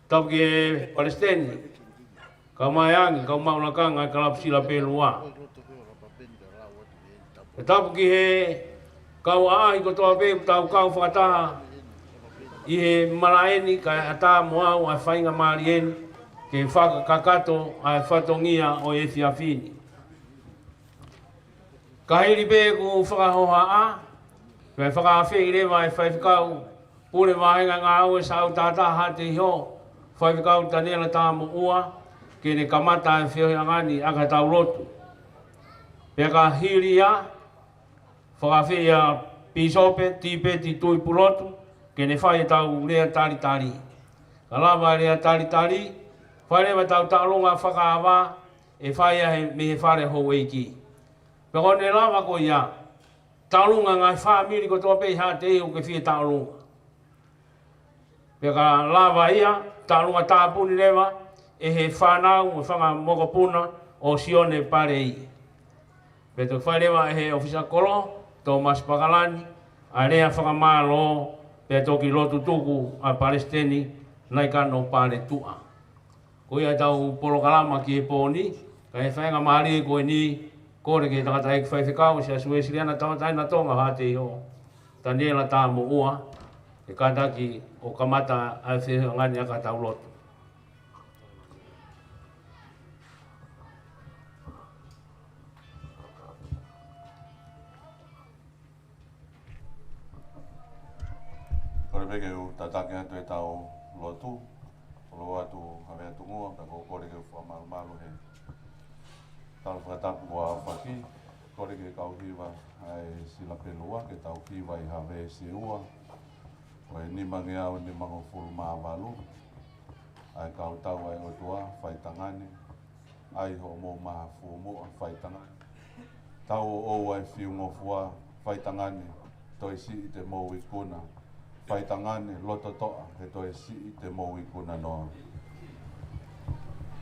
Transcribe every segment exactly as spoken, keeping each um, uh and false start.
Tapu ki he Palesiteni, kau mai ange, kau maʻu lakanga ʻa e kalapu Sila Pelua. Pea tapu ki he kau ʻaʻahi kotoa pē ʻoku tau kau fakataha ʻi he malaʻe ni kae ʻatā mo au ʻa e faingamālie ni ke fakakakato ʻa e fatongia ʻo e efiafi ni. Ka hili pē ʻeku fakahohaʻa, pea fakaafeʻi leva ʻe Faifekau Pule Vāhenga Ngāue Saʻau Tata Haʻateiho, Faifekau Taniela Tamoʻua, ke ne kamata e feohiʻanga ni ʻaki haʻatau lotu. Pea ka hili ia, fakaafeʻi ʻa Pīsope Tipeti Tuʻipulotu, ke ne fai ʻetau lea talitali. Ka lava e lea talitali, fai leva ʻetau taʻolunga fakaava, ʻe fai ia he, mei he fale houʻeiki. Pea ko ʻene lava ko ia, taʻolunga ngaahi fāmili kotoa pē ʻi Haʻateiho ke fie taʻolunga. Pea ka lava ia, taʻolunga tāpuni leva ʻe he fānau mo e fanga mokopuna ʻo Sione Palei. Pea toki fai leva ʻe he ʻofisa kolo, Tōmasi Pakalani, ʻa e lea fakamālō, pea toki lotu tuku ʻa e Palesiteni, Naikano Paletuʻa. Ko ia ʻetau polokalama ki he pō ni, ka ʻi he faingamālie ko eni, kole ki he tangataʻeiki faifekau ʻo e Siasi Uēsiliana Tauʻatāina ʻo Tonga Haʻateiho, Taniela Tamoʻua, ke kātaki ʻo kamata ʻa e feohiʻanga ni ʻaki haʻatau lotu. Kole pē ke u tataki atu ʻetau lotu, kole atu Havea Tungua, pea ko e kole ke u fakamalumalu he tala fakatapu kuo aofaki, kole ke kau hiva ʻa e Sila Pelua, ke tau hiva ʻi Havea Seua, ko e nimangeau nimangofulu mā valu, ʻa e kau tau ʻa e ʻOtua, faitangani, ʻai hoʻomou mahafu muʻa, faitangani. Tau ʻo ʻoua ʻe fiu ngofua, faitangani, toe siʻi te mou ikuna, faitangani, loto toʻa, he toe siʻi te mou ikuna noa.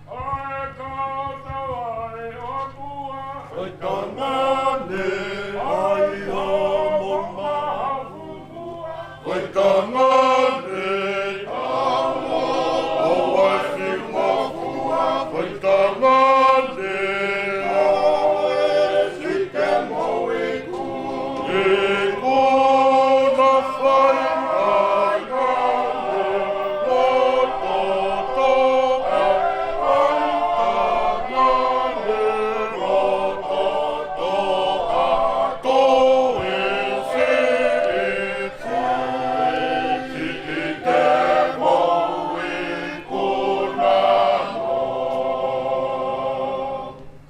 ʻA e kau tau ʻa e ʻOtua, faitangani, ʻai hoʻomou mahafu muʻa, faitangani, tau ʻo ʻoua ʻe fiu ngofua, faitangani, toe siʻi te mou ikuna, ikuna, faitangani, loto toʻa, faitangani, loto toʻa, toe siʻi, siʻi te mou ikuna noa.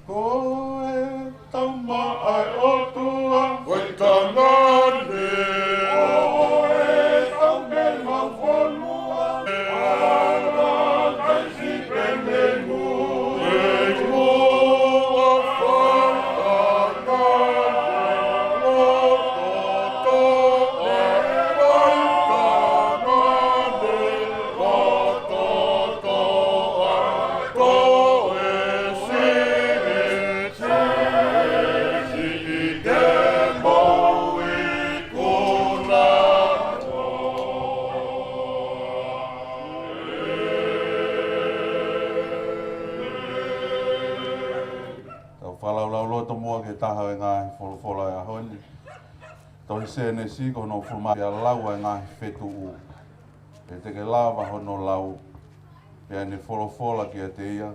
Ko e tau maʻa ʻa e ʻOtua, faitangani, ʻo e tau mei mau fonua, ʻa e kakai sipelemu, e mua faitangani, loto toʻa, faitangani, loto toʻa, toe siʻi, siʻi te mou ikuna noa. Tau fakalaulauloto muʻa ki he taha ʻo e ngaahi folofola ʻo e ʻaho ni. Tohi Sēnesi ko hono hongofulu mā, pea lau ʻa e ngaahi fetuʻu, pea te ke lava hono lau, pea ne folofola kiate ia,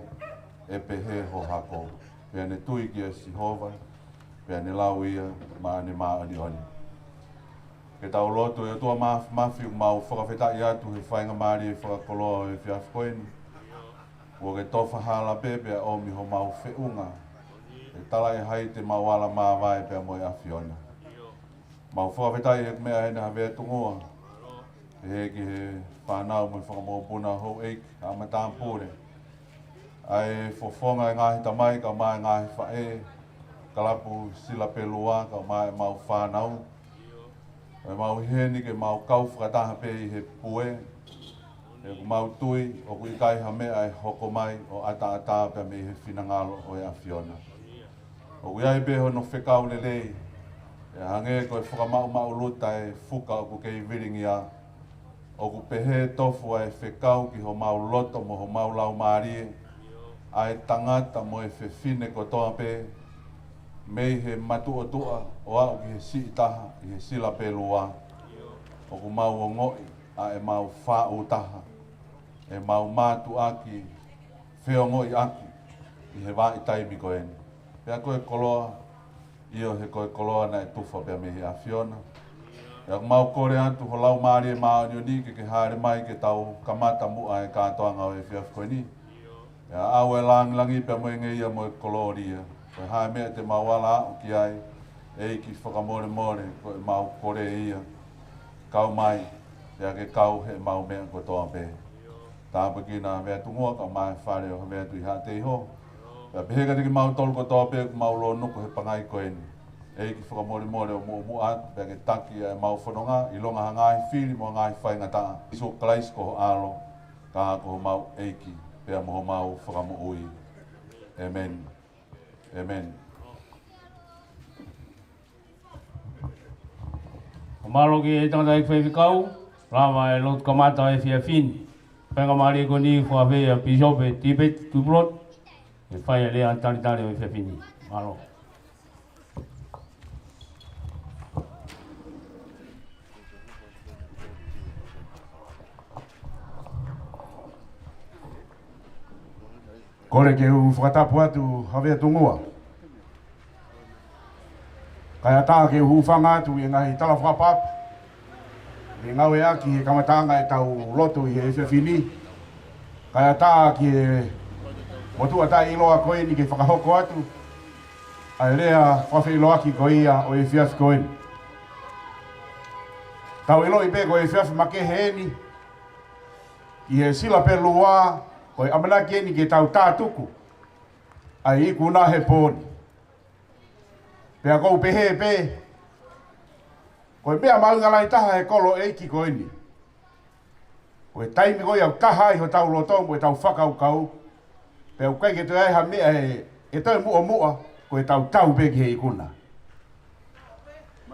ʻE pehē ho hako. Pea ne tui kia Sihova, pea ne lau ia maʻane māʻoniʻoni. Ke tau lotu. ʻE ʻOtua Māfimafi, ʻoku mau fakafetaʻi atu he faingamālie fakakoloa ʻo e efiafi ko eni. Kuo ke tofa hala pē pea ʻomi homau feʻunga, ʻe talaʻehai te mau ala māvae pea mo e ʻAfiona. Mau fakafetaʻi he meʻa ʻa ʻEne Havea Tungua, pehē ki he fānau mo e fanga mokopuna, houʻeiki, ʻa e matāpule, ʻa e fofonga ʻo e ngaahi tamai kae ʻumaʻā e ngaahi faʻē, kalapu Sila Pelua kae ʻumaʻā ʻemau fānau, ʻo mau ʻi heni ke mau kau fakataha pē ʻi he pue, he ʻoku mau tui ʻoku ʻikai ha meʻa ʻe hoko mai ʻo ʻataʻatā pea mei he finangalo ʻo e ʻAfiona. ʻOku ʻi ai pē hono fekau lelei, ʻe hangē ko e fakamaʻumaʻuluta e fuka ʻoku kei vilingia, ʻOku pehē tofu ʻa e fekau ki homau loto mo homau laumālie, ʻa e tangata mo e fefine kotoa pē, mei he matuʻotuʻa ʻo aʻu ki he siʻi taha ʻi he sila pē lua. ʻOku mau ongoʻi ʻa ʻemau faʻu taha, ʻemau mātuʻaki feongoʻiʻaki ʻi he vahaʻa taimi ko eni. Pea ko e koloa, ʻio, he ko e koloa naʻe tufa pea mei he ʻAfiona. Pea ʻoku mau kole atu ho Laumālie Māʻoniʻoni ke ke hāʻele mai ke tau kamata muʻa e kātoanga ʻo e efiafi ko eni. Pea ʻave e lāngilangi pea mo e ngeia mo e kolōlia. Ko e hā e meʻa te mau ala aʻu ki ai, ʻEiki fakamolemole, ko ʻemau kole ia. Kau mai, pea ke kau heʻemau meʻa kotoa pē. Tāpuekina Haveatungua kae ʻumaʻā e fale ʻo Haveatu ʻi Haʻateiho. Pea pehē kiate kimautolu kotoa pē ʻoku mau lōnuku he pangai ko eni. ʻEiki fakamolemole ʻo muʻomuʻa atu, pea ke taki ʻa ʻemau fononga, ʻilonga ha ngaahi fili mo ha ngaahi faingataʻa. Sīsū Kalaisi ko ho ʻAlo, ka ko homau ʻEiki, pea mo homau Fakamoʻui. ʻĒmeni. ʻĒmeni. Mālō ki he tangataʻeiki faifekau, lava e lotu kamata ʻo e efiafi ni. Faingamālie ko eni fakafeʻao ʻa Pīsope Tipeti Tupulotu, ke fai ʻa e lea talitali ʻo e efiafi ni. Mālō. Kole ke u fakatapu atu Haveatungua. Kae ʻatā ke u hūfanga atu ʻi he ngaahi tala fakapapa, ʻi he ngāueʻaki he kamataʻanga ʻetau lotu ʻi he efiafi ni. Kae ʻatā ki he motuʻa taʻeʻiloa ko eni ke fakahoko atu ʻa e lea fakafeʻiloaki ko ia ʻo e efiafi ko eni. Tau ʻiloʻi pē ko e efiafi makehe eni, ʻi he sila pē lua, ko e ʻamanaki eni ke tau tātuku ʻa e ikuna he pō ni. Pea ʻoku ou pehē pē, ko e meʻa mahuʻinga lahi taha he kolo ʻeiki ko eni, ko e taimi ko ia ʻoku taha ai hotau loto mo ʻetau fakakaukau, pea ʻoku ʻikai ke toe ʻi ai ha meʻa ʻe, ʻe toe muʻomuʻa, ko ʻetau tau pē ki he ikuna.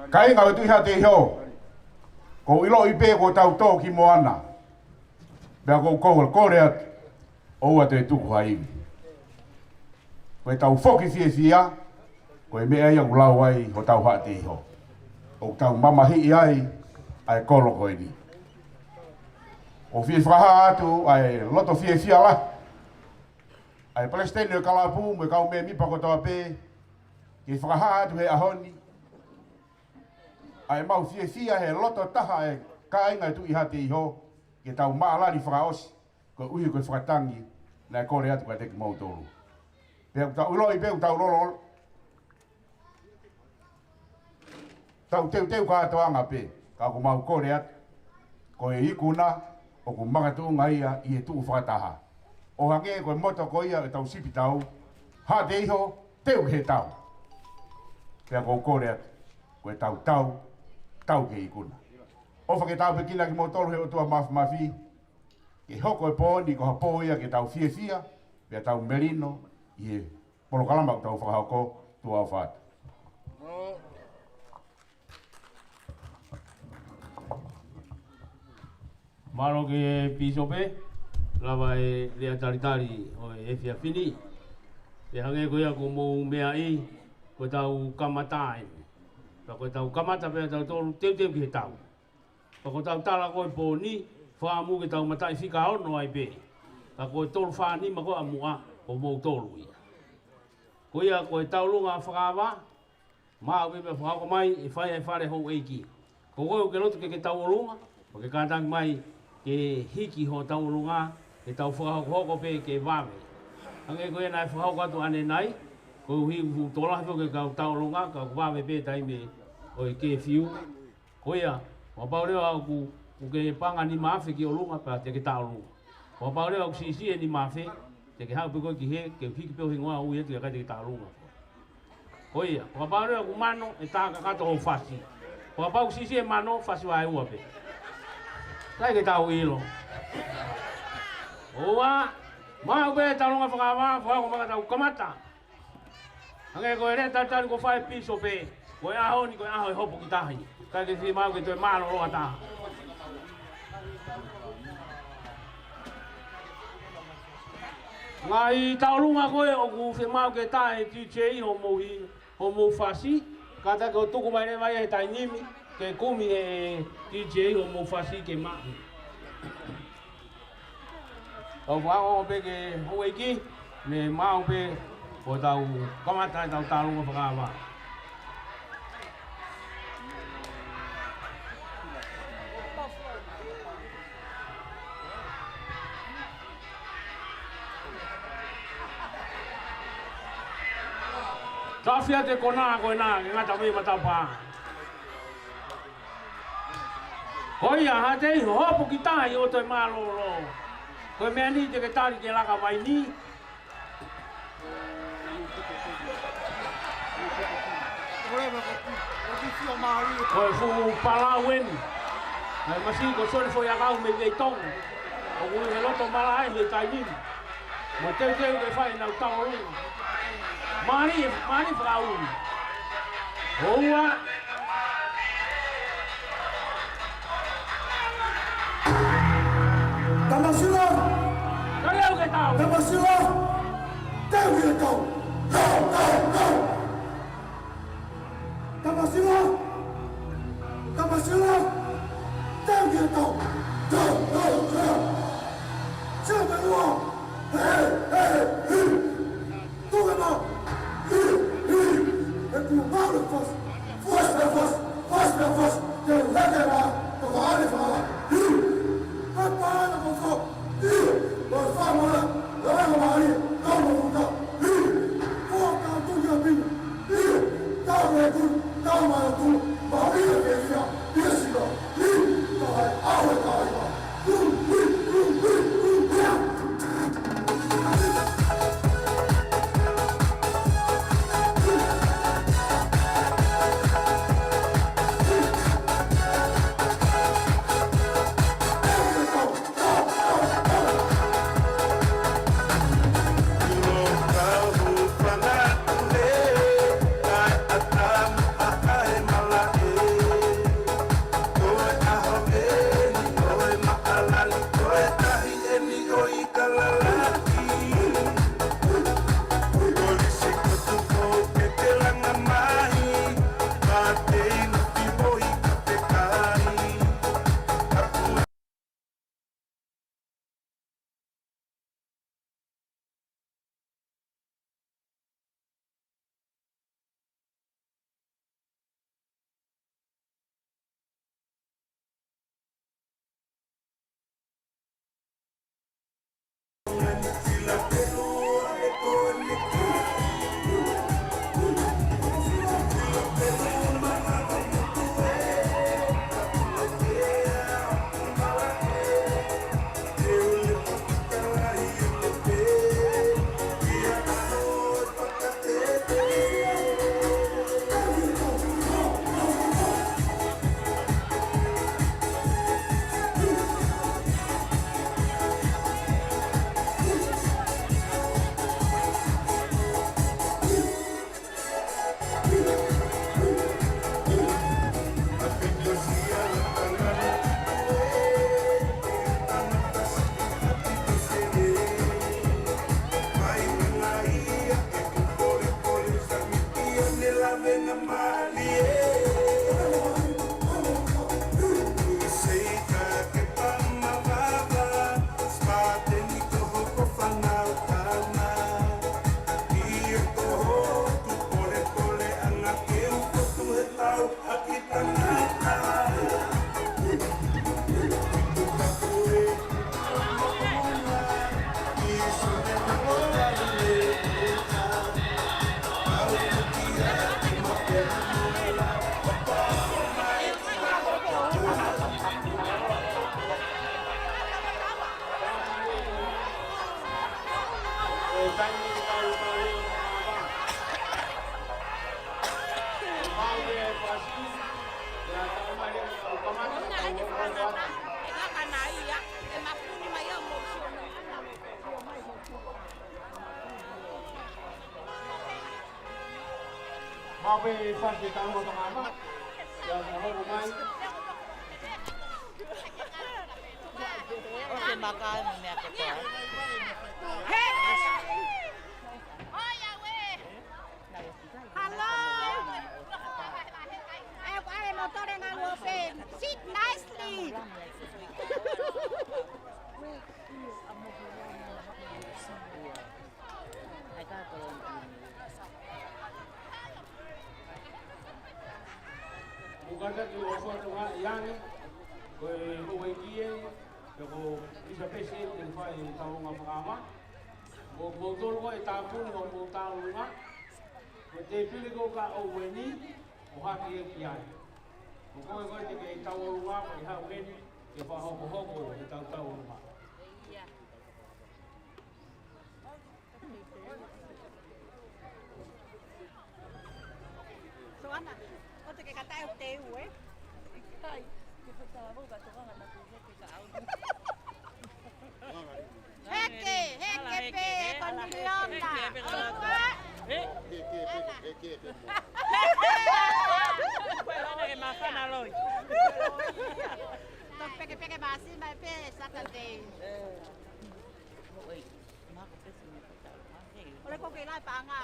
Kāinga ʻo e Tuʻi Haʻateiho, ʻoku ou ʻiloʻi pē kuo tau tō ki moana. Pea ʻoku ou kole atu, ʻoua te tuku ha ivi. Ko ʻetau foki fiefia, ko e meʻa ia ʻoku lau ai hotau Haʻateiho. ʻOku tau mamahiʻi ai ʻa e kolo ko eni. ʻOku ou fie fakahā atu ʻa e loto fiefia lahi ʻa e palesiteni ʻo e kalapu mo e kau mēmipa kotoa pē, ke fakahā atu he ʻaho ni ʻa ʻemau fiefia he loto taha ʻa e kāinga ʻo e Tuʻi Haʻateiho, ke tau maʻalali fakaʻosi, koeʻuhi ko e fakatangi naʻe kole atu kiate kimoutolu. Pea ʻoku tau ʻiloʻi pē ʻoku tau lolo, tau teuteu kātoanga pē, ka ʻoku mau kole atu, ko e ikuna ʻoku makatuʻunga ia ʻi he tuʻu fakataha. ʻO hangē ko e moto ko ia ʻo ʻetau sipitau, Haʻateiho, teu ki he tau. Pea ʻoku ou kole atu, ko ʻetau tau, tau ki he ikuna. ʻOfa ke tāpuekina kimoutolu he ʻOtua Māfimafi, ke hoko e pō ni ko ha pō ia ke tau fiefia, pea tau melino ʻi he polokalama ʻoku tau fakahoko. Tuʻa ʻofa atu. Mālō ki he Pīsope, lava e lea talitali ʻo e efiafi ni. Pea hangē ko ia kuo mou meaʻi, ko ʻetau kamata eni. Pea ko ʻetau kamata pē ʻa tautolu teuteu ki he tau. Pea ko ʻetau tala ko e pō ni, fakaʻamu ke tau mataʻi fika ono ai pē. Ka ko e tolu fā nima ko ē ʻa muʻa, ko moutolu ia. Ko ia ko e tauʻolunga fakaava, maʻu pē meʻa fakahoko mai, ʻe fai ʻe he fale houʻeiki. Ko koe ʻoku ke loto ke ke tauʻolunga, ʻoku ke kātaki mai ke hiki ho tauʻolunga, ke tau fakahokohoko pē ke vave. Hangē ko ia naʻe fakahoko atu ʻanenai, koeʻuhi ʻoku fuʻu tokolahi foki e kau tauʻolunga, ka ʻoku vave pē taimi ʻo e kefiu. Ko ia, kapau leva ʻoku, ʻoku ke paʻanga nima afe ki ʻolunga pea te ke tauʻolunga. Kapau leva ʻoku siʻisiʻi e nima afe, te ke haʻu pē koe ki hē, ke hiki pē ho hingoa ʻo ui atu ʻikai te ke tauʻolunga. Ko ia, kapau leva ʻoku mano e tā kakato hoʻo fasi. Kapau ʻoku siʻisiʻi e mano, fasi vaeua pē. ʻIkai ke tau ʻilo. ʻOua, maʻu pē tauʻolunga fakaava, fakaava ka tau kamata. Hangē ko e lea talitali kuo fai ʻe he Pīsope, ko e ʻaho ni ko e ʻaho ʻe hopo ki tahi. ʻIkai ke fiemaʻu ke toe mālōlō ha taha. Ngaahi tauʻolunga ko ē ʻoku fiemaʻu ke tā ʻe he DJ hoʻomou hi-, hoʻomou fasi, kātaki ʻo tuku mai leva ia he taimi ni, ke kumi ʻe he DJ hoʻomou fasi ke maʻu. Tau fakaongo pē ki he houʻeiki, ne maʻu pē, ʻo tau kamata ʻetau tauʻolunga fakaava. Tafi atu e kona ko ena, ke ngata mei matapā. Ko ia, haʻate hopo ki tahi ʻo toe mālōlō. Ko e meʻa ni te ke tali ke laka mai ni. Ko e fuʻu palau eni. ʻA e masiʻi ko Soni Foʻiakau mei Veitongo. ʻOku ʻi he loto malaʻe he taimi ni. Mo teuteu ke fai ʻenau tauʻolunga. Mālie, mālie fakaʻuli. ʻOua. Tamasila! Tau ke tau! Tamasila! Tau ke tau! Tau, tau, tau! Tamasila! Tamasila! Tau ke tau! Tau, tau, tau! Sila mai ua! Hei, hei, hei! Tuke mā! Hei, hei! He kuo mau le fas! Fas, fas, fas, fas, fas! Te u heke mā! Toko ale fala! Hei! Hei, pā na kofo! Hei! Wa fa mala! Wa fa mala! Tau mo futa! Hei! Ko ka tuke a pina! Hei! Tau mo ku! Tau mo ku! Maria ke ia! Ia sila! Hei! Tau hai! Au e tau hai! Mape fasi tau mo tama. Ia, mo hopo mai. ʻOku ke maka ai mo e meʻa kotoa. Hei! Ka ki o fatu nga i angi, ko e houʻeiki ē, pe ko Misa Pesi ē, te fai e tauʻolunga fakaava. Ko moutolu ko e tāpuni, ko mou tauʻolunga. Ko e tēpile ko ka o weni, ʻo haki ē ki ai. Ko koe ko e te ke tauʻolunga, ko e haʻu heni, ke fakahokohoko e tau tauʻolunga. Soana, ʻo te ke kata e te u, ē? Kai, ke fai tala vau ka tokanga na tu ke ka au. Heke, heke pē, ko ni liona. Heke pē ka lata. Ē? Heke pē, heke pē mo. Ko e hana ke mafana loi. Tō peke peke māsima pē Saturday. Ē. Oi. ʻOle ko ke la paʻanga.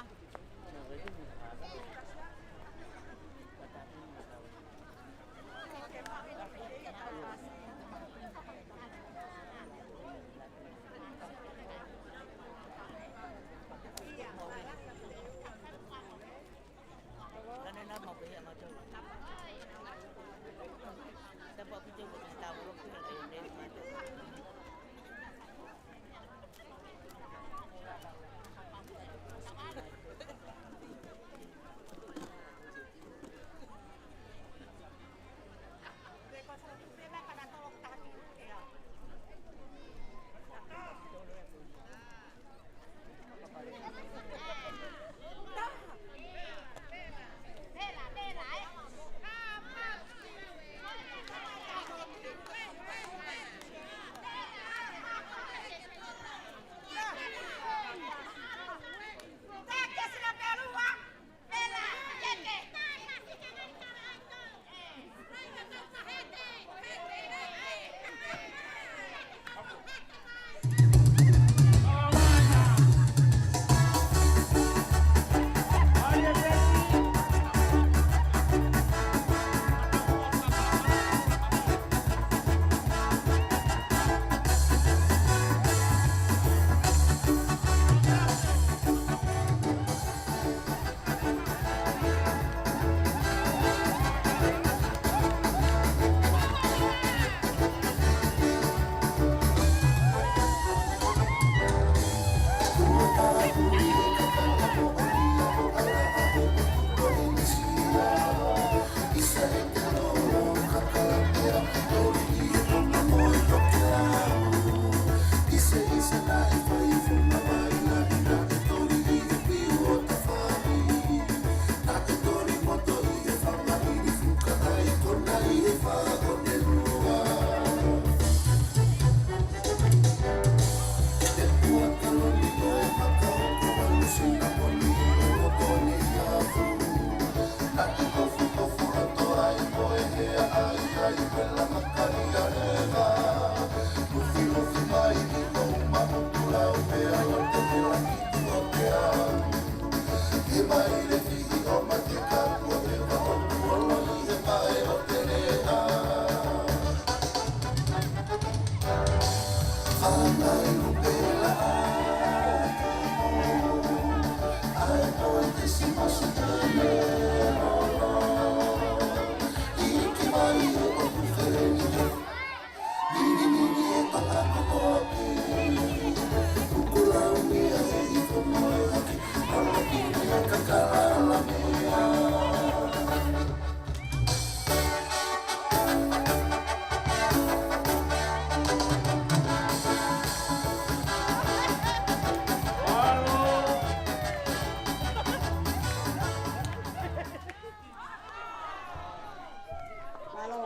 Mālō.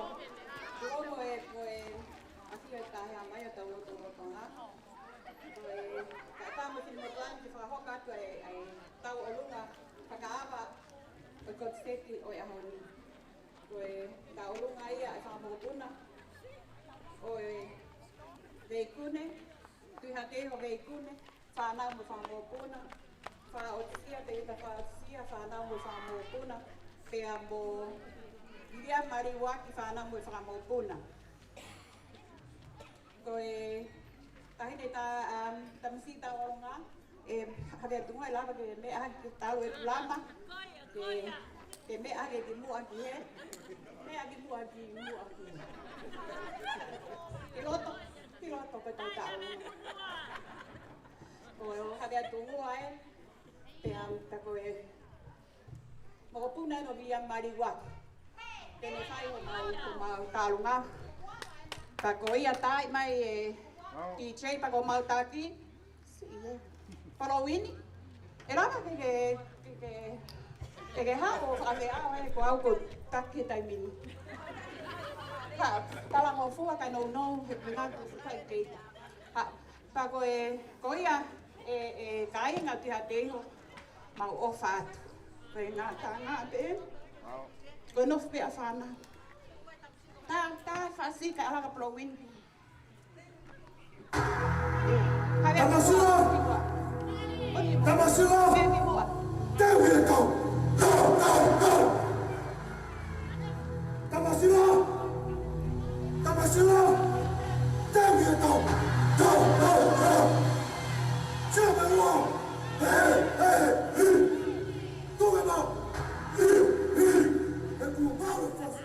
Ko e, ko e ʻafio ʻi he taha mai ʻa e tau lotu ʻo Tonga. Ko e, ka tau mo tini mo tuan ki fakahoko atu e, e tauʻolunga fakaava ʻo e kotiseti ʻo e ʻaho ni. Ko e tauʻolunga ia e fakamokopuna ʻo e veikune, Tuʻi Haʻakei ʻo e veikune, fānau mo e fakamokopuna, fakaʻotusia, teuta fakaʻotusia, fānau mo e fakamokopuna, pea mo Viliami Maliuaki, fānau mo e fakamokopuna. Ko e taʻahine ta, um, tamasiʻi tauʻolunga, ʻe, havea tunga e lava ke meʻa ke talu e pulama, ke Ke meʻa ke ki muʻa ki he. Meʻa ki muʻa ki muʻa ki. Ki loto, ki loto ko e taʻu taʻu. Ko e ʻo hake atu mua ē. Pea u ta ko e. Mokopuna no via maliwa. Te ne fai homau, homau talunga. Pea ko ia tai mai e D J pea ko mau taki. Siʻi e. Palauini. ʻE lava ke ke, ke, ke, ke ke haʻu ʻo fakaʻaongaʻi ko au ko taki taimi ni. Ka, talangofua ka nounou, he puna ko fukai keita. Ha, pea ko e, ko ia, e, e, kāinga ʻo Tiha Teiho, mau ʻofa atu. Ko e ngataʻanga pē. Ko e nofo pē ʻa fānau. Tā, tā fasi ka ala ka Palauini. Tamasila! Tamasila! Teu ki he tau! Tau, tau, tau! Tamasila! Tamasila! Teu ki he tau! Tau, tau, tau! Sio mai ua! He, he, he! Tuke mau! He, he! He kuo mau e fasi!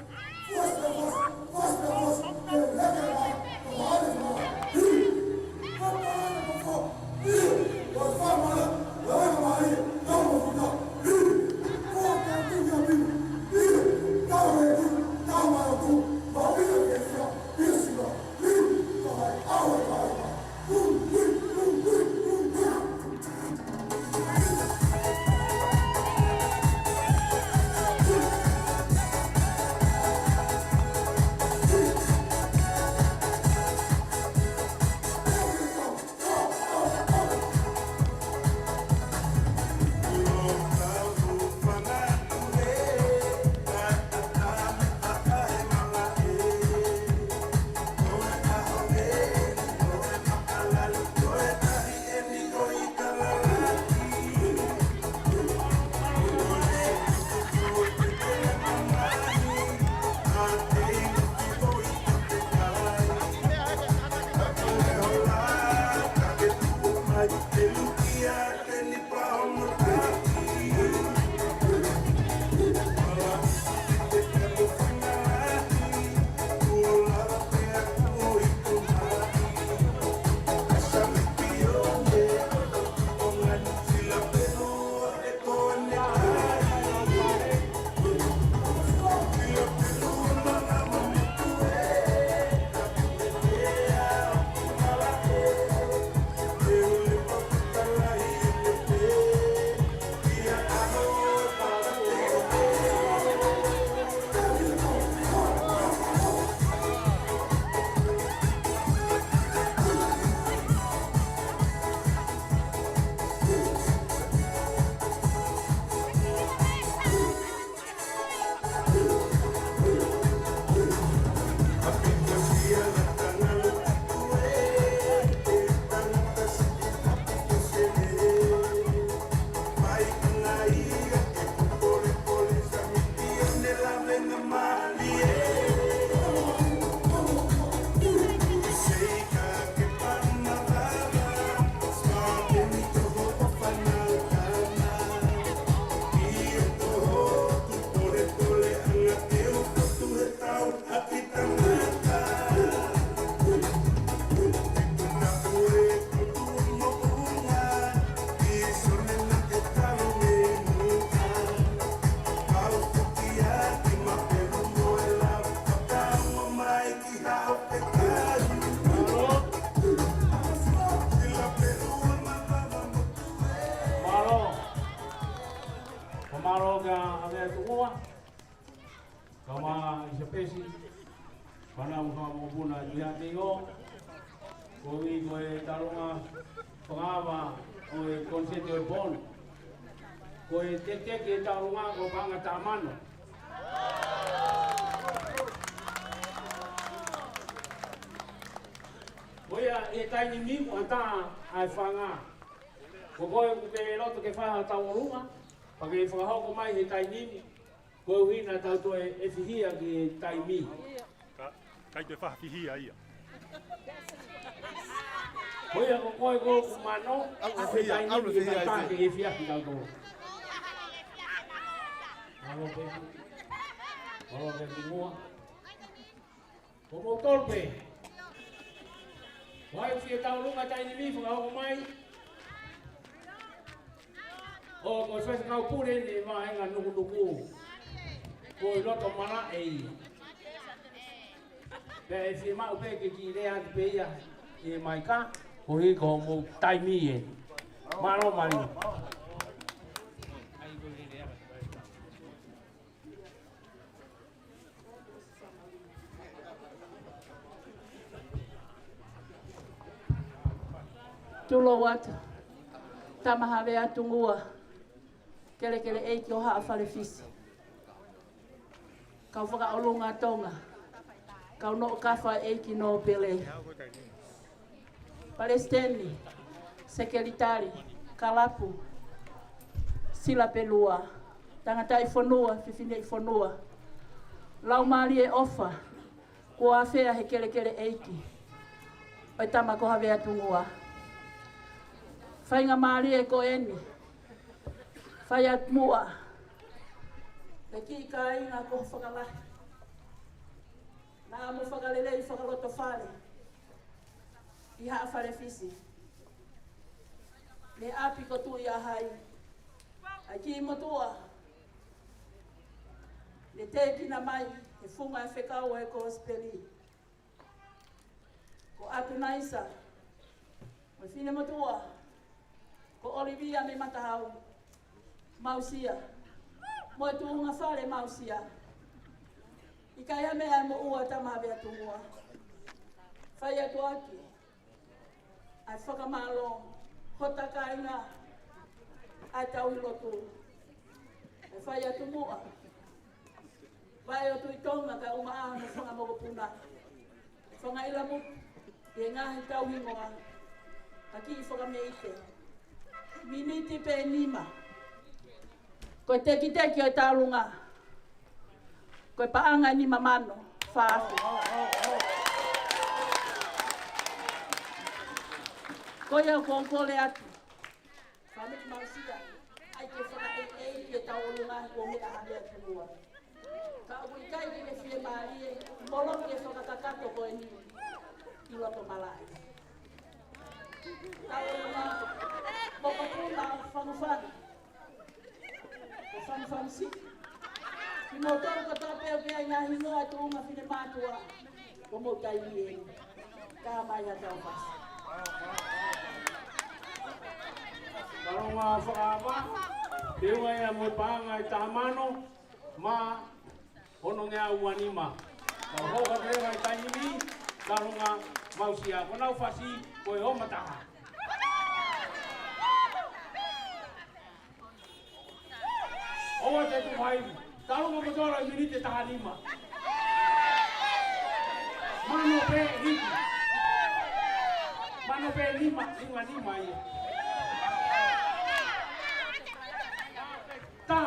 Mālō. Ko mālō kia Avea Tuʻua. Kau mai ʻi Sapesi. Fānau mo e mokopuna ʻi Tiha Teiho. Ko ʻeni ko e talunga fakaava ʻo e koniseti ʻo e Bond. Ko e teketeke e talunga ko Paʻanga Taʻamano. Ko ia ʻi he taimi ni ʻoku ʻatā ʻa e fanga. Ko koe ʻoku ke loto ke fai ha tauʻolunga, pea ke fakahoko mai he taimi ni, koeʻuhi naʻa tau toe fihia ki he taimi. Ka, ʻikai toe fai ha fihia ia. Ko ia ko koe ʻoku mano, ʻalu ʻa e he fihia, taimi ʻalu ʻa e ni fihia, ka ʻikai ʻikai. Toe fihia kitautolu. Mālō pē. Mālō pē ki muʻa. Ko moutolu pē. Ko hai fie tauʻolunga taimi ni fakahoko mai. ʻO ko e faifekau pule ʻi he vāhenga nukunuku. Ko e loto malaʻe ia. Pea ʻe fiemaʻu pē ke kiʻi lea atu pē ia ʻe Maika, koeʻuhi ko hoʻomou taimi ē. Mālō, mālō. Tulou atu, Tama Havea Tungua, Kelekele ʻEiki ʻo Haʻa Falefisi. Kau fakaʻolunga Tonga, kau noʻo kafa ʻeiki nōpele. Palesiteni, sekelitali, kalapu, sila pē lua, tangataʻi fonua, fefine ʻi fonua, laumālie ʻofa, kuo afea he kelekele ʻeiki ʻo e tama ko Havea Tungua. Faingamālie ko eni, fai atu muʻa, ʻe kiʻi kāinga ko Fakalahi. Naʻa mo fakalelei fakalotofale ʻi Haʻa Falefisi. Mei ʻapi ko Tuʻiahai, ʻa e kiʻi motuʻa ne tēkina mai he funga e fekau ʻo e Kosipeli. Ko ʻAtunaisa, mo e finemotuʻa ko ʻOlivia mei Matahau, Mausia, mo e tuʻunga fale Mausia. ʻIkai ha meʻa ʻe moʻua Tama Havea Tungua. Fai atu ʻaki ʻa e fakamālō, hota kāinga, ʻa e tauhi lotu. ʻE fai atu muʻa, Vaʻe ʻo Tuʻi Tonga kae ʻumaʻā mo e fanga mokopuna, fanga ʻilamuku, ʻi he ngaahi tauhingoa, ka kiʻi fakameite. Miniti pē nima. Ko e tekiteki ʻo e tauʻolunga, ko e paʻanga ʻe nima mano fā afe. Ko ia ʻoku ou kole atu, fāmili Mausia, ʻai ke fakaʻeiʻeiki e tauʻolunga, ko e meʻa hale atu muʻa. Ka ʻoku ʻikai ke ke fiemālie, moloki e fakakakato ko eni ʻi loto malaʻe. Tauʻolunga, mokopuna Fangufanu, ko Fangufanu Sipi. Kimoutolu kotoa pē ʻoku ʻi ai e ngaahi hingoa e tuʻunga finemātuʻa, ko hoʻomou taimi eni. Ka mai ha tau fasi. Talonga fakaava, teunga ia mo e paʻanga ʻe taha mano mā ono ngeau ua nima. Ka hoko atu e taimi ni, talonga Mausia, ko ʻenau fasi ko e homa taha. ʻOua te tuku faiva. Talonga motuʻa ʻi he miniti ʻe taha nima. Mano pē hiki. Mano pē nima, nima, nima ia. Tā.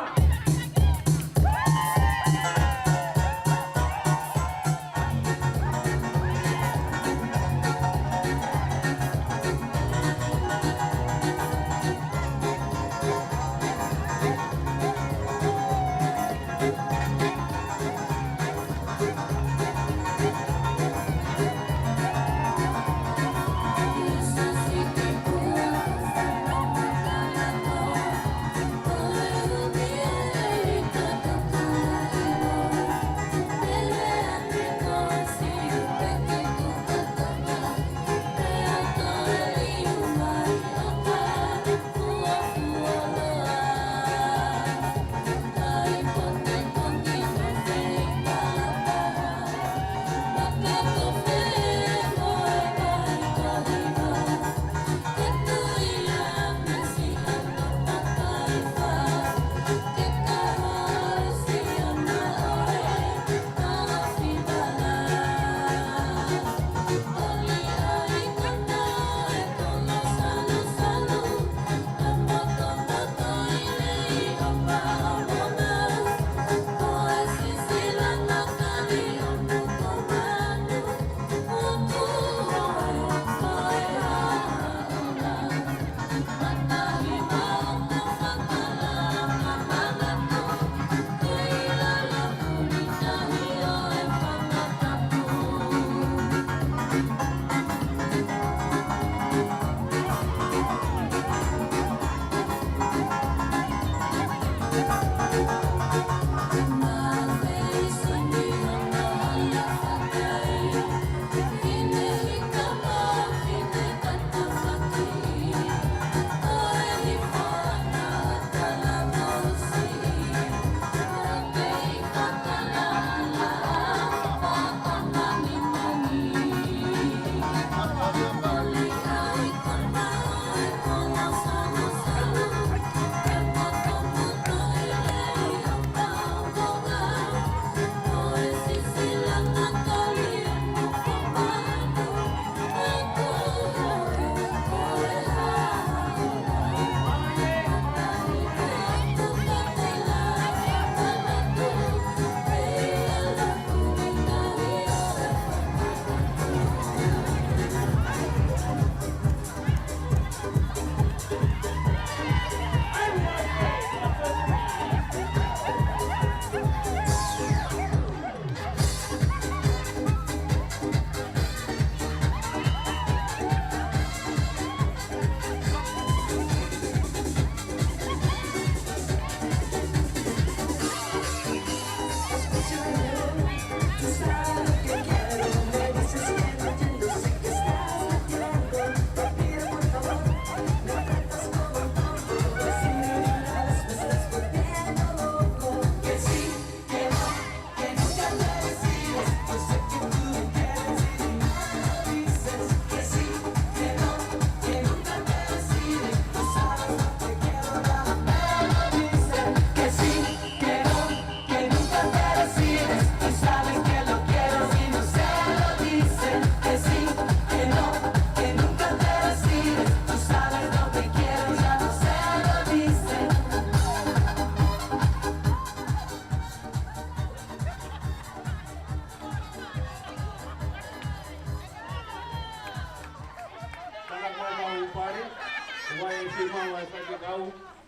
Fiemaʻu ʻa e faifekau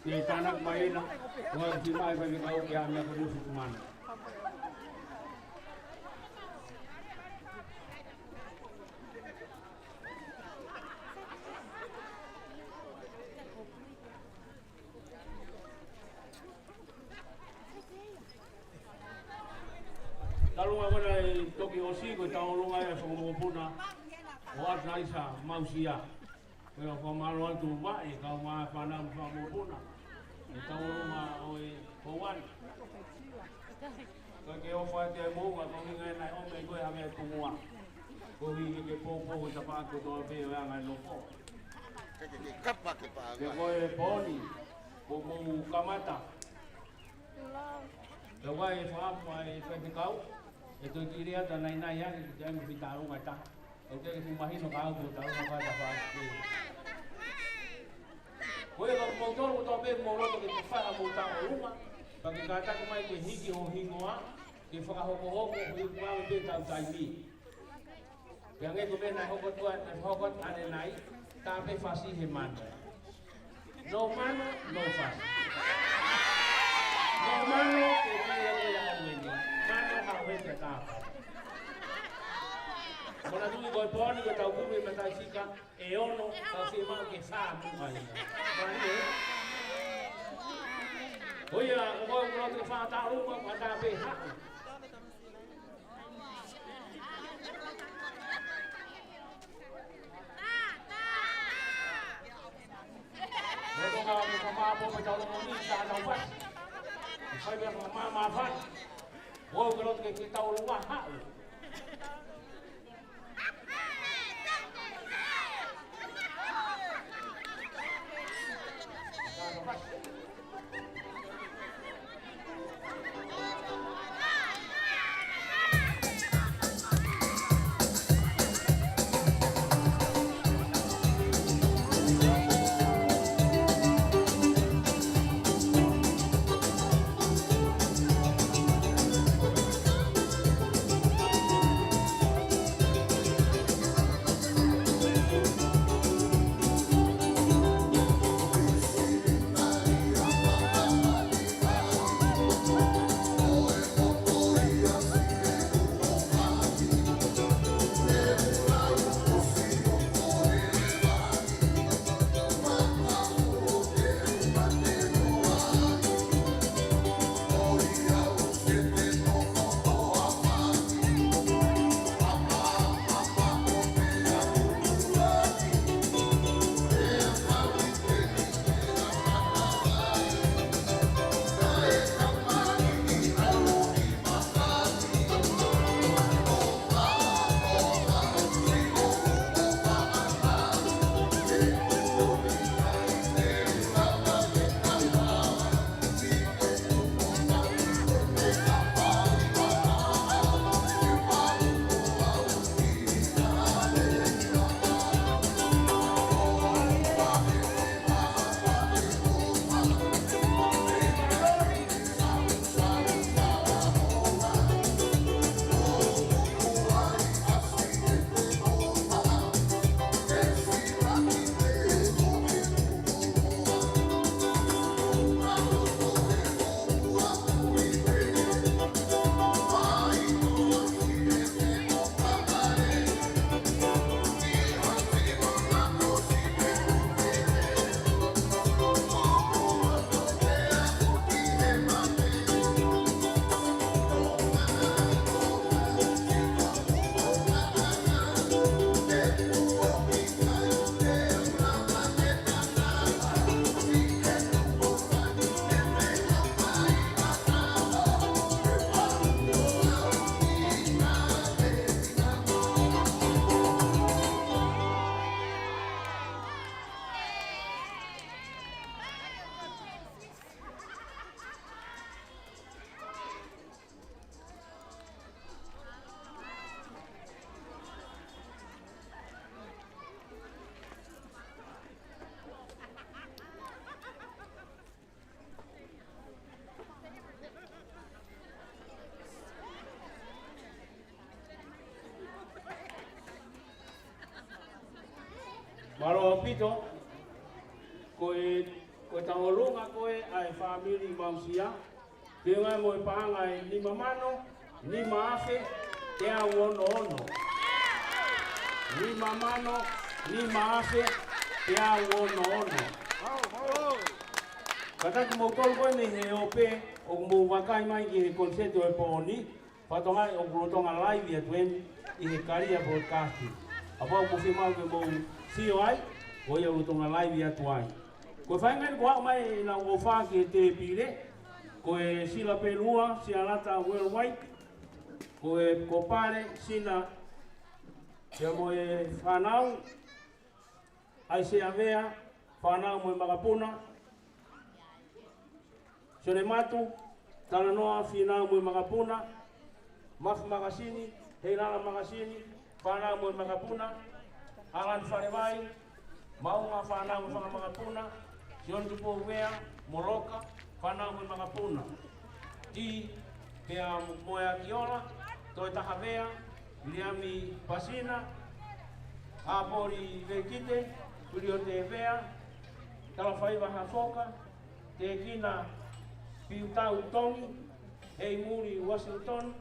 ke tānaki mai ena, ʻo fiemaʻu ʻa e faifekau ke ʻā mai ko e futu mana. Talu ʻa e ʻaho ni ʻe toki ʻosi ko e tauʻolunga ʻa e fanga mokopuna ʻo ʻAtaisa Mausia. Ko ia ʻoku fakamālō atu Vaʻe, kau mai fānau mo e fanga mokopuna. ʻE tauʻolunga ʻo e poua ni. Ka ke ʻofa atu e moʻunga, ko e ʻuhinga ena ʻe ʻomi ko e hame e tungua. Koeʻuhi ke ke poupou he tapaʻaki kotoa pē ʻo e anga e nofo. Ke, ke, ke kapa ke paʻanga. Pea ko e pō ni, kuo mou kamata. Pea ʻoku ʻi ai e fakaʻamu ʻa e faifekau, ʻe toe kiʻi lea atu ʻa Nainai ʻaki, ki te ai mo fita ʻalunga ʻe taha. ʻOku teʻeki ke fuʻu mahino ka ʻoku tau na fai ta fai. Ko ia ka mou tolu kotoa pē mou loto ke te fai haʻamou tauʻolunga, pea ke kātaki mai ke hiki ho hingoa, ke fakahokohoko, ko ia kuo ʻave pē ʻetau taimi. Pea hangē ko e meʻa naʻe hoko atu, naʻe hoko atu ʻanenai, tā pē fasi he mano. No mano, no fasi. No mano, ke meʻa ko ia ʻa ʻeni. Mano, haʻu heni ke tā fasi. Manatuʻi ko e pō ni ko ʻetau kumi mataʻifika ʻe ono, ka fiemaʻu ke fā muʻa ia. Mani ē. Ko ia, ko e ʻoku loto ke fai tauʻolunga, ko e tā pē haʻu. Loto ka mo ka mā pō pē tau loto ni, tā tau fasi. Fai pē ka mā mā fasi. ʻOku loto ke, ke tauʻolunga haʻu. Mālō ʻaupito. Ko e, ko e tauʻolunga ko ē ʻa e fāmili Mausia, feʻunga mo e paʻanga ʻe nima mano, nima afe, teau ono ono. Nima mano, nima afe, teau ono ono. Kātaki kimoutolu ko eni he ope, ʻoku mou vakai mai ki he koniseti ʻo e pō ni, fakatokangaʻi ʻoku lolotonga laivi atu eni ʻi he Kalia Broadcasting. Kapau ʻoku fiemaʻu ke mou sio ai, ko ia ʻoku lolotonga laivi atu ai. Ko e faʻahinga eni kuo aʻu mai ʻenau ʻofa ki he tēpile, ko e Sila Pelua, Sialata Worldwide, ko e, ko Pale, Sina, pea mo e fānau, ʻAisea Vea, fānau mo e makapuna, Sione Matu, Talanoa, fānau mo e makapuna, Mafi Makasini, Heilala Makasini, fānau mo e makapuna, Alani Falevai, Maunga, fānau mo e fakamakapuna, Sione Tupou Vea, Moloka, fānau mo e makapuna, Ti, pea mo e Akiola, Toe Tahavea, Viliami Pasina, ʻApoli Vekite, Puliote Vea, Talafaiva Hafoka, Tekina Piutau Tongi, Heimuli Washington,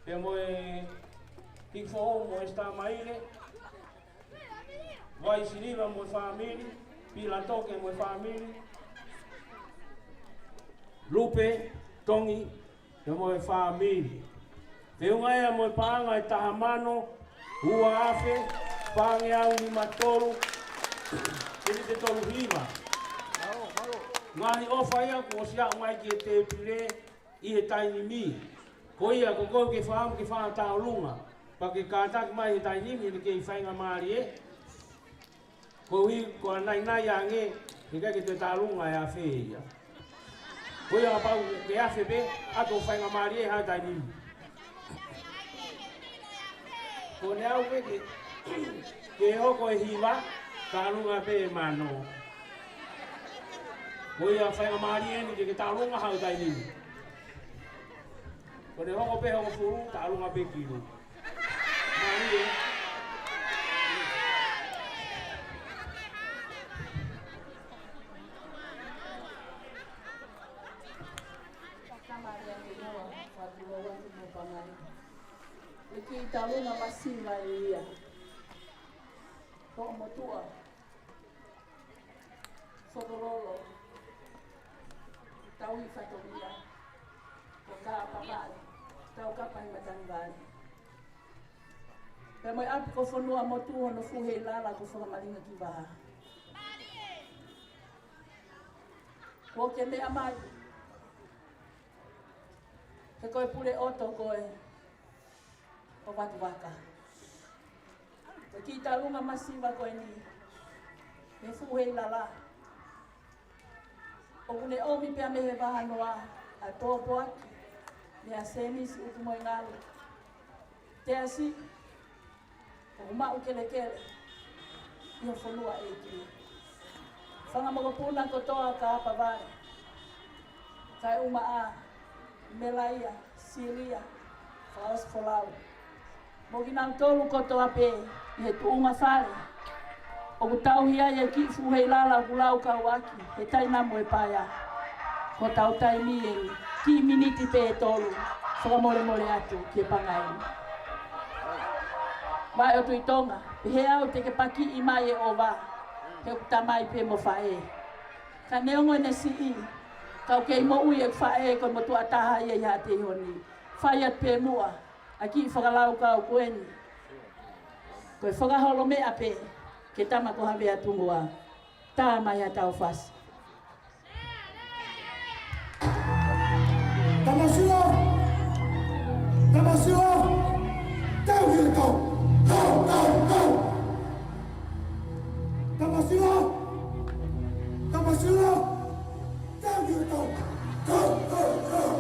pea mo e Hiki Foʻou mo Esita Maile, Vai Siliva mo e fāmili, Pila Toke mo e fāmili, Lupe Tongi, pea mo e fāmili. Feʻunga ia mo e paʻanga ʻe taha mano, ua afe, fāngeau nima tolu, sēniti ʻe tolu hiva. Ngaahi ʻofa ia kuo ʻosi aʻu mai ki he tēpile ʻi he taimi ni. Ko ia, ko koe ʻoku ke fakaʻamu ke fai ha tauʻolunga, pea ke kātaki mai he taimi ni, ʻe kei faingamālie. Koeʻuhi ko e naʻinaʻi ange, heʻikai ke toe tauʻolunga ʻe afe ia. Ko ia kapau ke afe pē, ʻoku faingamālie ha taimi ni. Ko ʻene aʻu pē ke, ke hoko ʻe hiva, tauʻolunga pē ʻe mano. Ko ia faingamālie eni ke, ke tauʻolunga ha taimi ni. Ko ʻene hoko pē hongofulu, tauʻolunga pē kilu. Mālie. Ka mālie ange ʻi he ʻofa, fakatulou atu mo e pangai. ʻE kiʻi tauʻolunga masiva ia. Ko e motuʻa Fokololo, Tauhi Fatongia, ko Kaʻapavale, Taukapa ʻi Matavuvale. Pea mo e ʻapi ko Fonuamotu, hono fuʻu heilala ko Fakamalinga ki Vaha. Kuo ke meʻa mai, he ko e pule ʻoto koe ʻo Vatuvaka. Ko e kiʻi tauʻolunga masiva ko eni, mei he fuʻu heilala. ʻOku ne ʻomi pea mei he vahanoa ʻa e pōpoaki, meia Semisi ʻUtumoengalu. Teasiʻi, ʻoku maʻu kelekele ʻi ho fonua ʻeiki. Fanga mokopuna kotoa Kaʻapavale, Kaeʻumaʻā, Melaia, Silia, Fakaʻosi Folau, mo kinautolu kotoa pē ʻi he tuʻunga fale ʻoku tauhi ai e kiʻi fuʻu heilala ʻoku laukau ʻaki he taina mo e paea. Ko hotau taimi eni, kiʻi miniti pē ʻe tolu, fakamolemole atu ki he pangai. Vaʻe ʻo Tuʻi Tonga, pehē au te ke pakiʻi mai e ʻova, he ʻoku tamai pē mo faʻē. Ka neongo ʻene siʻi, ka ʻoku kei moʻui ʻeku faʻē, ko e motuʻa taha ia ʻi Haʻateiho ni. Fai atu pē muʻa ʻa e kiʻi fakalaukau ko eni. Ko e fakaholo meʻa pē, ke tama ko Havea Tungua. Tā mai ʻa Taufasi. Tamasila! Tamasila! Tau ki he tau! Tau, tau, tau! Tamasila! Tamasila! Tau ki he tau! Tau, tau, tau!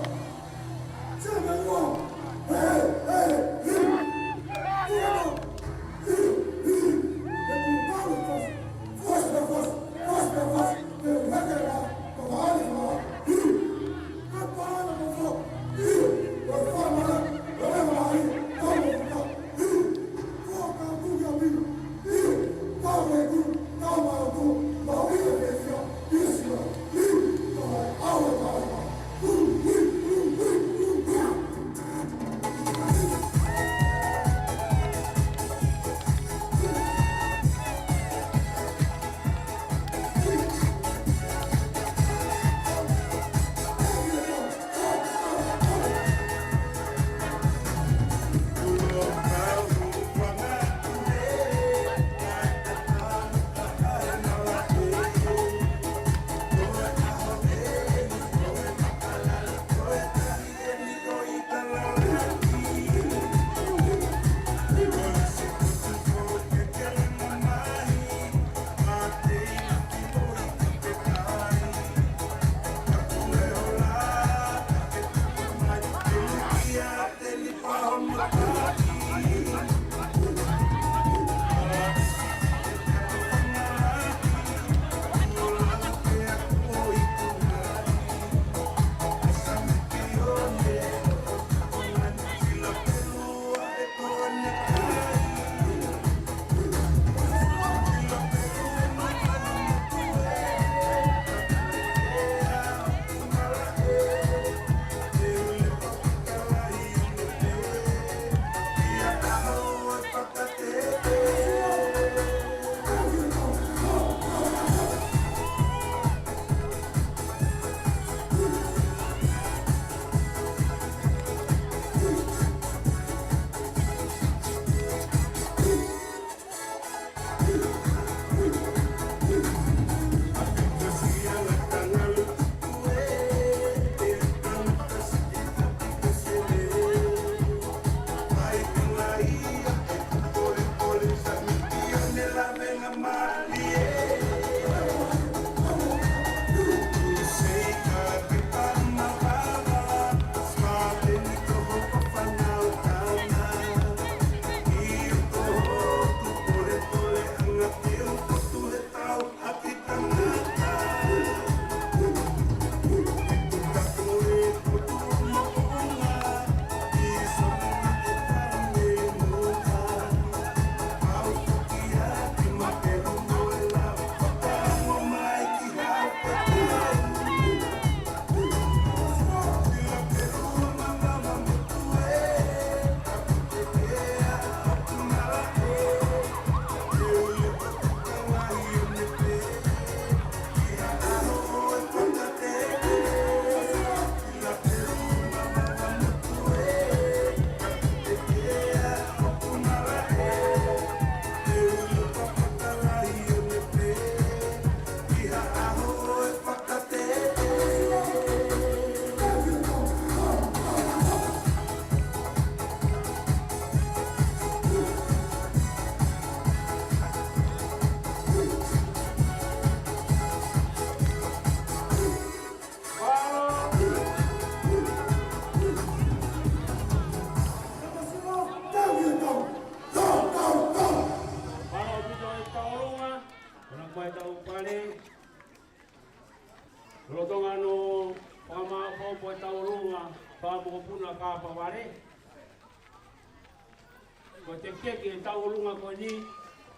Pale, lolotonga hono fakamaʻopoʻopo e tauʻolunga fakaemātuʻa ʻa Kapavale. Ko e teketeke e tauʻolunga ko eni,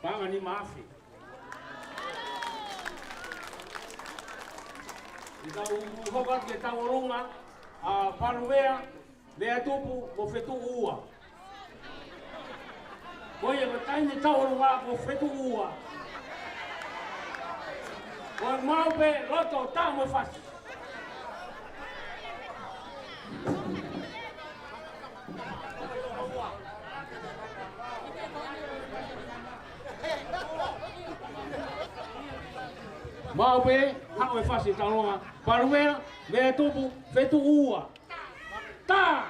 paʻanga ʻe nima afe. ʻI heʻetau hoko atu ki he tauʻolunga, ʻa Paluvea, Meatupu mo Fetuʻu Ua. Ko ia ko e taimi tauʻolunga ko Fetuʻu Ua. Ko e maʻu pē loto, taʻu mo e fasi. Maʻu pē, haʻu e fasi tauʻolunga. Paluvea, Meatupu, Fetuʻu Ua. Ta!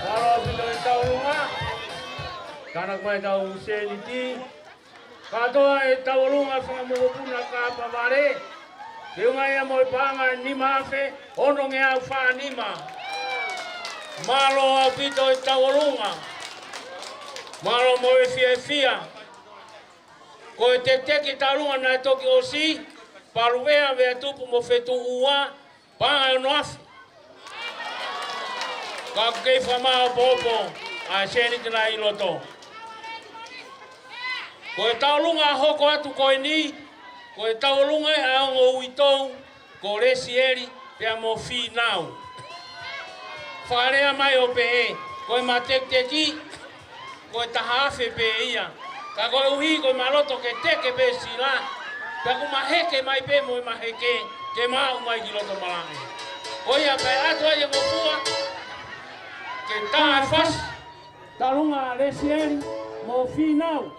Mālō ʻaupito e tauʻolunga. Tānaki mai ʻetau sēniti. Kātoa e tauʻolunga fakaemātuʻa ʻa Kapavale. Feʻunga ia mo e paʻanga ʻe nima afe, onongeau fā nima. Mālō ʻaupito e tauʻolunga. Mālō mo e fiefia. Ko e teketeke tauʻolunga naʻe toki ʻosi, Paluvea, Meatupu mo Fetuʻu Ua, paʻanga ʻe ono afe. Ka ʻoku kei fakamaʻopoʻopo. ʻa e sēniti naʻe ʻi loto. Ko e tauʻolunga hoko atu ko eni, ko e tauʻolunga ʻa e ongo uitou, ko Lesieli pea mo Fīnau. Fakalea mai ʻo pehē, ko e matekiteki, ko e taha afe pē ia. Ka koeʻuhi ko e ma loto ke teke pē sila, pea ʻoku ma heke mai pē mo e ma heke, ke ma aʻu mai ki loto malaʻe. Ko ia pē ʻatu ai e ngofua, ke tā e fasi, tauʻolunga Lesieli mo Fīnau.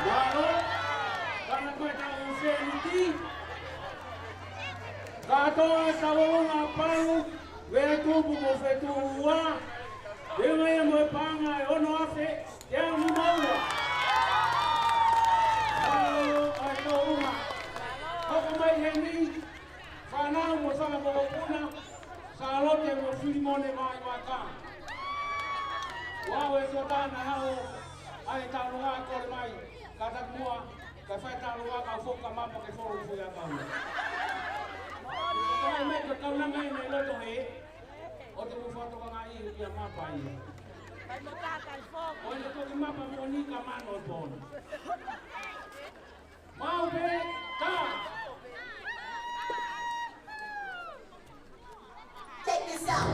Mālō, kana ko e tau sēniti. Kātoa e tauʻolunga Palu, Veatupu mo Fetuʻu Ua. Pea mai mo e paʻanga ʻe ono afe, teau nima ua. Mālō, ʻa e tauʻolunga. Hoko mai heni, fānau mo e fanga mokopuna, Sālote mo Filimone Vaivaka. Ua ue sota na hao, ʻa e tauʻolunga kole mai, ka taku muʻa, ka fai tauʻolunga ka foka mapa ke folo fui a kau. Ka mai ka kaunanga ʻi he loto he, ʻo te mo fatoka ngai ia mapa ia. ʻO ʻene toki mapa mo ni ka mano e pona. Mau pē, ka. Check this out.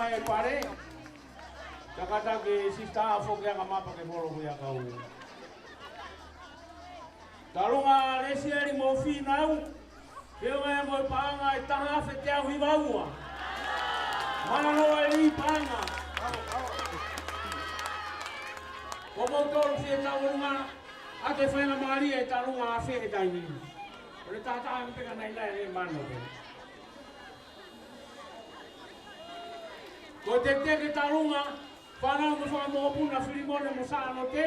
Mai e pale, takataki e sisitā foki anga mapa ke molo kui a kau. Talunga Lesieli mo Fīnau, ke o mai mo e paʻanga ʻe taha afe teau hiva ua. Mālō e lī paʻanga. Ko moutolu fie tau ʻolunga, ʻa ke faingamālie e talunga afe he taimi ni. Ko e taha taha pē ka naʻinaʻi e mano pē. Ko e teketeke talunga, fānau mo e fanga mokopuna Filimone mo Sānote,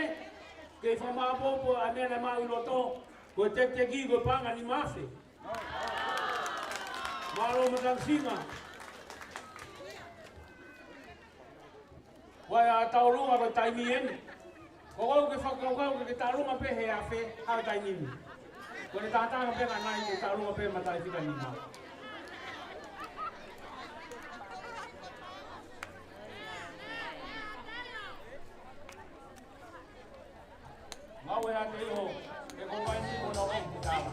kei fakamāʻopoʻopo ʻa e meʻa naʻe maʻu ʻi loto, ko e teketeke ko e paʻanga nima afe. Mālō Matangasinga. Ko ia ʻa e talunga ko e taimi eni. Ko ʻoku ke fakakaukau ke ke talunga pē he afe ʻa e taimi ni. Ko e taha taha pē ka naʻinaʻi ke talunga pē mataʻi fika nima. Mau e ate iho, e ko mai ni ko na ʻoku tau.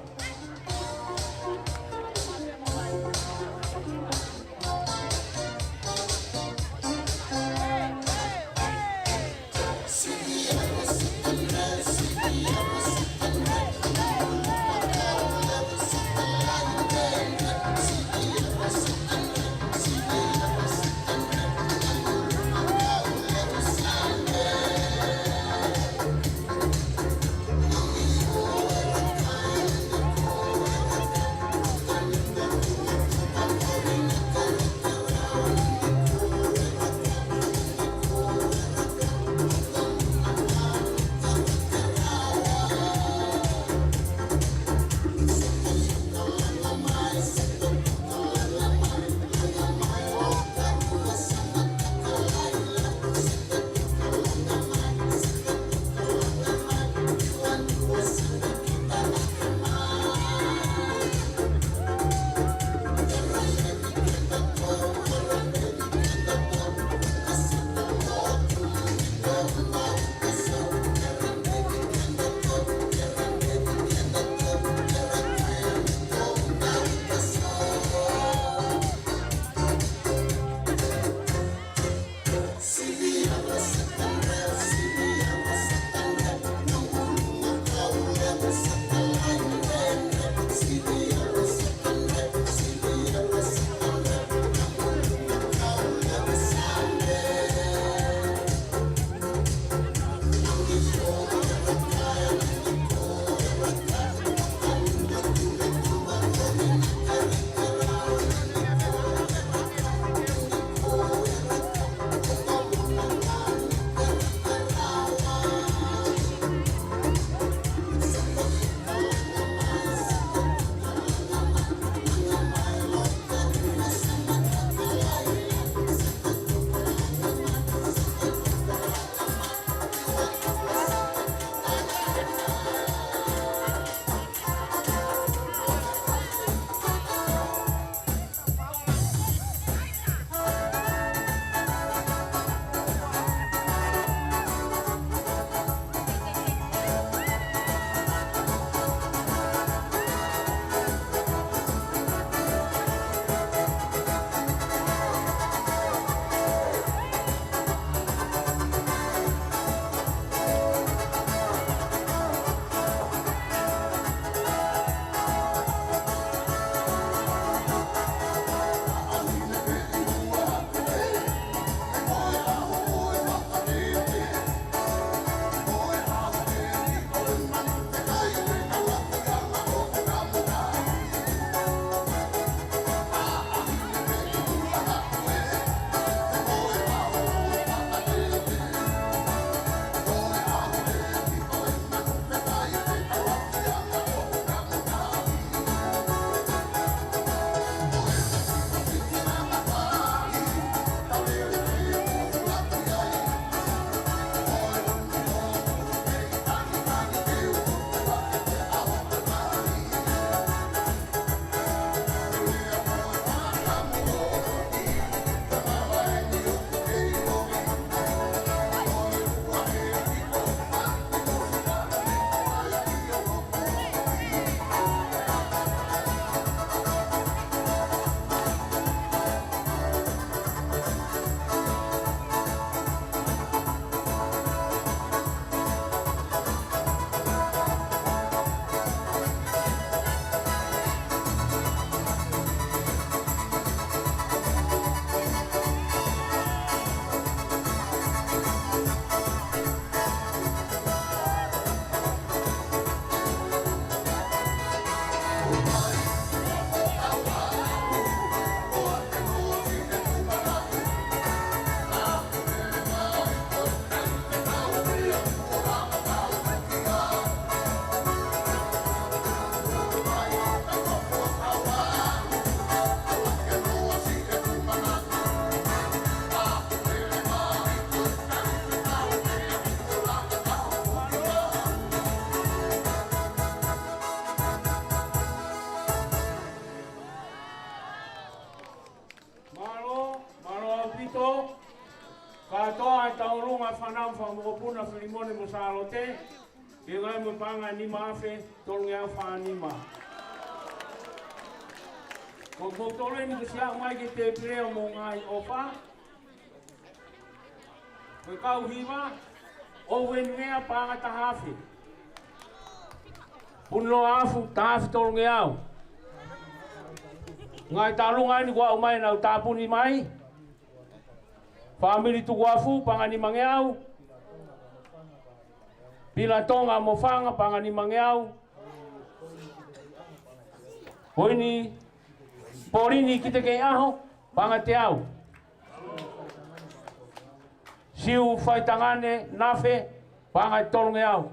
Ngaahi fānau fakamokopuna Filimone mo Sālote, ke ngai mo e paʻanga ʻe nima afe tolungeau fā nima. Ko kimoutolu eni kuo ʻosi aʻu mai ki he tēpile ʻo mo e ngaahi ʻofa. Ko e kau hiva, ʻOueni Vea paʻanga taha afe. Puniloa Afu taha afe tolungeau. Ngaahi tālunga eni kuo aʻu mai ʻenau tāpuni mai. Fāmili Tukuafu paʻanga nimangeau. Pila Tonga mo Fanga paʻanga nimangeau. Poini, Polini Kitekeiʻaho paʻanga teau. Siu Faitangane Nafe paʻanga tolungeau.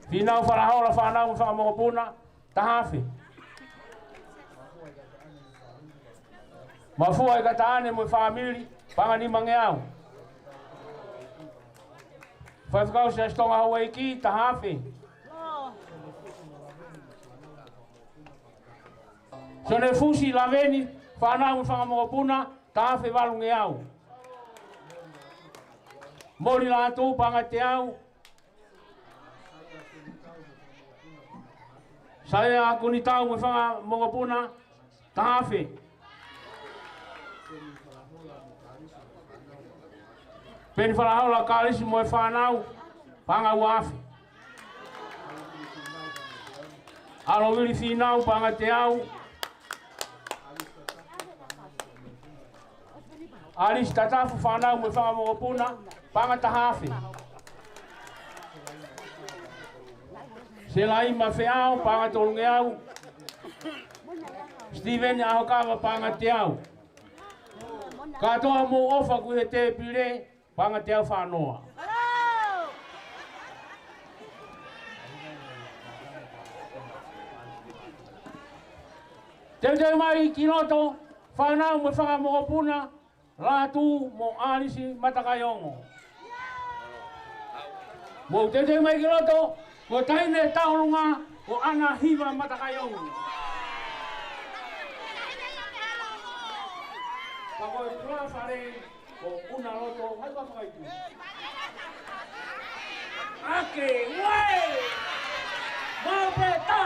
Fīnau Falahola fānau mo e fanga mokopuna, taha afe. Mafua ʻIkataʻane mo e fāmili, paʻanga nimangeau. Faifekau Siaosi Tonga Houʻeiki, taha afe. Sione Fusi Laveni fānau mo e fanga mokopuna, taha afe valungeau. Moli Lātū paʻanga teau. Saia Kunitau mo e fanga mokopuna, taha afe. Peni Falahola Kalisi mo e fānau, paʻanga ua afe. ʻAlovili Fīnau paʻanga teau. Alisi Tatafu fānau mo e fanga mokopuna, paʻanga taha afe. Selaima Feao paʻanga tolungeau. Steven ʻAhokava paʻanga teau. Kātoa mou ʻofa ki he tēpile, paʻanga teau fā noa. Teuteu mai ki loto, fānau mo e fanga mokopuna, Lātū mo Alisi Matakaiongo. Mou teuteu mai ki loto, ko e taʻahine tauʻolunga ko ʻAna Hiva Matakaiongo. Ka ko e tulafale ko ʻUna Loto, hai ka fai tu. Ake, uai! Mau pē tā!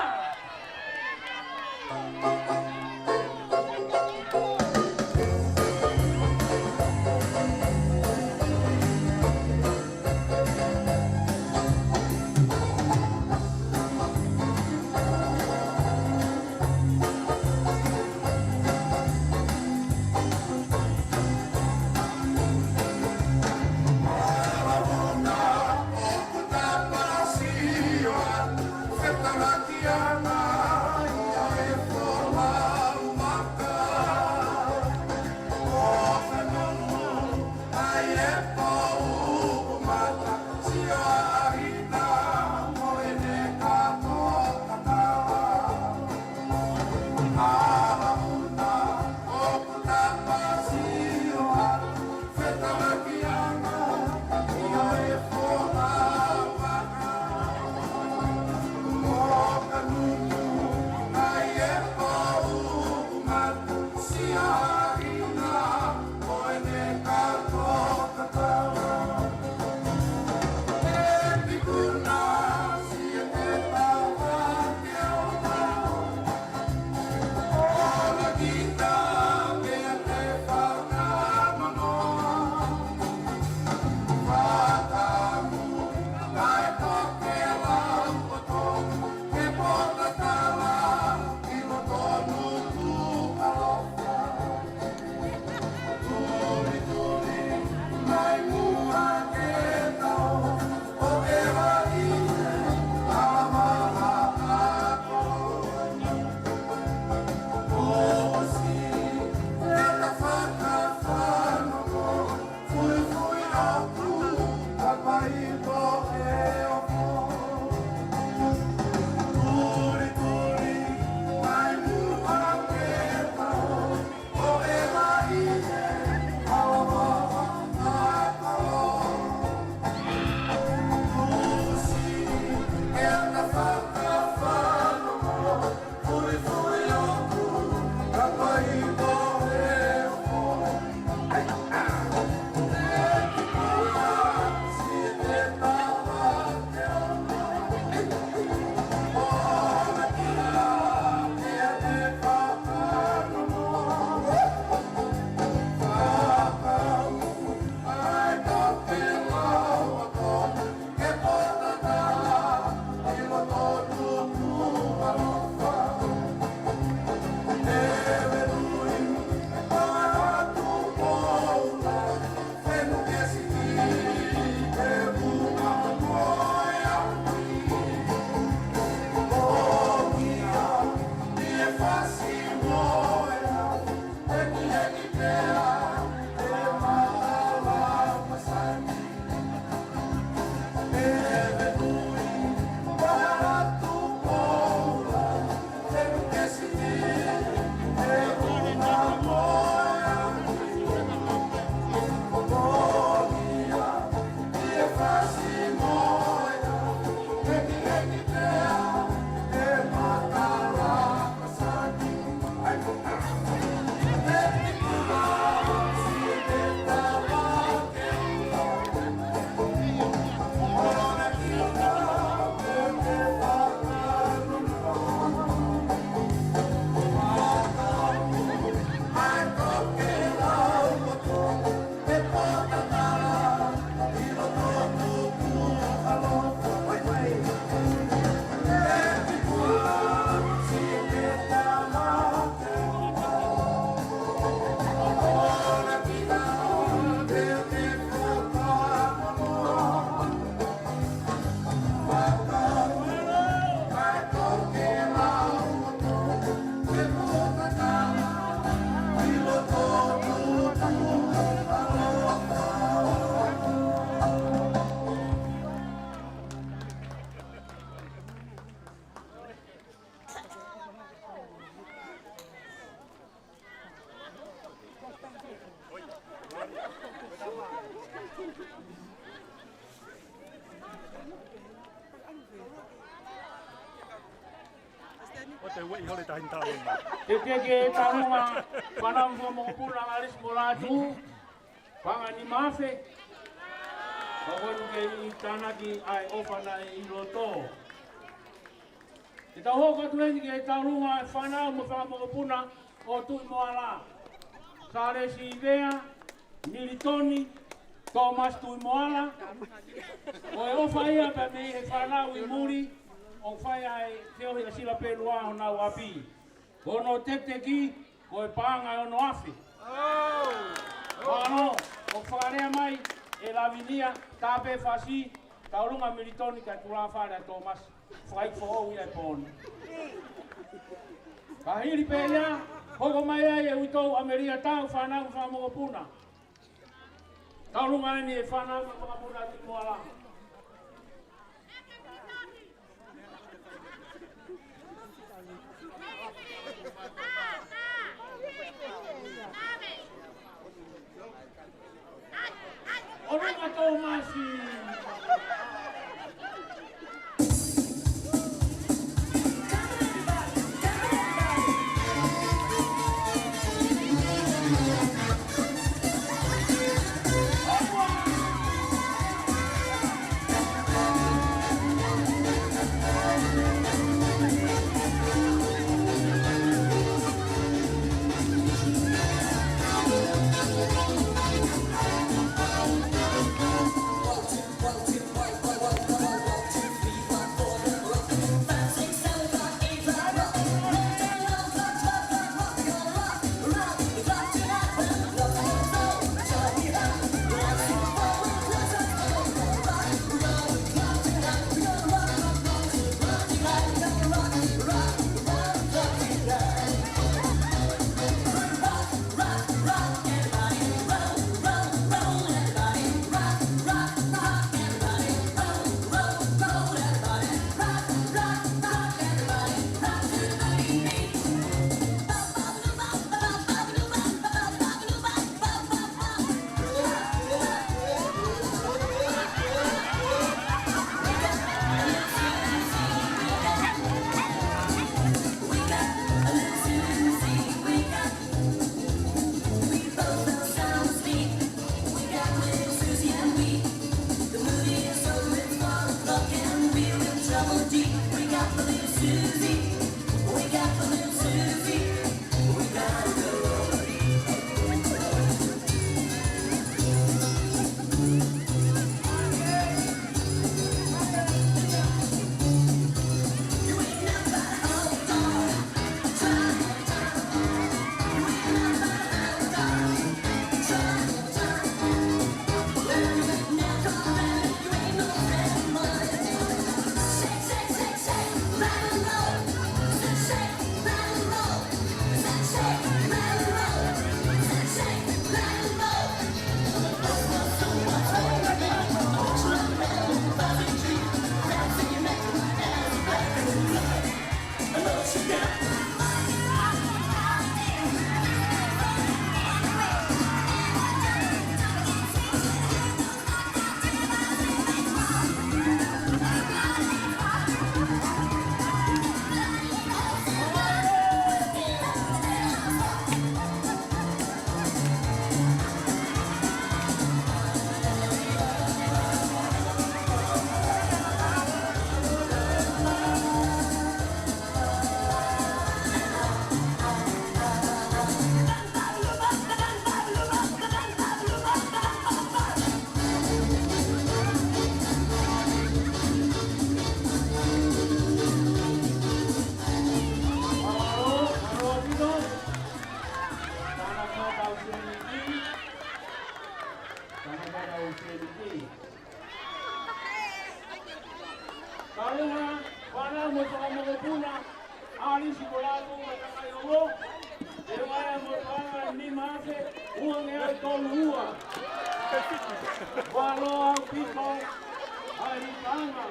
Ko te ueʻi hole tahi ni taʻu. Te te ke taunga, fānau mo e mokopuna, Alisi mo Lātū, paʻanga ʻe nima afe. Ka ko eni ke ʻi tānaki ʻa e ʻofa naʻe ʻi loto. Te tau hoko atu eni ke taunga e fānau mo e fanga mokopuna ʻo Tuʻimoala. Sālesi Ivea, Militoni Tōmasi Tuʻimoala. Ko e ʻofa ia pea mei he fānau ʻi muli, ʻo fai ai e feohi ʻa Sila Pelua honau ʻapi. Ko hono tekiteki, ko e paʻanga ʻe ono afe. Mālō, ʻoku fakalea mai ʻe Lavinia Tāpefasi, taunga Militoni kae tulafale ʻa Tōmasi. Fai foʻou ia e pō ni. Ka hili pē ia, hoko mai ai e uitou ʻAmelia Tau, fānau mo e fanga mokopuna. Taunga eni e fānau mo e mokopuna Tuʻimoala. ʻOlunga Tōmasi. Taunga, fānau mo e fanga mokopuna, Alisi mo Lātū, mo e kakai ongo, te u ʻai mo e paʻanga ʻe nima afe, ua ngeau tolu ua. Mālō ʻaupito ʻa e paʻanga.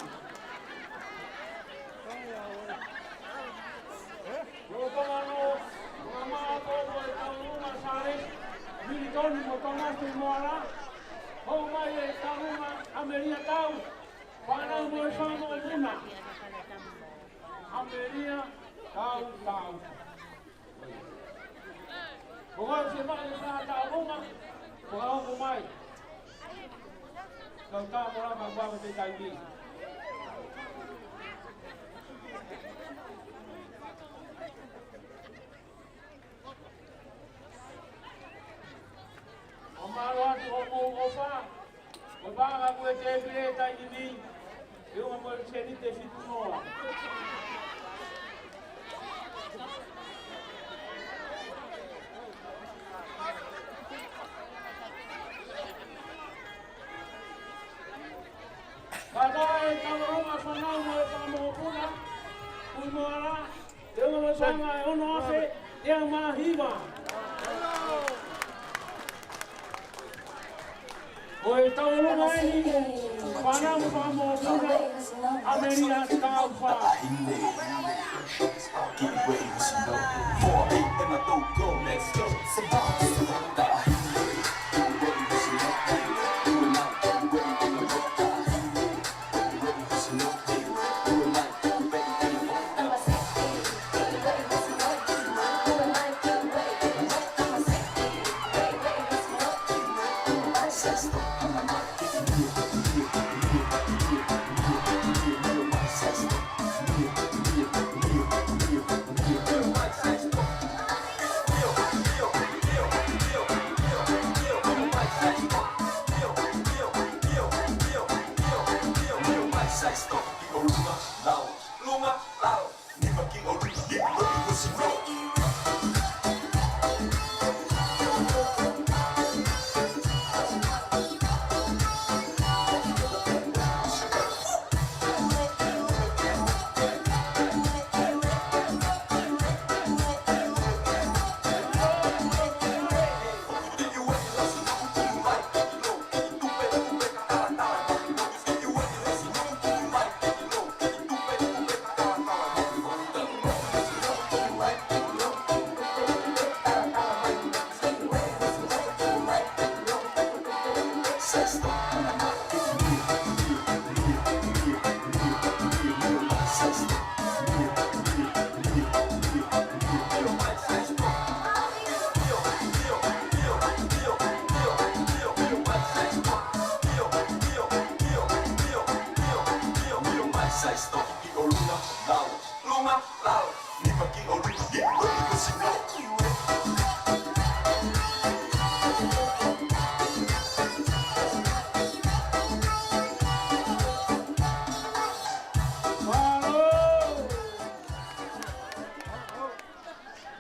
Lolotonga ʻo e mālō ʻo e taunga Sālesi, Militoni mo Tōmasi Tuʻimoala, hoko mai e taunga ʻAmelia Tau, fānau mo e fanga mokopuna. ʻAmelia, Tau, tau. Ko koe se maʻa le sa tau luma, ko au ko mai. Tau tau ko la ka kua ko te kai ni. ʻO mālō atu hoʻomou ʻofa, ʻo paʻanga ko e tēpile taimi ni, ʻi he ʻunga mo e seniti ʻe fitu noa. Kātoa e tau luma fānau mo e fanga mokopuna, ui mo ala, ʻi he ʻunga mo e paʻanga ʻe ono afe, teau mā hiva. Ko e tau luma eni, fānau mo e fanga mokopuna, ʻAmelia Taufa. Get ready, listen up. Four, eight, and I don't go, let's go.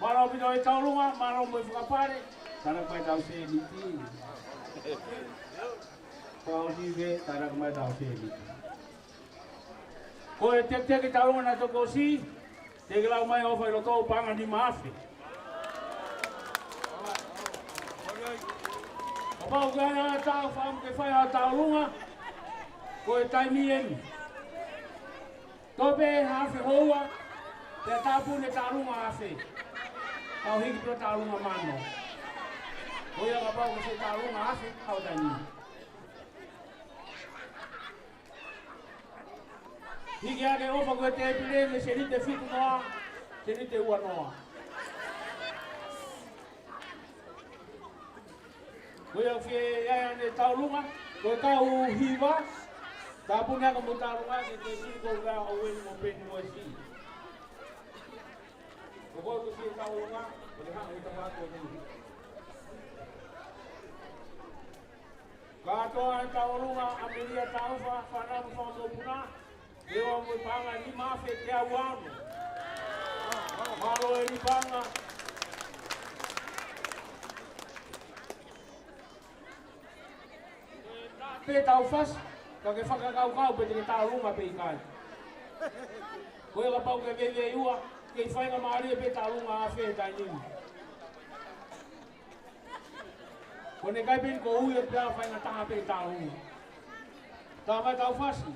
Mālō ʻaupito e tau luma, mālō mo e fakapale, tānaki mai tau seniti. Pau ni ve, tānaki mai tau seniti. Ko e teketeke tau luma naʻe toki ʻosi, te ke lau mai ʻofa ʻi loto, paʻanga nima afe. Kapau ʻoku ʻi ai ha taʻu fakaʻamu ke fai ha tau luma, ko e taimi eni. Tō pē ha afe houa, pea tāpuni e tau luma afe. Tau hiki pē tau luma mano. Ko ia kapau ko e tau luma afe, kau taimi. Hiki hake ʻofa ko e tēpile mei he seniti ʻe fitu noa, seniti ʻe ua noa. Ko ia ʻoku fie ʻi ai ʻene tau luma, ko e kau hiva, tāpuni hake mo tau luma, ke te sili ko ia ʻo weni mo peni mo e si. Ko koe ʻoku fie tau luma, ko e haʻu ʻi tau ako ni. Kātoa e tau luma, ʻAmelia Taufa, fānau mo e fanga mokopuna, ʻi he ʻunga mo e paʻanga nima afe teau ua ono. Mālō e ni paʻanga. Pē tau fasi, ka ke fakakaukau pe te ke tau luma pe ʻikai. Ko ia kapau ke veiveiua, ke faingamālie pē tau luma afe taimi ni. Ko ʻene ʻikai pē ni ko ui e pea faingataʻa pē tau. Tau mai tau fasi.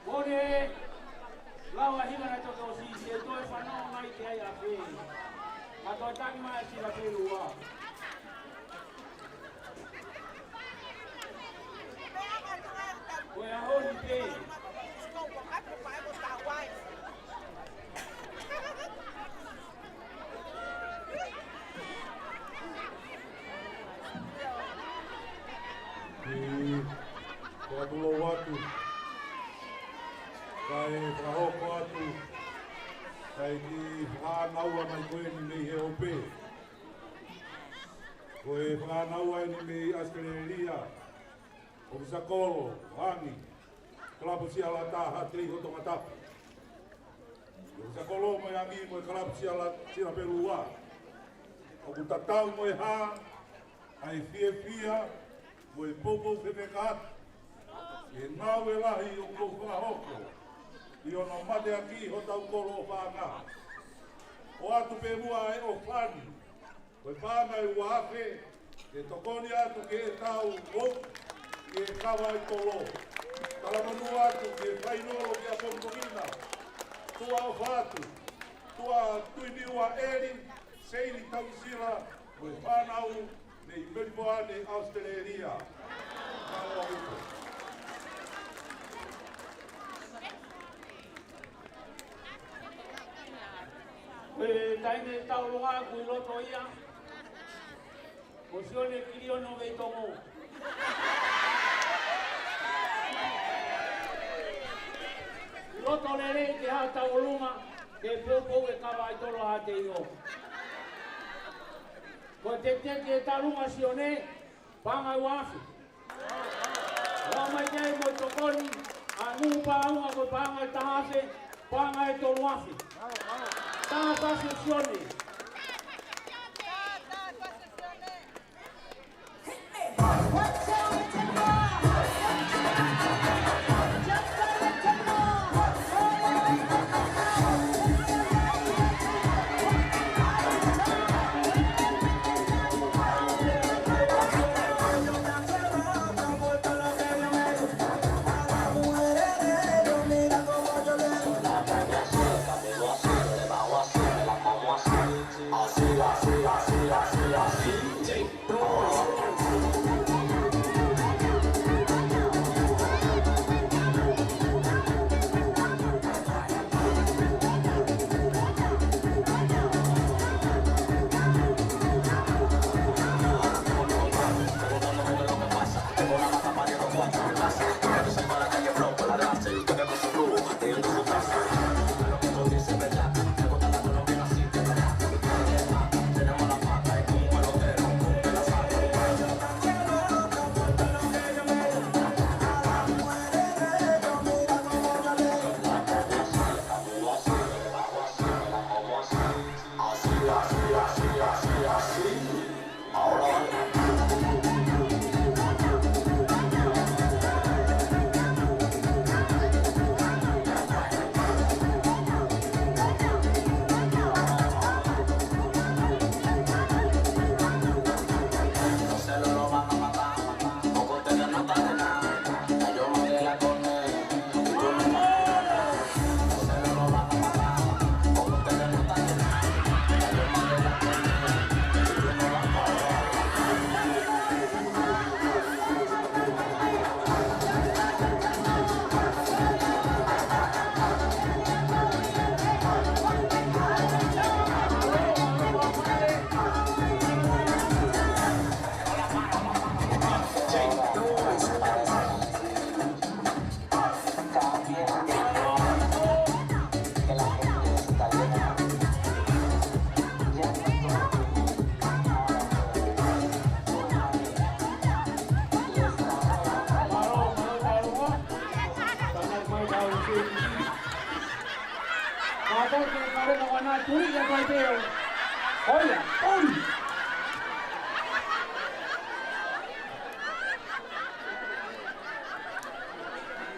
Kole, lau ʻa e hinga naʻe toki ʻosi, ke toe fanongo mai ki ai ʻa Pē. Ka toe tangi mai ʻa Sila Pelu ua. Ko e ʻaho ni pē. Ke fakatulou atu, kae fakahoko atu, kae kiʻi fānau mai ko eni mei he ʻope. Ko e fānau eni mei ʻAositelēlia, ʻOfisa Kolo, Angi, Kalapu Siala Taha Tei ʻo Tongatapu. ʻOfisa Kolo mo e Angi mo e Kalapu Siala, Sila Pelu ua. ʻOku tatau mo e hā ʻa e fiefia mo e poupou fefeka atu ki he ngāue lahi ʻoku fakahoko ʻi hono mateaki hotau kolo ʻofaʻanga. ʻOatu pē muʻa e ʻofa ni, ko e paʻanga ʻe ua afe, ke tokoni atu ki heʻetau moʻui ʻi he kava ʻi Tolo. Talamonū atu ki he fainolo ki ʻApongipongi na. Tuʻa ʻofa atu, Tuʻa Tuʻimiʻua ʻEli, Seini Tausila, mo e fānau mei Melipoane, ʻAositelēlia. Mālō ʻaupito. Ko e taimi ʻe taulua ʻoku ʻi loto ia, ko Sione Kiliono Veitongo. Loto lelei ke hā taulunga, ke poupou e kava ʻi Tolo Haʻa Tei ʻo. Ko e teketeke ʻe taulunga Sione, paʻanga ʻe ua afe. Lau mai ki ai mo e tokoni, ʻa e ngū pāunga ko e paʻanga ʻe taha afe, paʻanga ʻe tolu afe. Taha pasi Sione.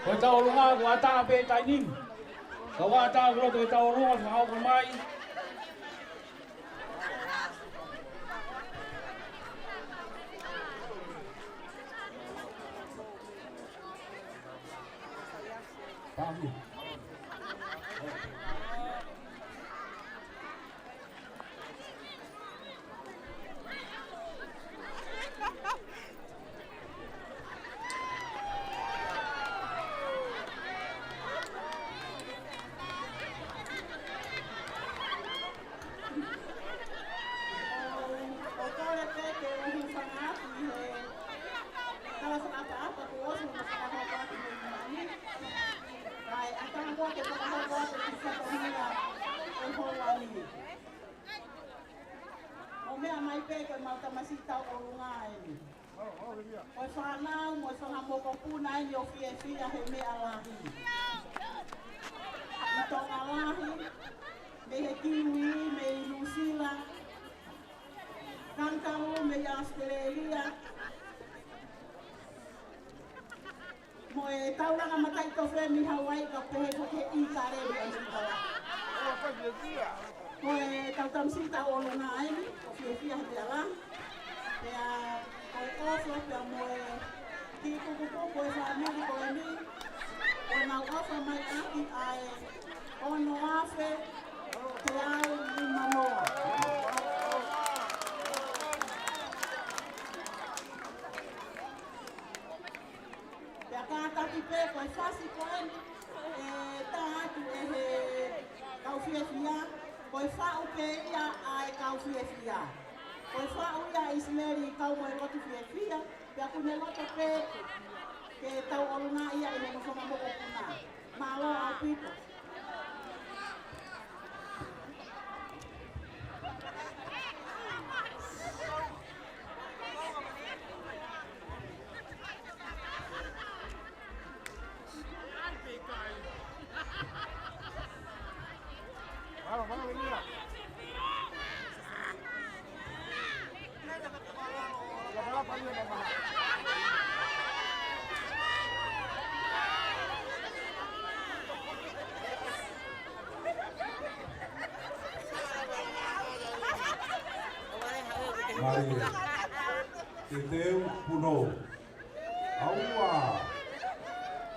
Ko e taulunga, ko e ʻatā pē taimi ni. Ka ʻatā kuo loto e taulunga, fakahoko mai. Pami. ʻOku ou kole pē ke u hūfanga atu ʻi he tala fakaʻapaʻapa kuo ʻosi hono fakahoko atu mei muʻa ni. Kae ʻatā koā ke fakahoko atu ki he fatongia ʻo e houa ni. Mou meʻa mai pē ki heʻemau tamasiʻi tauʻolunga eni. Ko e fānau mo e fanga mokopuna eni ʻoku fiefia he meʻa lahi. ʻI Tonga lahi, mei he Kiwi, mei Nuʻusila, Kangaroo, mei ʻAositelēlia, mo e taulanga mataʻitofe mei Hauaiʻi kae pehē foki ki ʻItāleli ʻa e meʻa lahi. Ko e kau tamasiʻi tauʻolunga eni, ʻoku fiefia he meʻa lahi. Pea ko e ʻofa pea mo e kiʻi kukupuku ʻo e fāmili ko eni, ʻoku nau ʻofa mai ʻaki ʻa e ono afe teau nimanoa. Pea kātaki pē ko e fasi ko eni ʻe tā atu ʻe he kau fiefia, ko e faʻu pē ia ʻa e kau fiefia. Ko e faʻu ia ʻa ʻIsileli kau mo e lotu fiefia, pea ʻoku ne loto pē ke tauʻolunga ia ʻi hono fanga mokopuna. Mālō ʻaupito. Mālie. Te teu punou. ʻAua.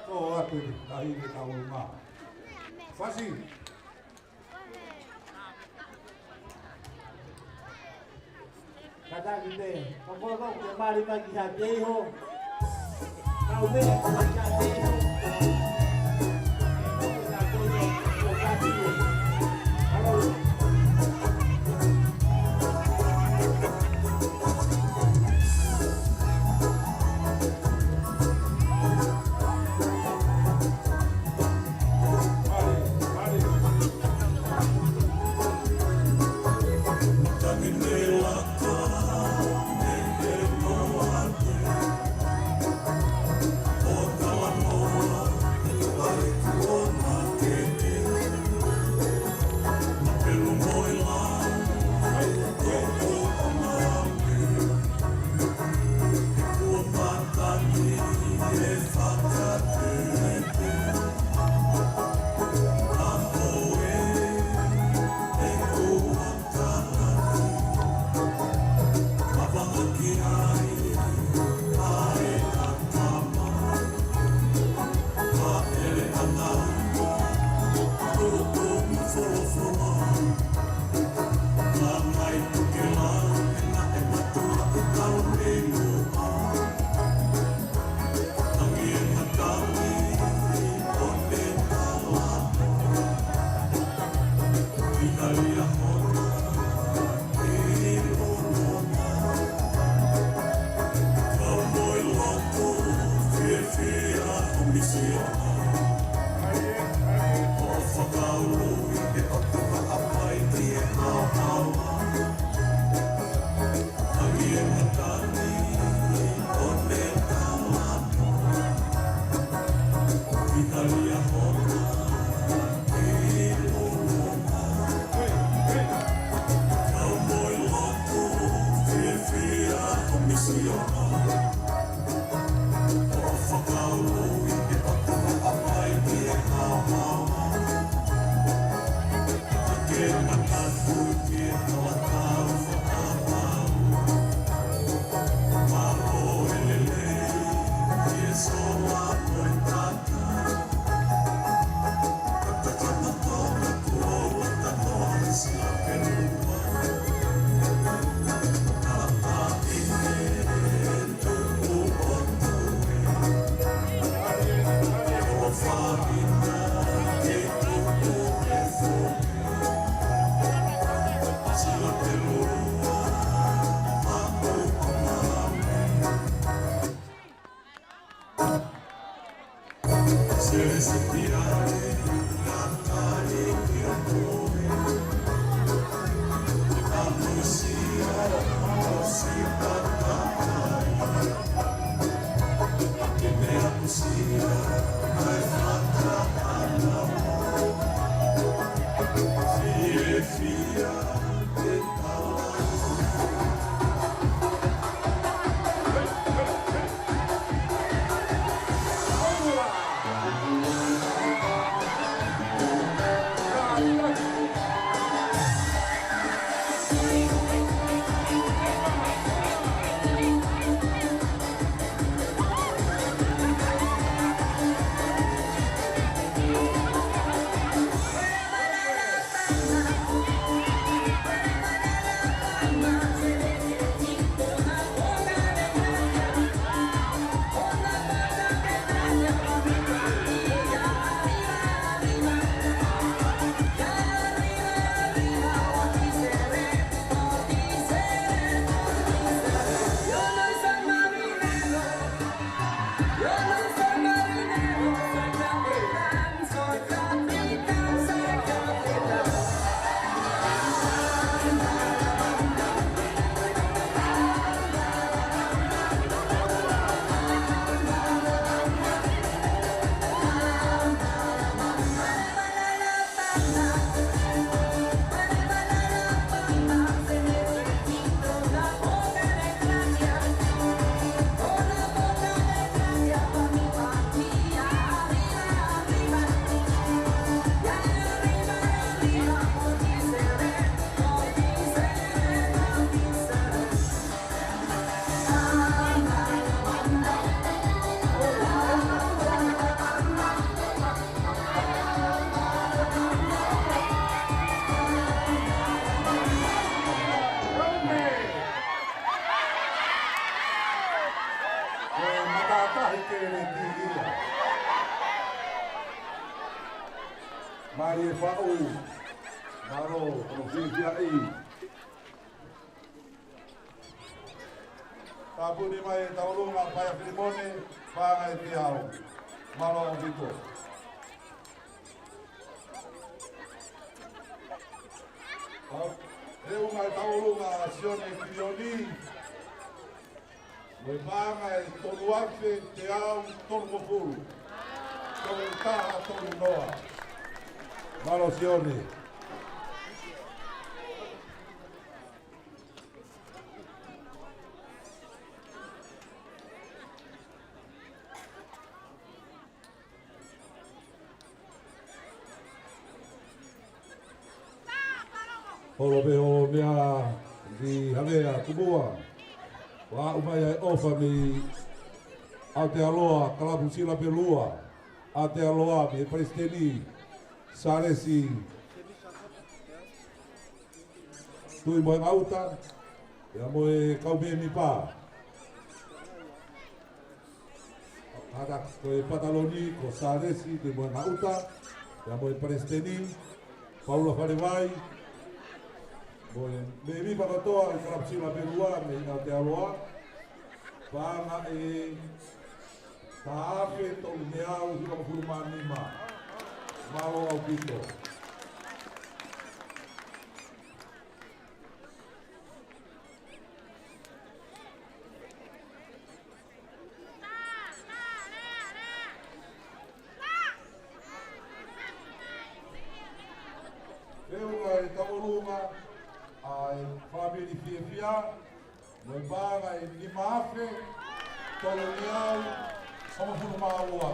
Ko atu ki tahi ke tau uma. Fasi. Kātaki pē, ko koe ko ke mali mai ki ha teiho. Kau pē, ko mai ki ha teiho. Ko e matātahi ke ne tī ia. Mālie Faʻu, mālō hono fiefia ʻi. Tāpuni mai e tauʻolunga Paea Filimone, paʻanga ʻe teau. Mālō ʻaupito. Tau, e ʻunga e tauʻolunga Sione Kilioni. Mo e paʻanga ʻe tolu afe teau tolungofulu. Tolu taha tolu noa. Mālō Sione. Holo pē ʻo meʻa ki Havea Kumua. Ua aʻu mai ai ʻofa mei Aotearoa, Kalapu Sila pē lua. Aotearoa mei Palesiteni, Sālesi Tuʻimohenga ʻUta, pea mo e kau mēmipa. Hata ko e pataloni, ko Sālesi Tuʻimohenga ʻUta, pea mo e Palesiteni, Paula Falevai, mo e mēmipa kotoa ʻi Kalapu Sila pē lua mei Aotearoa, paʻanga ʻe taha afe tolumeau hivangofulu mā nima. Mālō ʻaupito. Pea ʻunga e tauʻolunga ʻa e fāmili Fiefia, mo e paʻanga ʻe nima afe tolumeau hongofulu mā ua,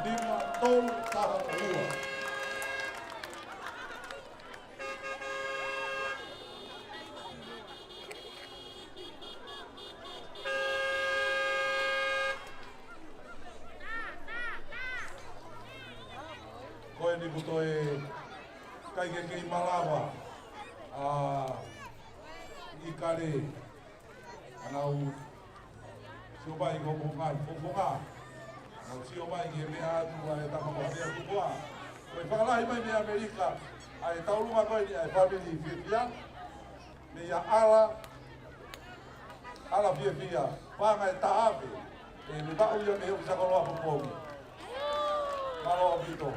nima tolu taha ua. Ko eni kuo toe ʻikai ke kei malava ʻa ʻIkale. ʻA nau sio mai ko mo ngai fofonga. ʻA nau sio mai ke meʻa atu ʻa e tama ko Havea Kumua. Ko e fakalahi mai mei ʻAmelika ʻa e tauʻolunga ko eni ʻa e fāmili Fiefia. Meia ʻAla, ʻAla Fiefia, paʻanga ʻe taha afe, ʻe meʻa ʻo ia mei he ʻofisa koloa Popongi. Mālō ʻaupito.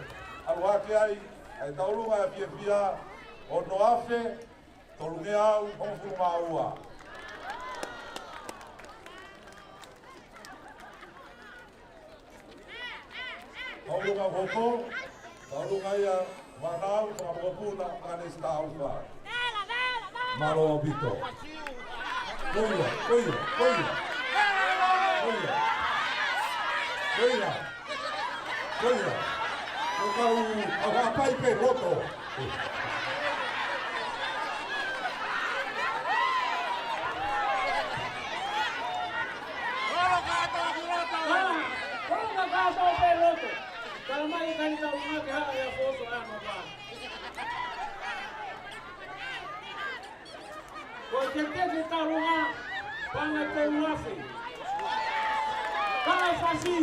ʻAlu hake ai ʻa e tauʻolunga ʻa e fiefia, ono afe tolungeau hongofulu mā ua. Tauʻolunga hoko, tauʻolunga ia ʻa e fānau, fanga mokopuna, ʻAnesi Taufa. Mālō ʻaupito. Ko ia, ko ia, ko ia. Ko ia. Ko ia. Ko ia. Ko kau, ʻa, ʻa, pai pē loto. Ā, ko e kātoa pē loto. Tala mai ka ni tau ngā ke haʻa ia foso ʻa e mapa. Ko e teketeke tauʻolunga, paʻanga ʻe tolu afe. Kae fasi.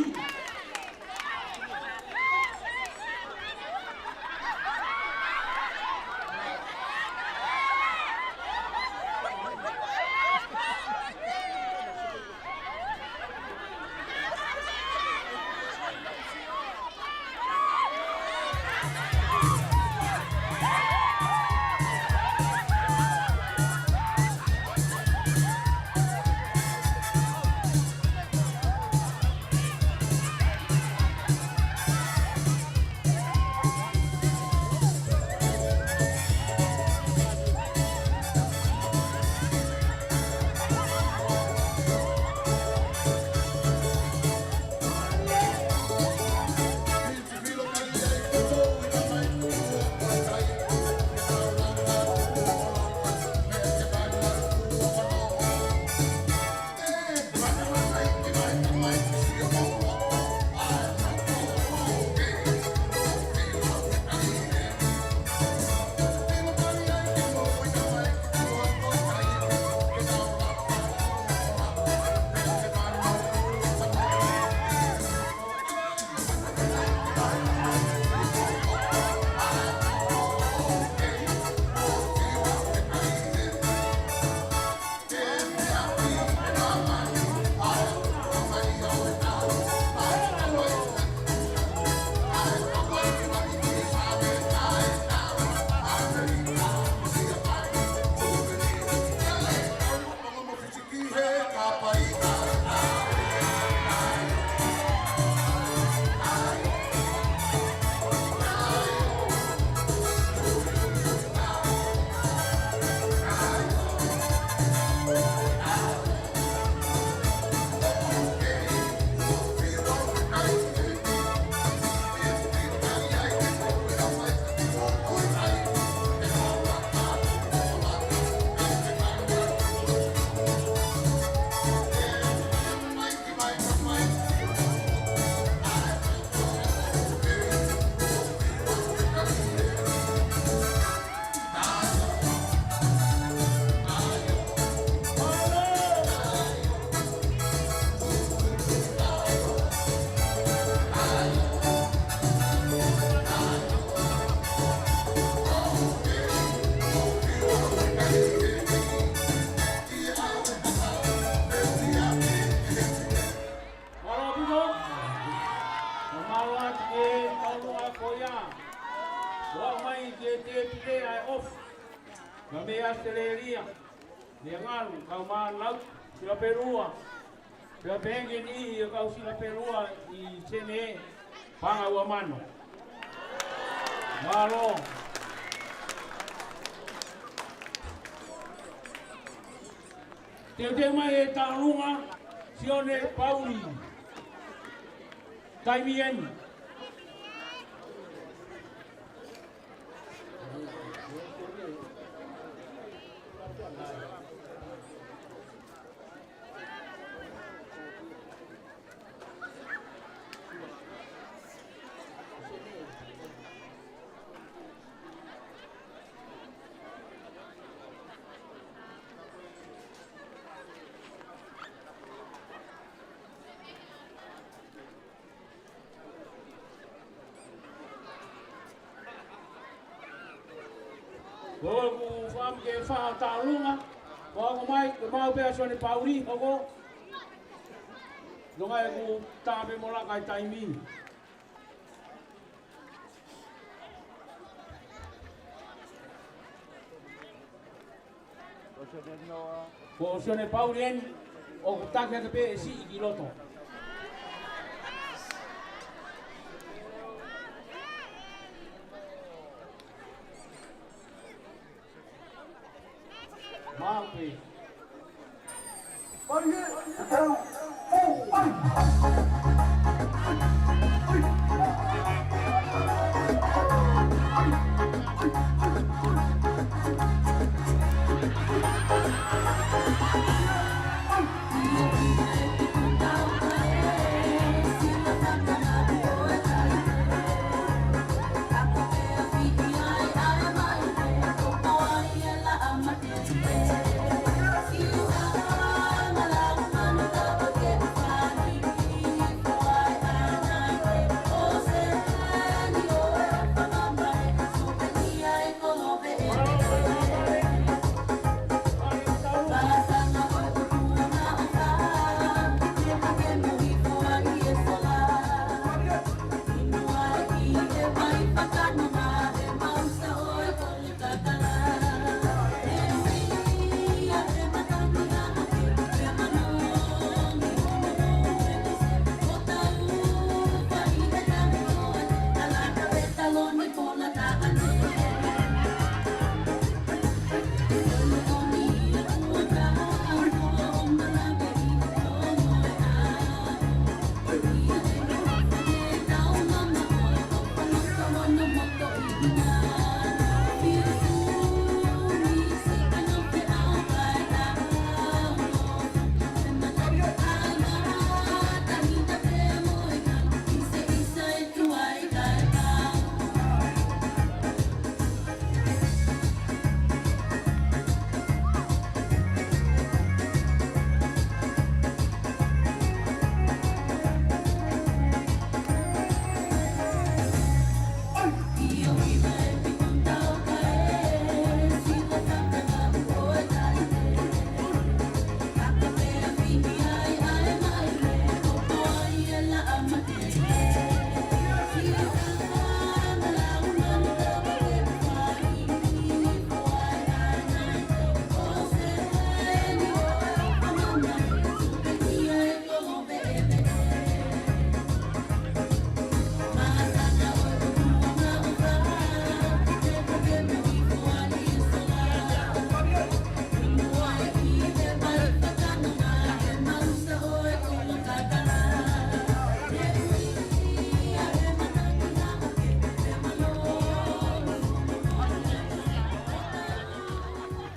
Mālō ʻaupito. Mālō atu ki he tauʻolunga ko ia. Ua mai ki he tēpile ʻa e ʻofa. Ka mei ʻAositelēlia. Meʻa ngalu, kau mā lau, sila pelua. Pea pehē ki he niʻihi ʻo e kau sila pelua ʻi Senē, paʻanga ua mano. Mālō. Teuteu mai e tauʻolunga, Sione Pauli. Taimi eni. Ko ʻeku fam ke fa tauʻolunga, ko ʻeku mai, ko mau pē ʻa Sione Pauli, hoko. Longa ʻeku tāpe mo laka e taimi. Ko Sione Pauli eni, ʻoku taki atu pē ʻe siʻi ki loto. Maʻu pē.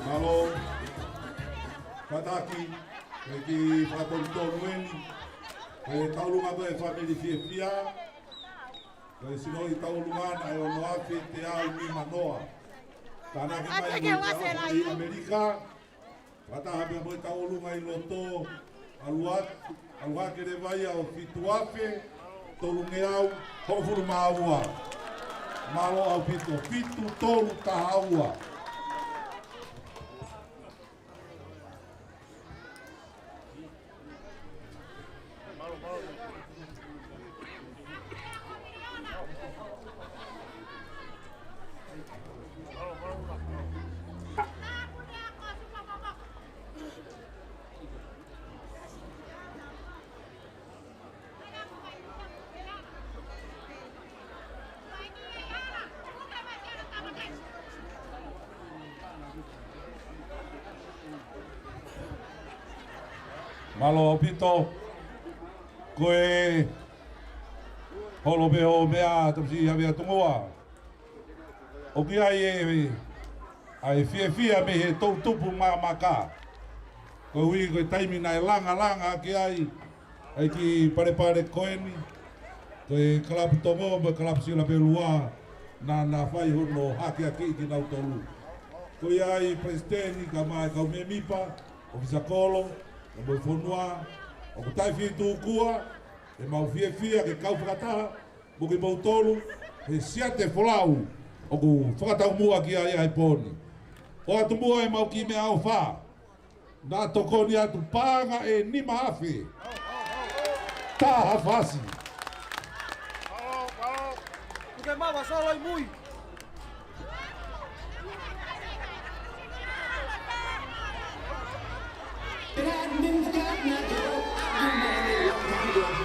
Mālō. Kātaki, ʻe ki fakatonutonu eni. Ko e tauʻolunga ko e fāmili fiefia. Ko e sinoʻi tauʻolunga naʻe ono afe teau nimanoa. Tānaki mai mei ʻAmelika. Fakataha pea mo e tauʻolunga ʻi loto, ʻalu atu, ʻalu hake leva ia ʻo fitu afe tolungeau hongofulu mā ua. Mālō ʻaupito, fitu tolu taha ua. Mālō ʻaupito. Ko e holo pē ʻo meʻa, Topisi Havea Tungua. ʻOku ʻi ai e, ʻa e fiefia mei he toʻutupu maʻa Maka. Koeʻuhi ko e taimi naʻe langalanga ʻaki ai ʻa e kiʻi palepale ko eni, ko e kalapu Tonga mo e kalapu Sila pē ʻe ua, naʻa na fai hono hakeakiʻi kinautolu. Ko ia ai palesiteni kae ʻumaʻā e kau mēmipa, ʻōfisa kolo, kae ʻumaʻā e fonua, ʻoku taʻefitūkua, ʻemau fiefia ke kau fakataha mo kimoutolu he siate folau ʻoku fakataumuʻa ki ai ʻa e pō ni. ʻOatu muʻa ʻemau kiʻi meʻaʻofa. Naʻa tokoni atu paʻanga ʻe nima afe. Taha fasi. Uke mava solo i mui.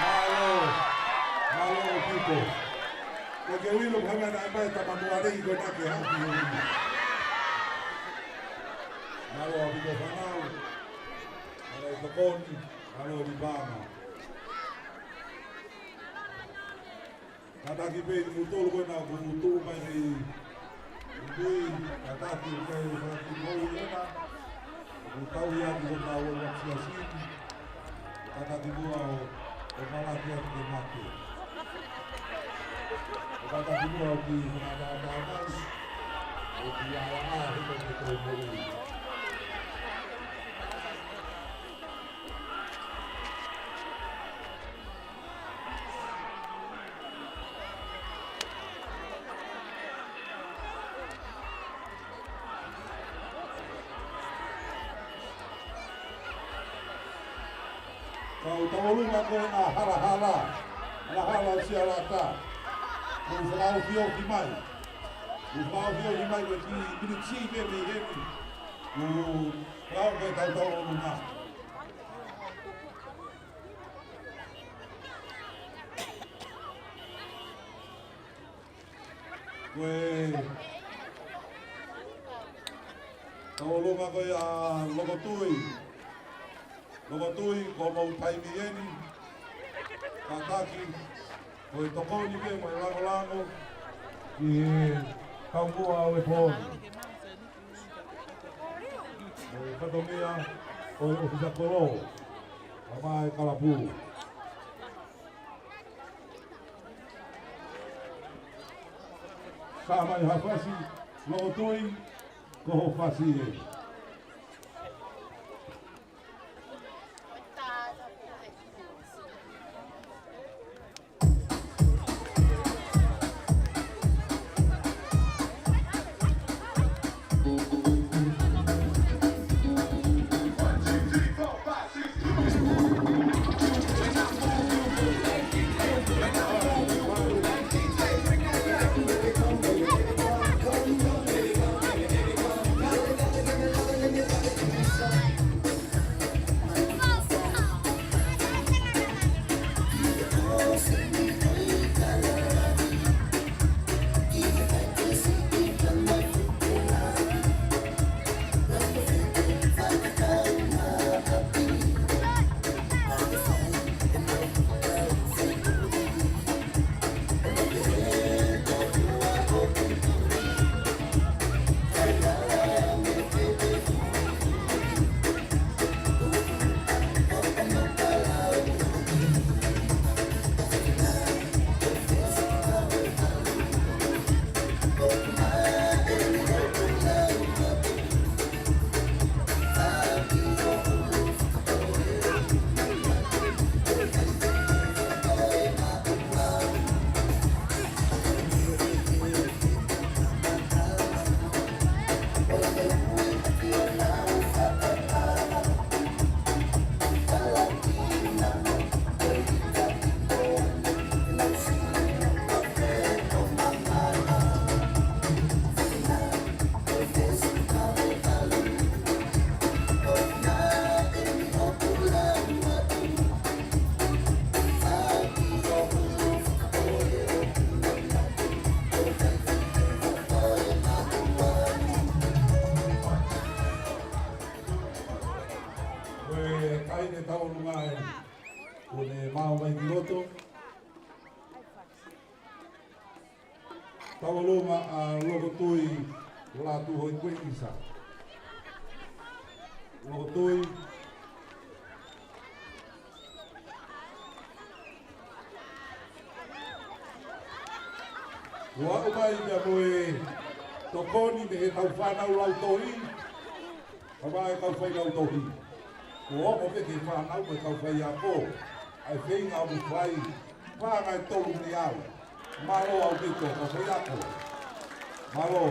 Mālō, mālō Piko. Ko ke uilo hanga na mai tama mua lei ko na ke haʻu. Mālō Piko Fanau. Mālō e tokoni, mālō Lipama. Kātaki pē kimoutolu ko ena kuo tuʻu mai mei ʻUtui, kātaki pē ʻo fakakikou ena, ʻo tau ia ki hotau ʻOtua Siasi, kātaki muʻa ʻo, ʻo malaki atu ke mate. ʻO kātaki muʻa ʻo ki hotau ʻOtua mai, ʻo ki ala a he ko te tau moʻui. Kau tauʻolunga ko e ʻa Halahala, Halahala Sialata. Mou fakaofiofi mai. Mou fakaofiofi mai ko e kiʻi miniti pē mei heni. Mou fakaofiofi mai kau tauʻolunga. Ko e tauʻolunga ko ia Lokotui. Lokotui, ko hoʻomou taimi eni. Kātaki, ko e tokoni pē mo e langolango ki he taumuʻa ʻo e pō ni. Mo e fatongia ʻo e ʻōfisa kolo, ʻa e kalapu. Ka mai ha fasi, Lokotui, ko ho fasi ē. Mao mai ki loto. Tauʻolunga ʻa Lokotui Lātūhoikueʻisa. Lokotui. Kuo aʻu mai pea mo e tokoni mei he kau fānau lautohi. Kau ai kau fai lautohi. Kuo ongo pē ki he fānau mo e kau faiako ʻa e feinga ʻoku fai. Paʻanga ʻe tolu mei ai. Mālō ʻaupito kau faiako. Mālō.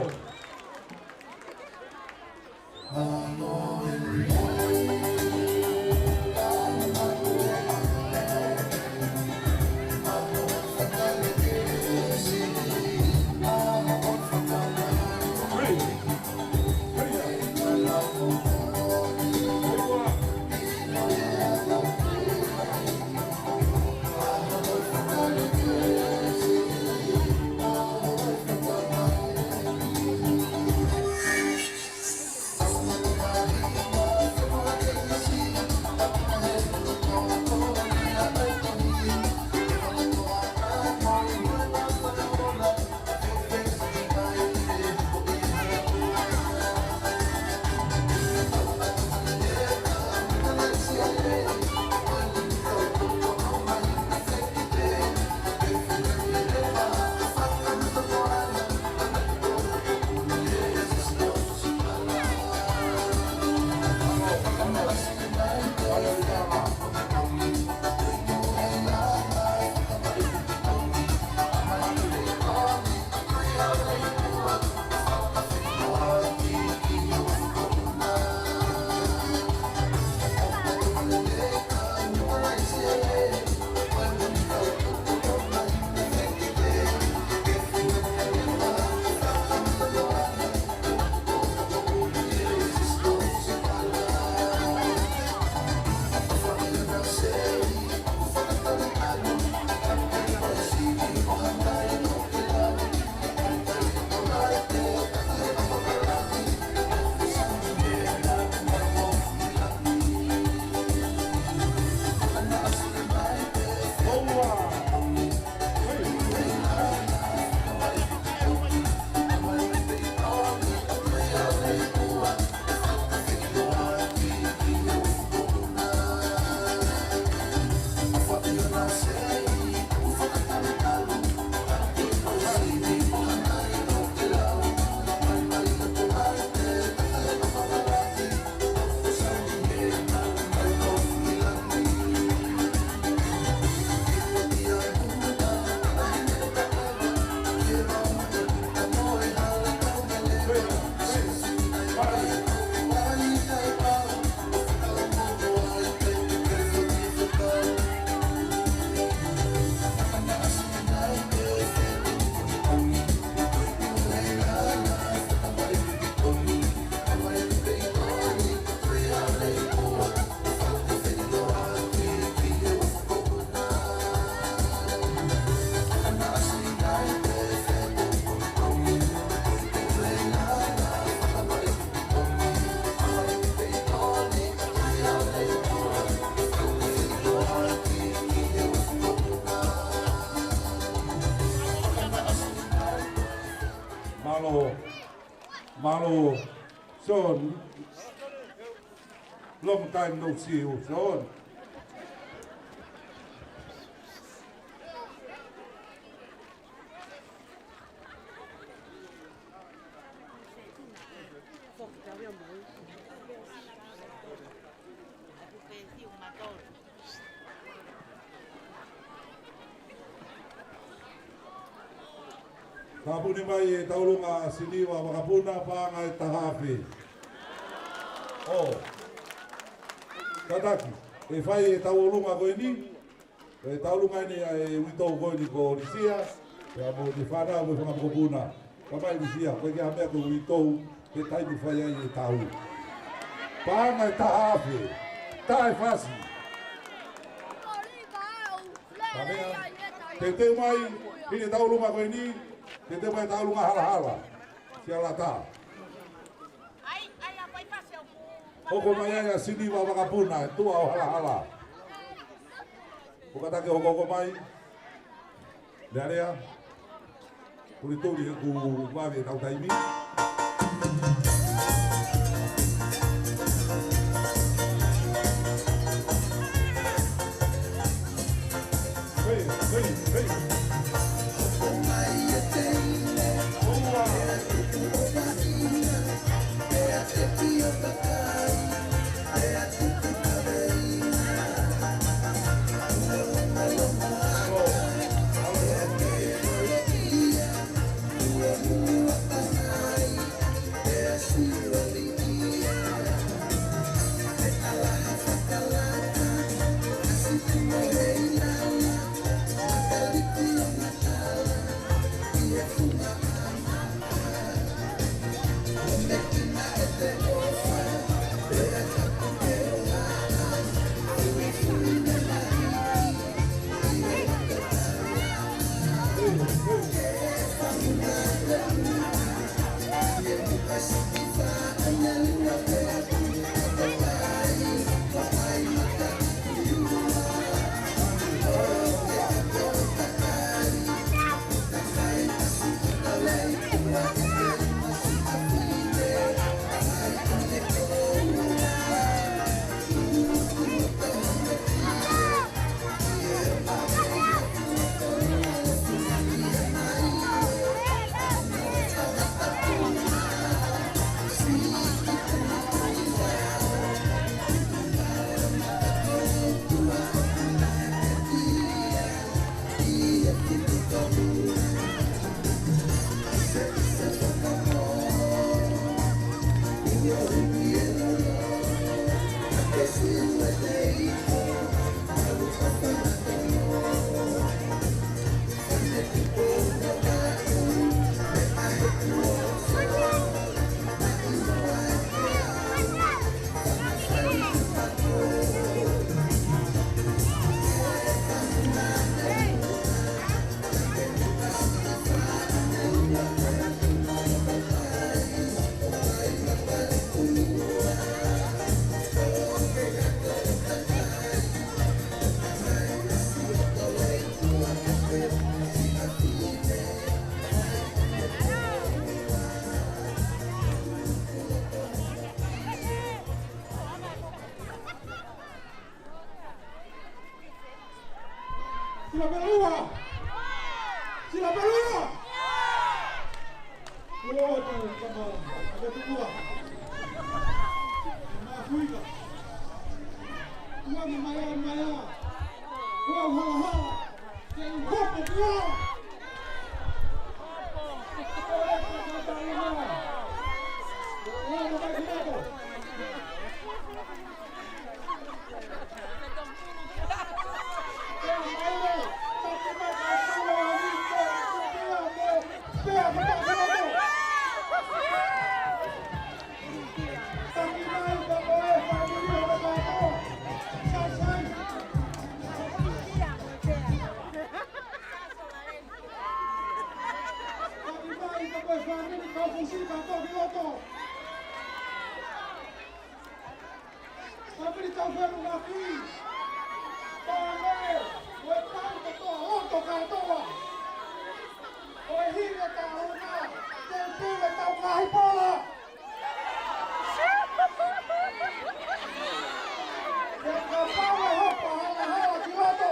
Mālō, mālō, Sean. Long time no see you, Sean. Tāpuni mai e tauʻolunga Siniva Vakapuna, paʻanga ʻe taha afe. ʻO kātaki, ʻe fai e tauʻolunga ko eni, e tauʻolunga eni ʻa e uitou ko eni ko Lisia, pea mo e fānau mo e fanga mokopuna. Ka mai Lisia, ko e ke amea ko uitou, he taimi fai ai e tau. Paʻanga ʻe taha afe, taʻefasi. Ka meʻa, teuteu mai, hili e tauʻolunga ko eni, teuteu mai e tauʻolunga halahala. Sia lata. Hoko mai ai ʻa Siniva Vakapuna, e tuʻa ʻo halahala. Ko e kātaki hokohoko mai. Lea lea. Kulituli he kuo vave ʻetau taimi. Hei, hei, hei. Sila Pelua! Sila Pelua! Ua tu kama, ua tu ua. Mafuika. Ua mamaia, mamaia. Ua hala hala. Ke u hopo ki ua. Fāmili Taufelu Ngāpuhi. Pānele, ʻo e tau kotoa, loto kātoa. ʻO e hili e tau na, teuteu e tau ngaahi pola. Ke kapau ʻe hopo halahala ki loto.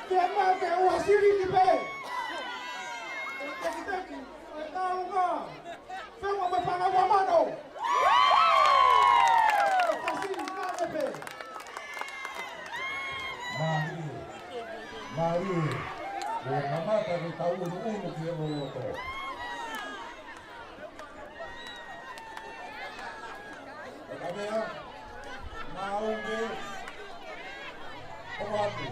Ke mate ua silini pē. Ke tekiteki, ʻo e tau na. Fenua me fana ua mano. Mālie. Mālie. Kuo kamata ke tau ʻunuʻunu ki he loloto. ʻE kavea, maunge, ʻo atu.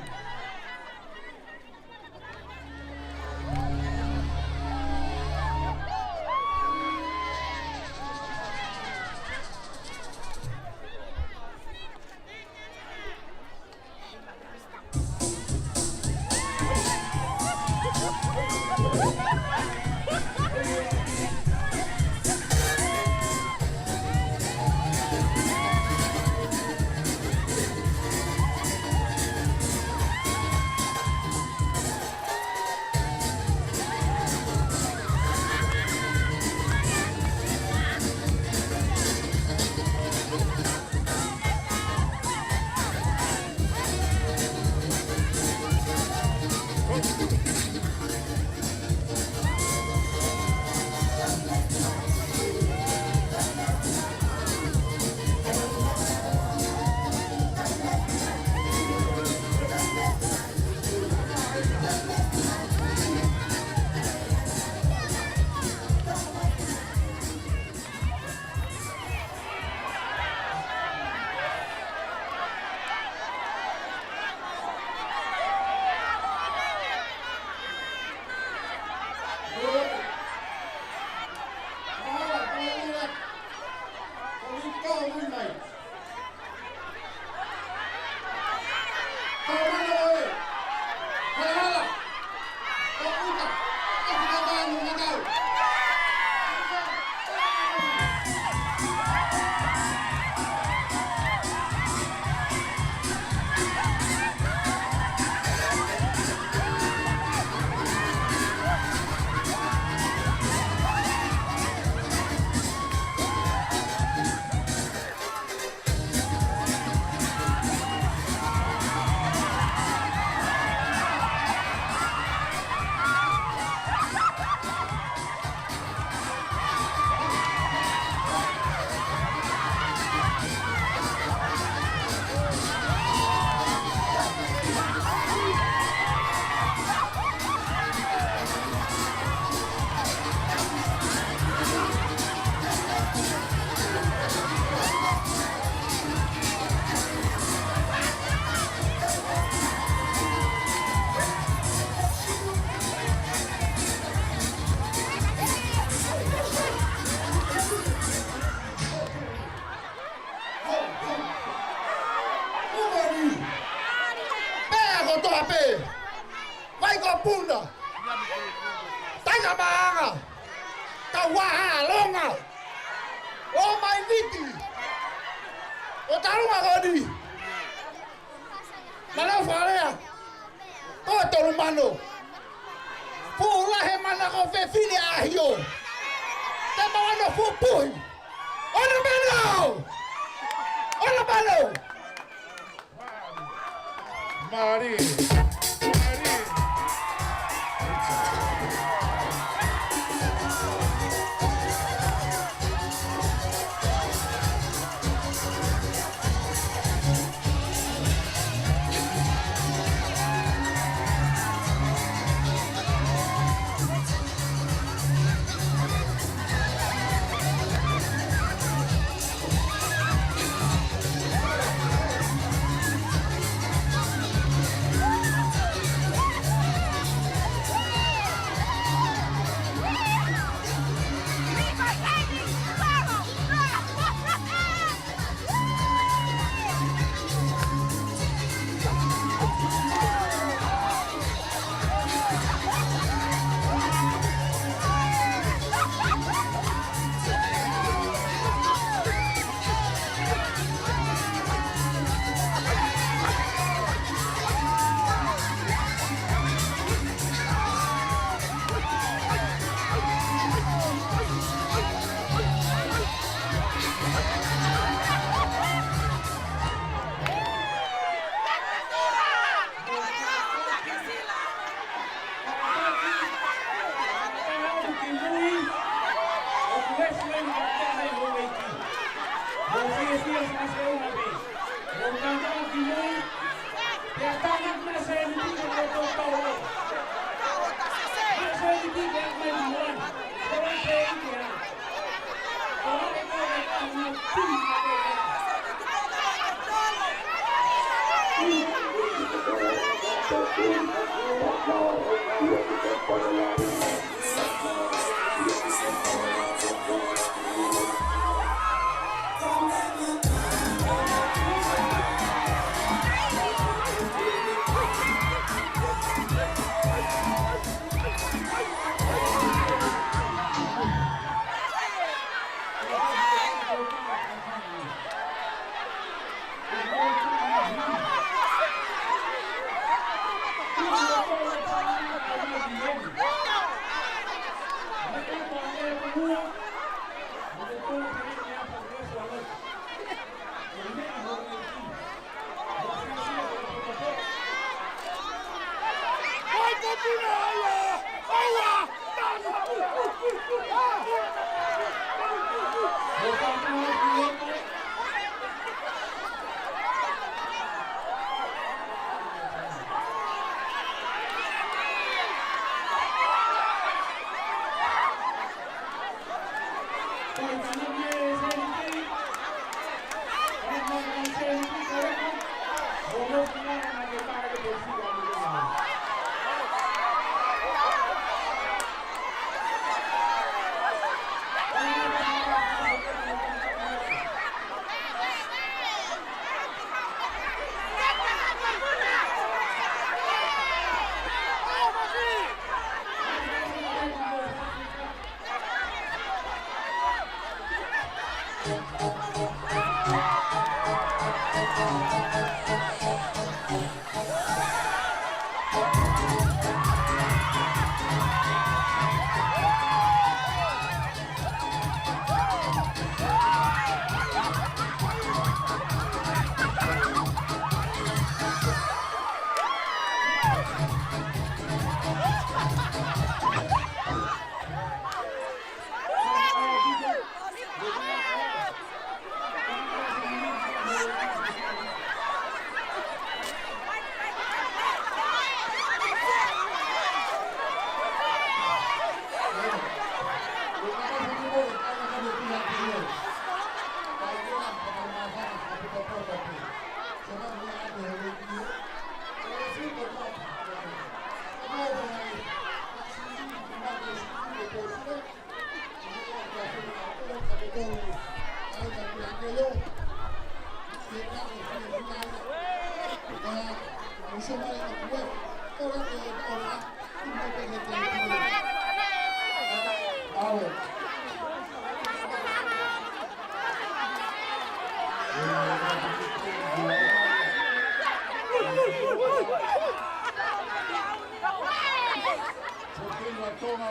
Kau ʻa Longa. ʻO mai Viti. ʻO Talunga ko eni. Manau Fakalea. Ko Tolumano. Fuʻu lahi e mana ko fefine ʻa ʻAhio. Te mau ʻano fuʻu puhi. ʻOno mano. ʻOno mano. Mālie. Mālie.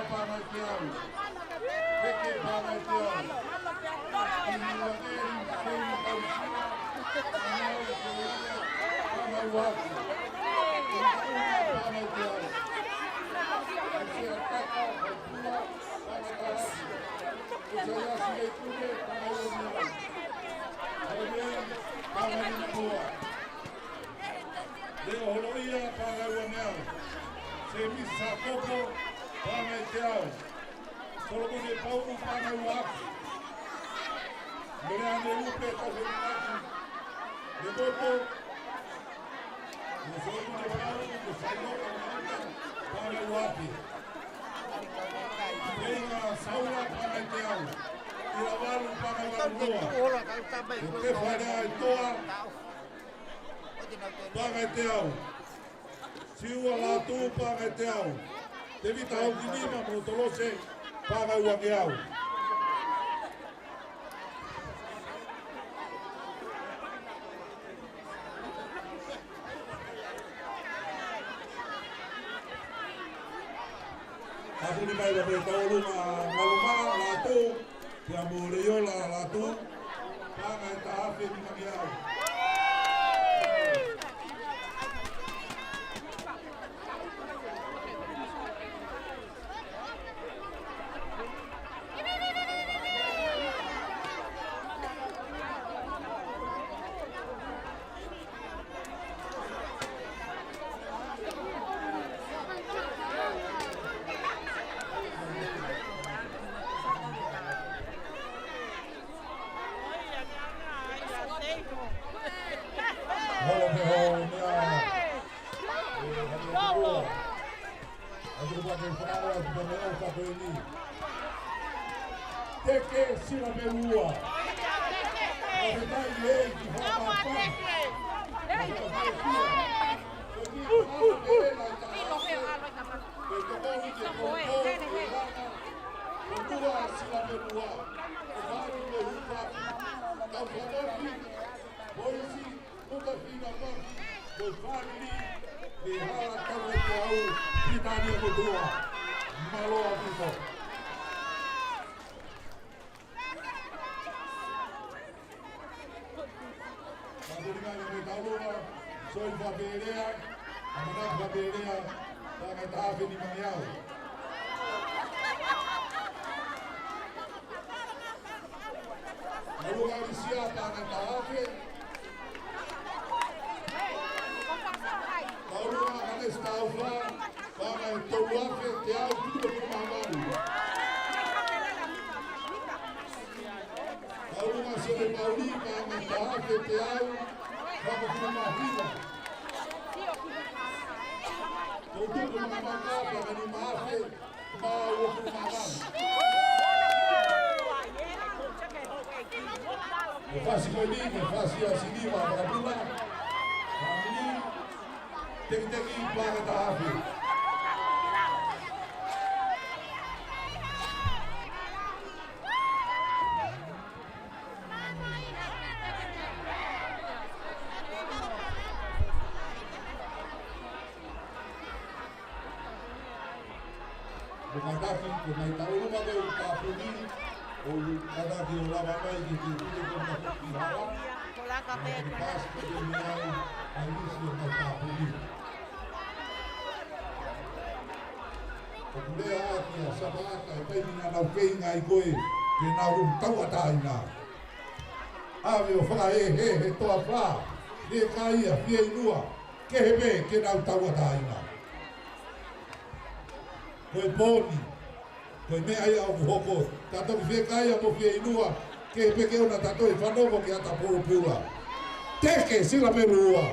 Pangaiteau. Peke Pangaiteau. Ini lagi ini kau sila. Pangai Uaki. Pangaiteau. Usia Taka, Haipua, Pangaiteau. Usia Sile Kuke, Pangai Uaki. Amen. Pangai Uaki. Leo Holoia, Pangai Uaki. Semisi Sakopo, Pangaiteau. Solomone Pauʻu, Pangai Uaki. Meleane Lupe, Tauheni Maki. Lepoto. Mo Solomone Pauʻu, mo Sailokota Maʻuta, Pangai Uaki. Veinga Saula, Pangaiteau. Ilavalu, Pangai Valu Noa. Mo Kefa Leaʻaetoa, Pangaiteau. Siua Lātū, Pangaiteau. Tēvita Haukinima mo Tolose, Pangai Uangeau. Kapuni mai la pe taulunga Maluma Lātū. Pea mo Leiola Lātū, Pangai Tahafe nimangeau. Holo ke holo mea. Atu ke pake fakaʻau atu pea mea ʻo fakaʻau ni. Teke Sila Melua. Ka me tai e ki fakaʻau. Ko e ki fakaʻau ke ena i taha. Ko e tokoni ke koukou ke langa. Ko tua Sila Melua. Ko fatu me hupa. Kau fakaʻau. Boisi. Tuʻa fina maki, mo e fāmili, mei he hala Tauhaʻi Teau, Pilitānia Motuʻa. Mālō ʻaupito. Kapuni mai mo e taulunga, Soi Fapelea, ʻAmanaki Fapelea, Pangai Tahafe nimangeau. Taulunga Lisia, Pangai Tahafe. Taulunga Hanesi Taufa, Pangai Toluafe, Teau, Filipe Mamalu. Taulunga Sele Mauli, Pangai Tahafe, Teau, Fakafumahiva. Toutuku Mamaka, Pangai Nimafe, Pau ʻo Kumanana. Ko e fasi ko eni, ko e fasi ʻa Siliva Vakapuna. Fāmili, tekiteki Pangai Tahafe. Mo kātaki, ko mai taulunga ke u tāpuni, ʻo u kātaki ʻo lava mai ki he pule ko na ki hala. Ko laka pē ko na. Pasi ko te mea ai, ʻa e misi ʻo mai tāpuni. ʻOku lea ʻaki ʻa Sapaʻata, ʻe taimi naʻa nau feinga ai ko ē, ke nau tauʻatāina. ʻAve ʻo fakahehe he toafa, fiekaia, fieinua, kehe pē ke nau tauʻatāina. Ko e pō ni, ko e meʻa ia ʻoku hoko, ta toki fiekaia mo fieinua, kehe pē ke ʻoua ta toe fanongo ki he ʻata pōpula. Teke Sila Melua.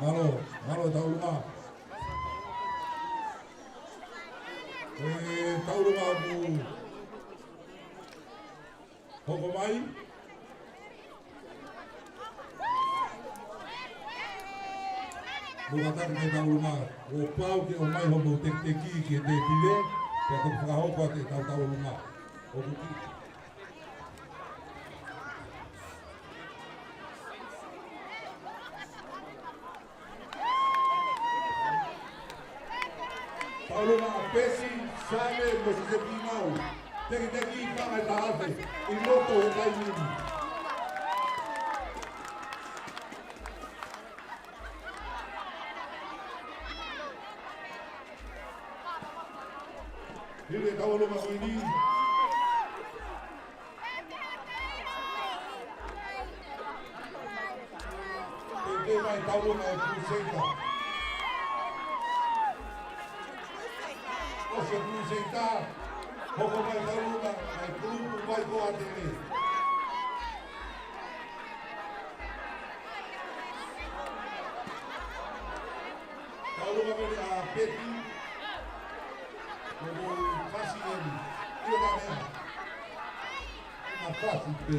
Mālō, mālō Tauluma. ʻE Tauluma ʻoku hoko mai. Lukatani mai Tauluma, kuo pau ke ʻomai hoʻomou tekiteki ki he tēpile, pea toki fakahoko atu ʻetau Tauluma. ʻOku ki- Tauluma, Pesi, Same, mo Siaosi Pinau. Tekiteki, fanga ʻe taha afe ʻi loto he taimi ni. Hili e Tauluma ko eni. Teuteu mai Tauluma e Crusader. ʻOsi e Crusader, hoko mai Tauluma, mai kulupu mai ko ʻAtele. Tauluma mele ʻa Peti. Ko mo fasi eni. ʻIo, tā meʻa. Ka fasi pē.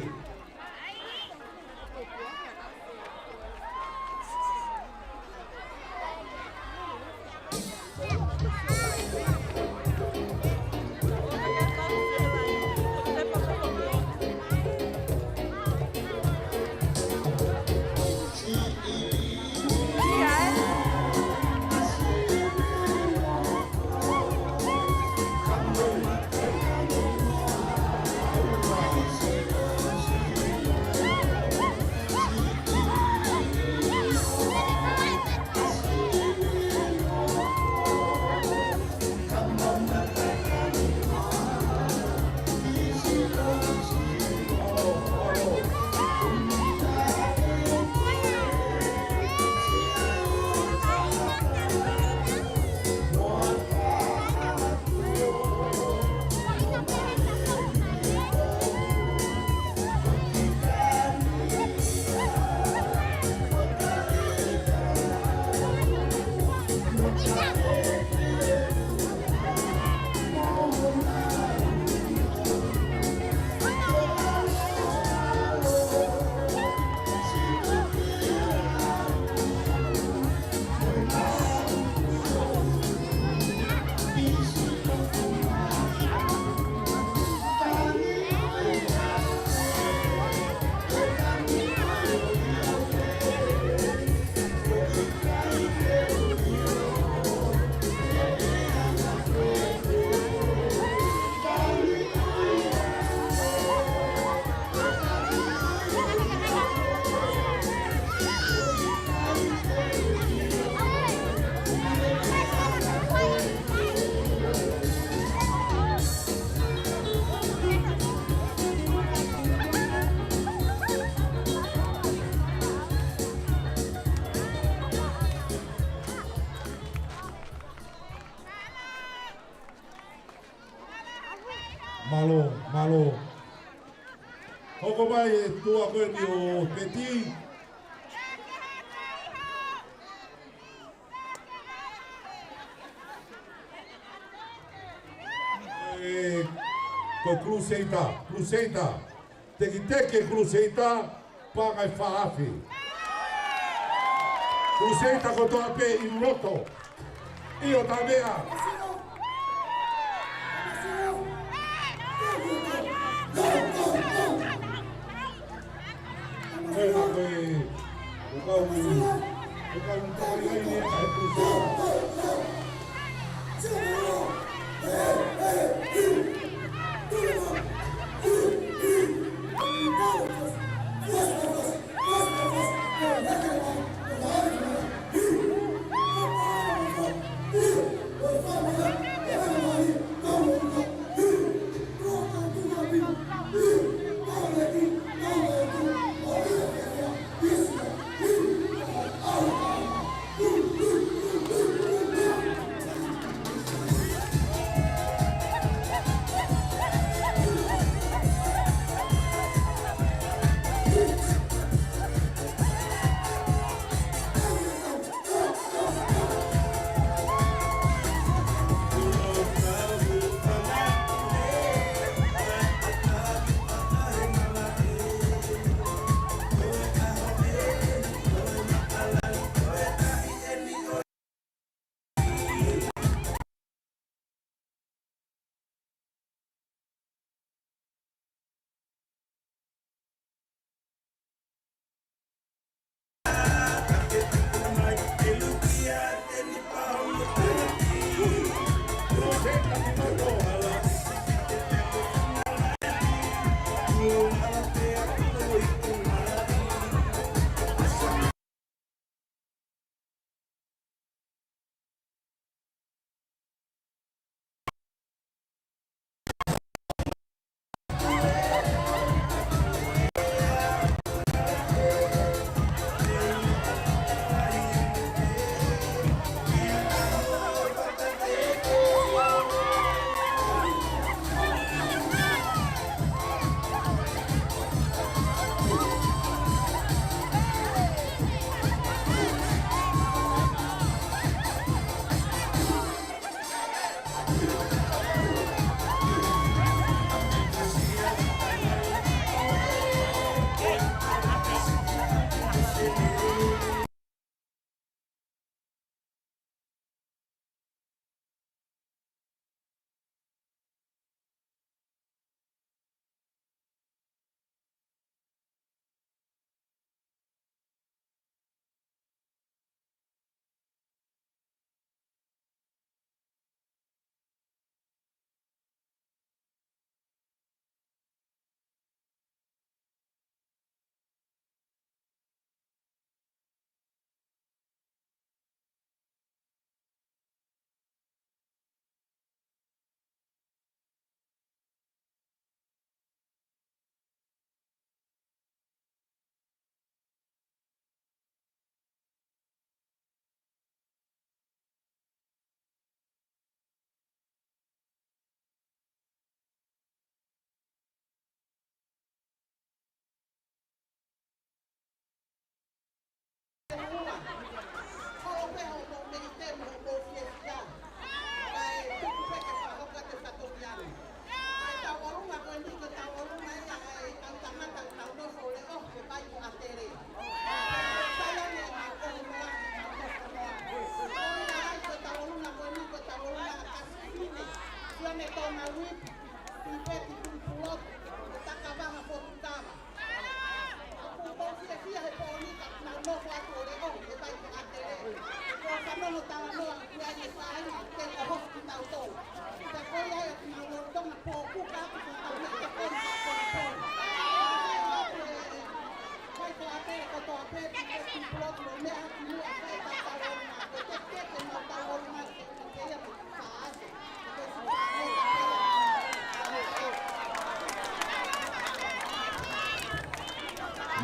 Mālō, mālō. Hoko mai e tuʻa ko eni ʻo Peti. Ko e Crusader, Crusader. Tekiteki e Crusader, paʻanga ʻe fā afe. Crusader kotoa pē ʻi loto. ʻIo, tā meʻa. Meʻa ko e, ʻo kau, ʻo kau tau ai ai ni e Crusader.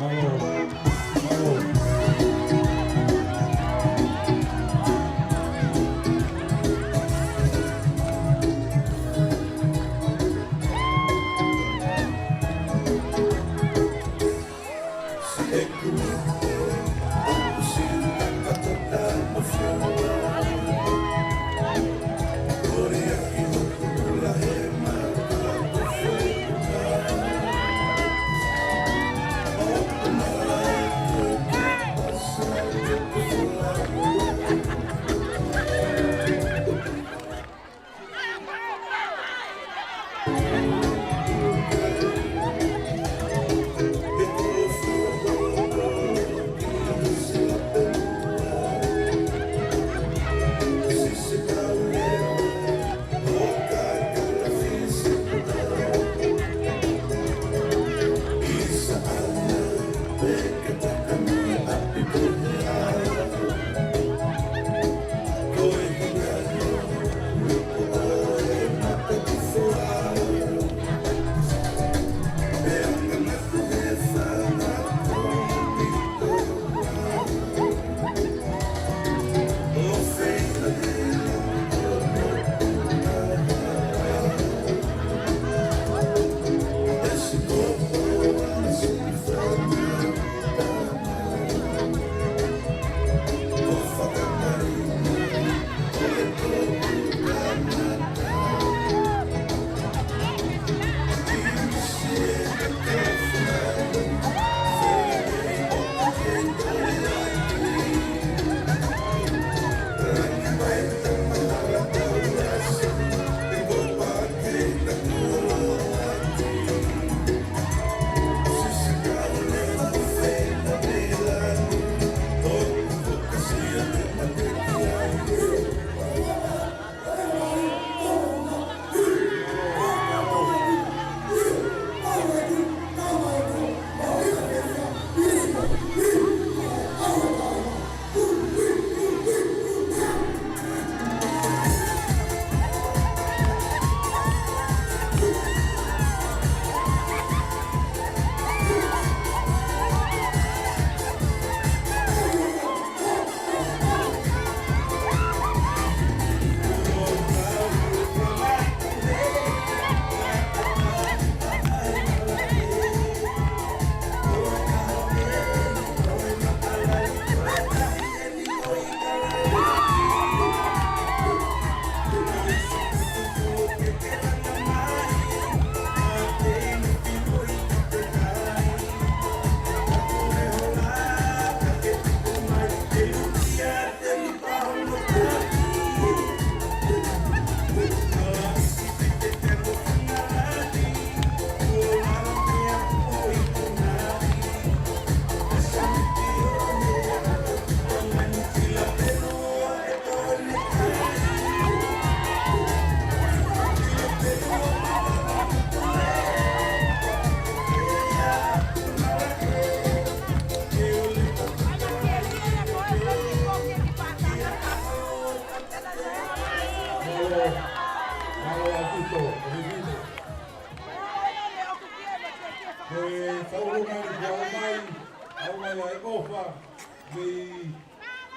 Mālō. Mālō.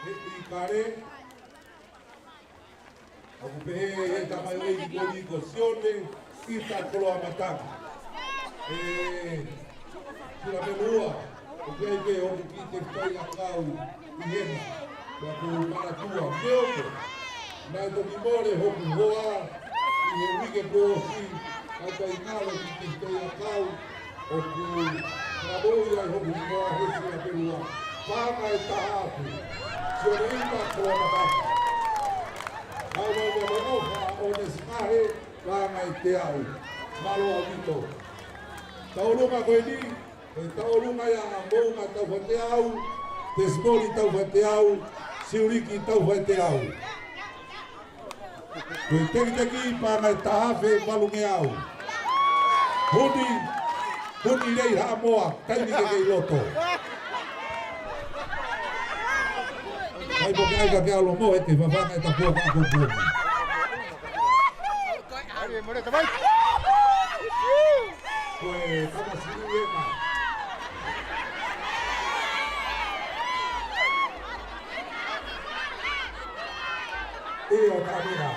ʻIkale, ʻoku pehē ʻe he tamaioʻeiki ko eni ko Sione ʻIta Koloamatanga. ʻE, Silamelua, ʻoku ʻi ai pē hoku kiʻi tefitoʻi ʻakau ʻi hena, pea ʻoku ou manatua, neongo naʻe toki mole hoku hoa ʻi he uike kuo ʻosi, kae taʻengalo e kiʻi tefitoʻi ʻakau, ʻoku ou fakamoʻui ai hoku hingoa, he Silamelua, paʻanga ʻe taha afe, Sione ʻIta Koloamatanga. Kae ʻumaʻā mo e ʻofa ʻa ʻOnesi Mahe, paʻanga ʻe teau. Mālō ʻaupito. Tauʻolunga ko eni, ko e tauʻolunga ia ʻa Moʻunga Taufateau, Tesimoni Taufateau, Siuliki Taufateau. Ko e tekiteki paʻanga ʻe taha afe valungeau. Huni, huni lei Haʻamoa, taimi ke kei loto. Kai po ke ʻai ka ke ʻalu mo e ke fafanga e tapua ka ko ko. Ko e tamasiʻi ena. ʻIo, kamera.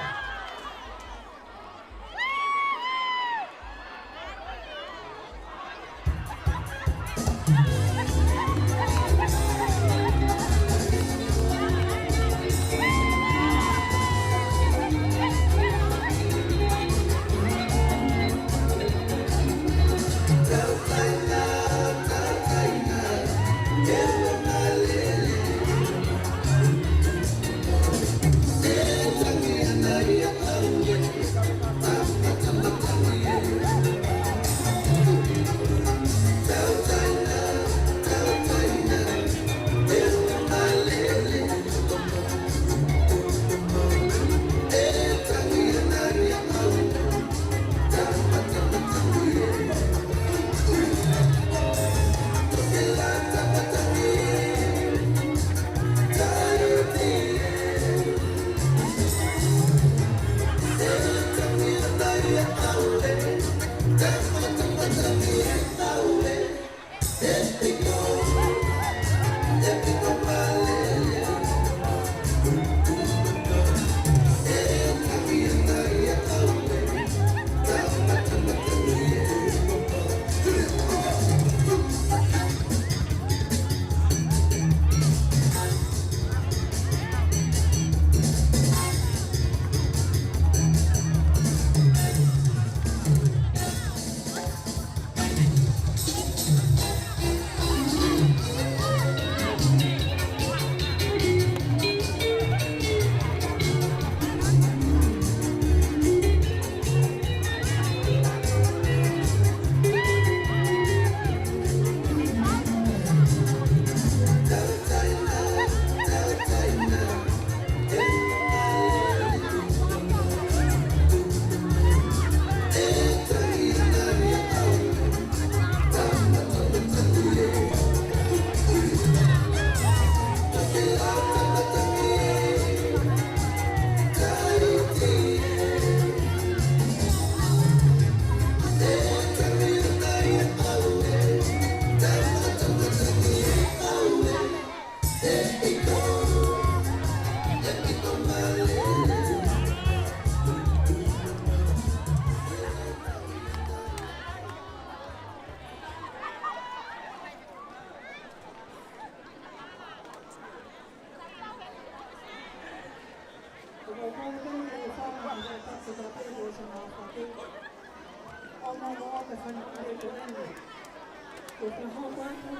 Ko e fakahoko atu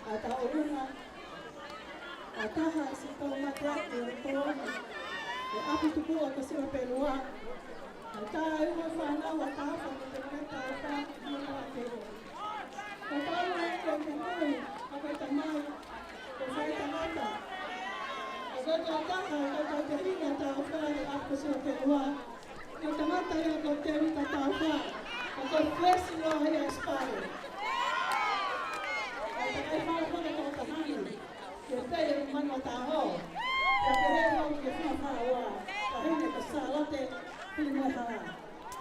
ʻa e tauʻolunga ʻa e taha siʻi kau mateaki ʻo e kolo ni, ʻa e ʻapi tupuʻa ko Silamelua. ʻA e taha ʻi he fānau ʻa Taufa, ko e tangata ʻa Taufa, ko e tangata ʻa Taufa. Ko Taufa ʻa e kau meʻa mai, ʻa e kau tamai, ko e fai tangata. ʻA e kau taha, ʻa e kau tauhi ʻa Taufa ʻi he ʻapi ko Silamelua. Ko e tangata ia ko Tēvita Taufa, ko e first law ia ʻi Spale. ʻA e takai fala fala ko Tahani, ke pei e manu ʻa Taho. Pea pehē foki ki he fanga faʻu ʻa Tahani ko Sālote Filimoehala.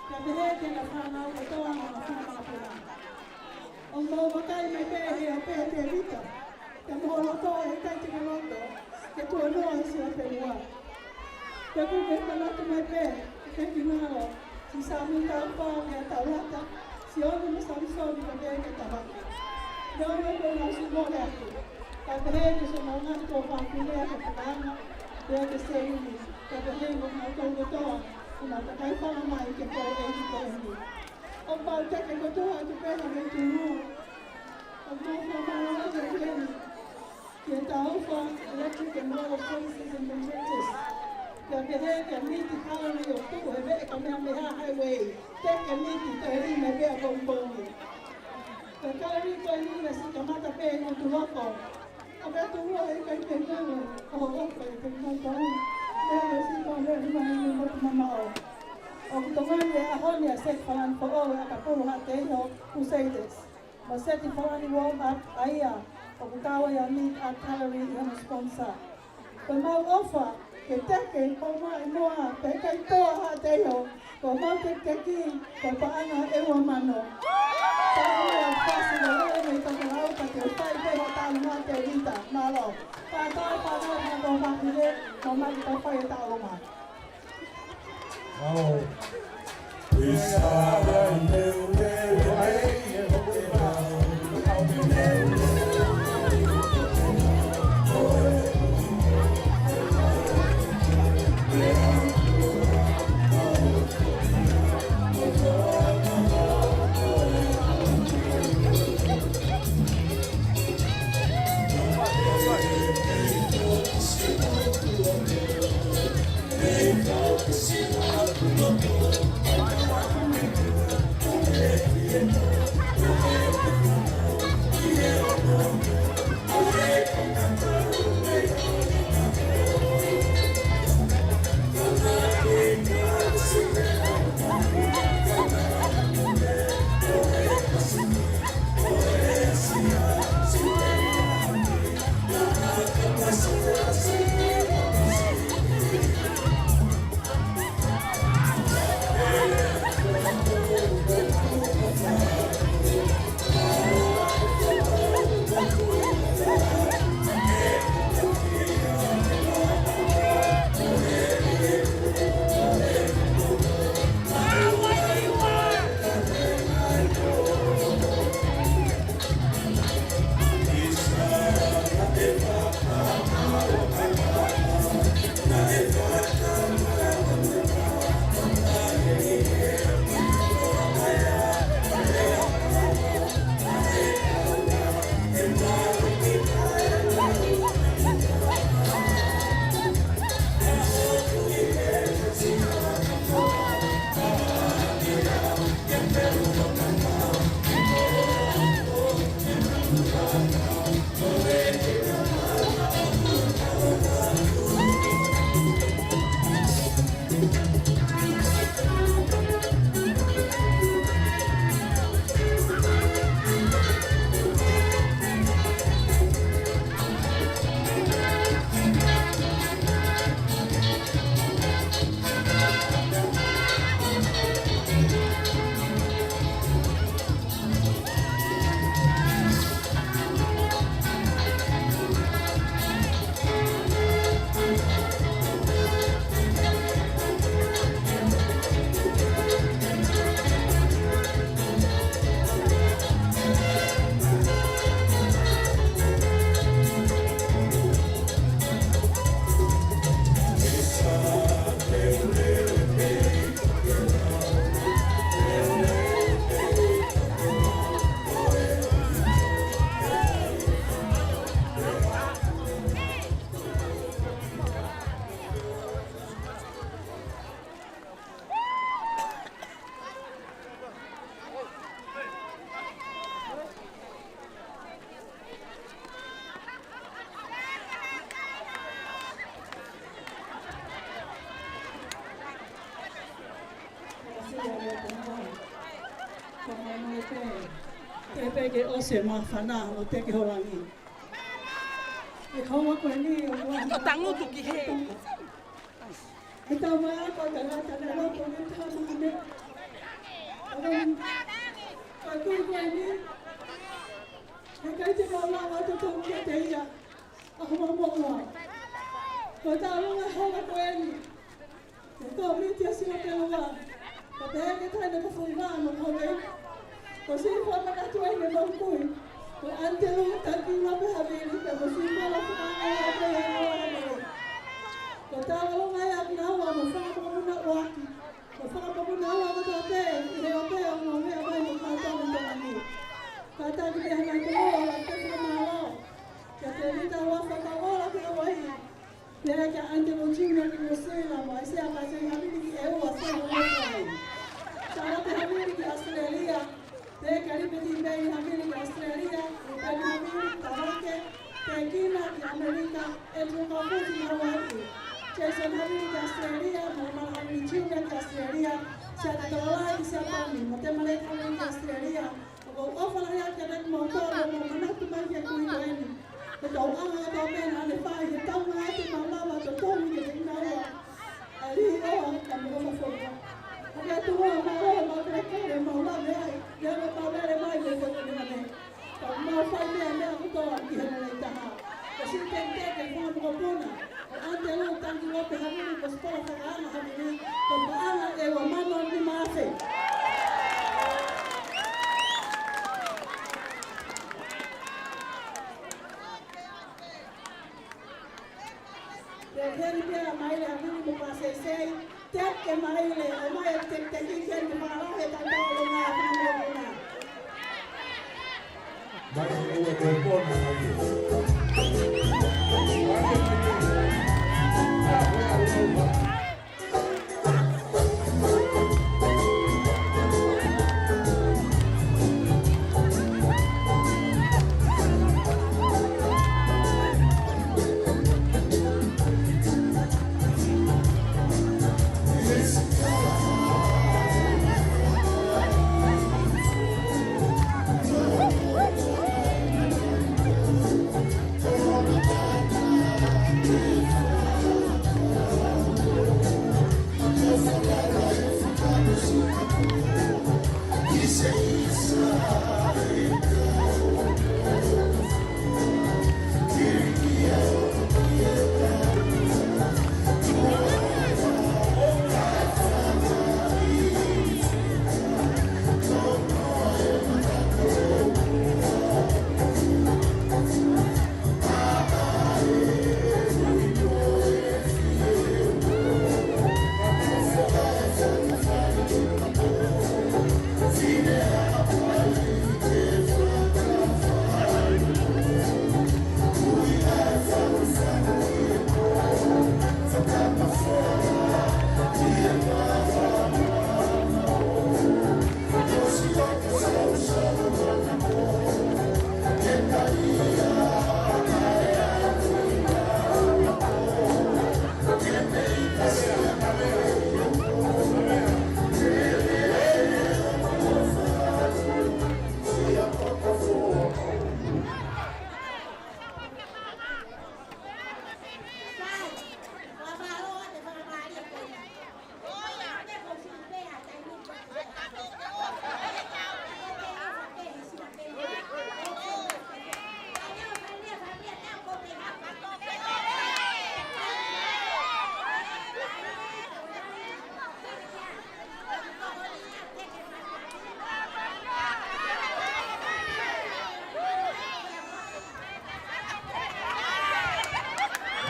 Pea pehē ki heʻena fānau kotoa mo e fanga mokopuna. ʻOku mou vakai mai pē he ʻapi ʻa Tēvita. Te mou loto ʻe ʻikai te ke loto, ke Ko noa si a pelua. Pea ko ke manatu mai pē, ke ki ngalo, si Sami Taufa, mea Taulata, si Ono mo Samisoni, ka pē ke tavaki. Nō me ko na si mo le aku. Ka pehē ke so maunga to pa kule a ka pakanga, pea ke se ini, ka pehē mo na to kotoa, ko na takai fanga mai ke ko e ki ko e ni. ʻO pau te ke kotoa atu pē na me tunu. ʻO mau fanga mai ke ke ni. Ki he Taufa Electric and Water Services and Contractors. Pea pehē ke miti kalari ʻo tuku he veʻe Kamehameha Highway. Te ke miti te ri me pea pongipongi. Pea kalari ko e ni me si kamata pē ʻi ʻUtuloko. ʻA pea tuʻu ai kai pē kau. ʻO ʻo kai pē kau kau. Pea me si kau me rima ni mo tu mamao. ʻOku tokoni he ʻaho ni ʻa Seti Falani Foʻou ʻa Kapulu Haʻateiho Crusaders. Mo Seti Falani Warm Up ʻa ia ʻoku kau ai ʻa Meet ʻa Kalari ʻi hono sponsor. Ko mau ʻofa ke teke ko mau ʻi muʻa pe kai toa Haʻateiho, ko mau tekiteki ko paʻanga ʻe ua mano. Taʻu ʻe fasi mo lele mei tokolau ka te u fai pē ha taʻu ma te rita. Mālō. Pātau pātau pātau pātau pātau pātau pātau. Te pē ke ʻosi e māfana ʻo teke ho langi. ʻE kaua ko eni ʻo tangutu ki he. ʻE tau mai ako tangata na loto ne tau mane. ʻA ko e kui ko eni. ʻE kai te mau lau atu tau kia te ia. ʻA ko mau moʻua. Ko e taulunga hola ko eni, ko e kōmiti ʻa Sila Pelua, ka pehē ke taina ka fai vā mo hoke. Ko e siʻi fakamanatu eni mo kui, ko ʻAnitelū Tangilope Havili, pea mo siʻi fakamanatu ʻa Pea Noa Havili. Ko e taulunga ia ʻa kinaua mo fakamanatu ʻaki. Ko e fakapopongi ʻa e ʻOtua pē, ʻi he ʻope ʻo ngāue mai mo kātoa mo Tonga ni. Kātaki pē hana tō ʻo la te fakamālō. Kia Tēvita Huafa Kauola ki Hawaiʻi. Pea kia ʻAnitelū Junior ki Nuʻusila mo ʻAisea Pasei Havili ki ʻEua, Sēlā mo Kauaʻi. Sālote Havili ki ʻAositelēlia. Pea kia Lipeti Mei Havili ki ʻAositelēlia, Lupeni Havili, Tavake, Tekina ki ʻAmelika, Andrew Kaufusi ki Hawaiʻi, Jason Havili ki ʻAositelēlia, Malamala Havili Junior ki ʻAositelēlia, Siate Taulai ki Siapani, mo Temaleti Havili ki ʻAositelēlia. ʻOku ou ʻofa lahi atu kiate kimoutolu, mou manatu mai ki he kui ko eni. Ko e tauʻanga ʻa e tau pena ʻa e fai, he tau ngāue te mau lava ʻo tonu ke te ina ua. ʻAliʻi ʻofa, ka mo ʻofa foki. Ko e tuʻu ʻa e mālō, mau kelekele, mau lave ai, ia mo mau lele mai, mo e foki ni ane. Ka mau fai meʻa, meʻa kotoa ʻi he lelei taha. Ko e siʻi tekiteki ʻa e fanga mokopuna, ko ʻAnitelū Tangilope Havili, ko Sipola Fakaanga Havili, ko e paʻanga ʻe ua mano nima afe. Pea heni pea Maile Havili mo Paseisei, teke Maile, ʻomai e teke teke heni ke fakalahi e tautau ʻo ngā fanga mokopuna. Mai ua tō pona mai.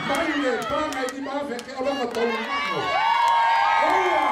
Maile, paʻanga ʻe nima afe ke ʻolunga tolu mano. ʻOua!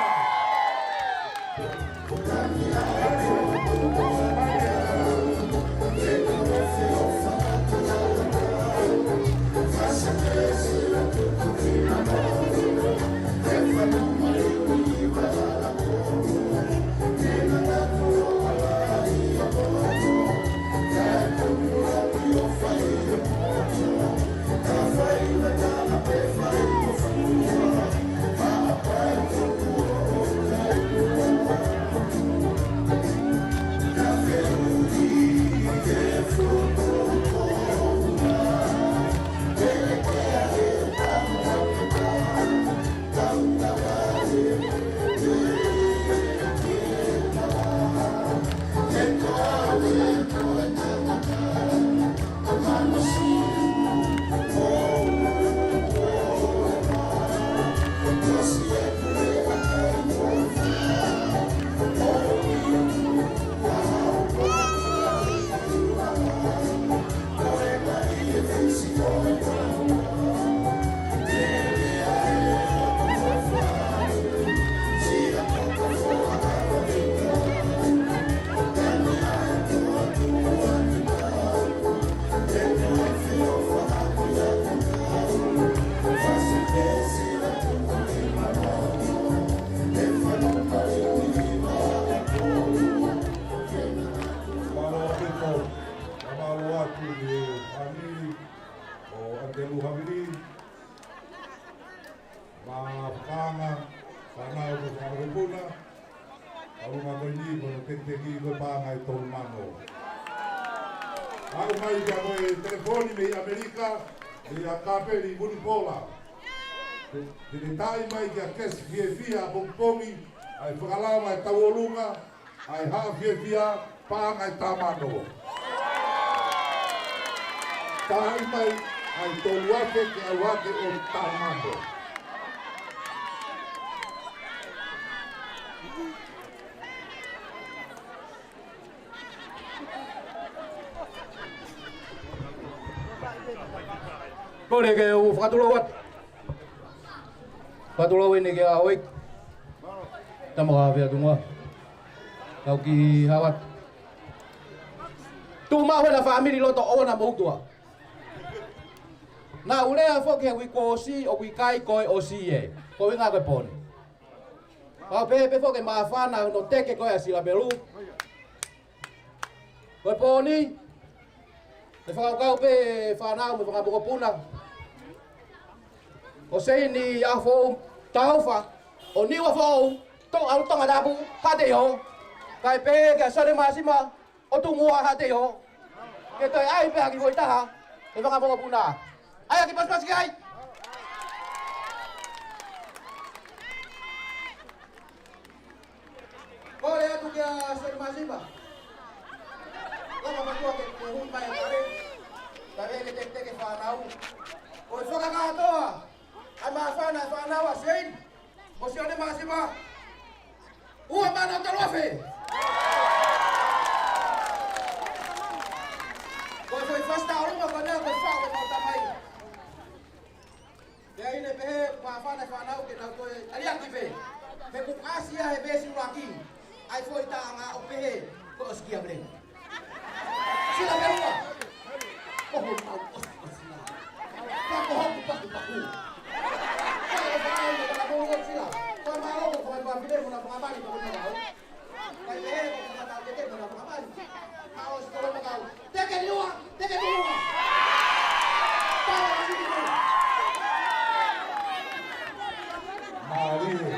Maʻa fakaanga, fānau mo e fanga mokopuna, ʻa e ʻulungaanga ko eni ko hono tekiteki ko e paʻanga ʻe tolu mano. Aʻu mai kia mo e telefoni mei ʻAmelika, mei a Kapeli Vunipola. Te, te ne taaʻi mai kia Kesi Fiefia ʻApongipongi, ʻa e fakalava ʻe Tauolunga, ʻa e Haʻa Fiefia, paʻanga ʻe taha mano. Taaʻi mai ʻa e tolu afe ke ʻalu hake ʻo taha mano. Kole ke u fakatulou atu. Fakatulou eni kia Oik. Tama ka fea tunga. Kau ki Hawat. Tuʻu maʻu ʻena fāmili loto ʻoua naʻa mou tuʻa. Naʻa ku lea foki he uike kuo ʻosi, ʻoku ʻikai ko e ʻosi ē. Ko e ʻuhinga ko e pō ni. Kau pehē pē foki māfana hono teke ko ē ʻa Sila Pelu. Ko e pō ni, ʻe fakakaukau pē fānau mo e fanga mokopuna ʻo Seini ʻAhofoʻou Taufa, ʻo Niua Foʻou, Toʻa Tongatapu, Haʻateiho. Kae pehē kia Sole Māsima, ʻo Tungua Haʻateiho. Ke toe ʻai pē ha kiʻi foʻi taha, ʻe fanga mokopuna. ʻAi ha kiʻi pasipasi ki ai. Kole atu kia Sole Māsima. Lava mātuʻa ke, ke hui mai ʻa Kale. Kae pehē ke teketeke fānau. Ko e fakakātoa ʻa e māfana ʻa e fānau ʻa Seini mo Sole Māsima. Ua mano tolu afe. Ko e foʻi fasi tauʻolunga ko ena ko e faʻu ʻemau tamai. Pea ʻi heʻene pehē māfana ʻa e fānau ke nau toe aliaki pē. He kuo ʻasi ia he veesi ʻuluaki ʻa e foʻi taʻanga ʻo pehē ko e ʻosi kia Meleni. Sila Pelu. Ko homau ʻosi ʻosi na. Ka ko hoku pakupaku. Ka e fānau mo e fanga mou ʻo Sila. Ko e mālō ko e fāmili mo e fanga mali ko e fānau. Kai pehē ko e fanga tau teke mo e fanga mali. Ka ʻosi tolo makau. Teke Niua, teke Niua. Tau ʻosi Niua. Mālie.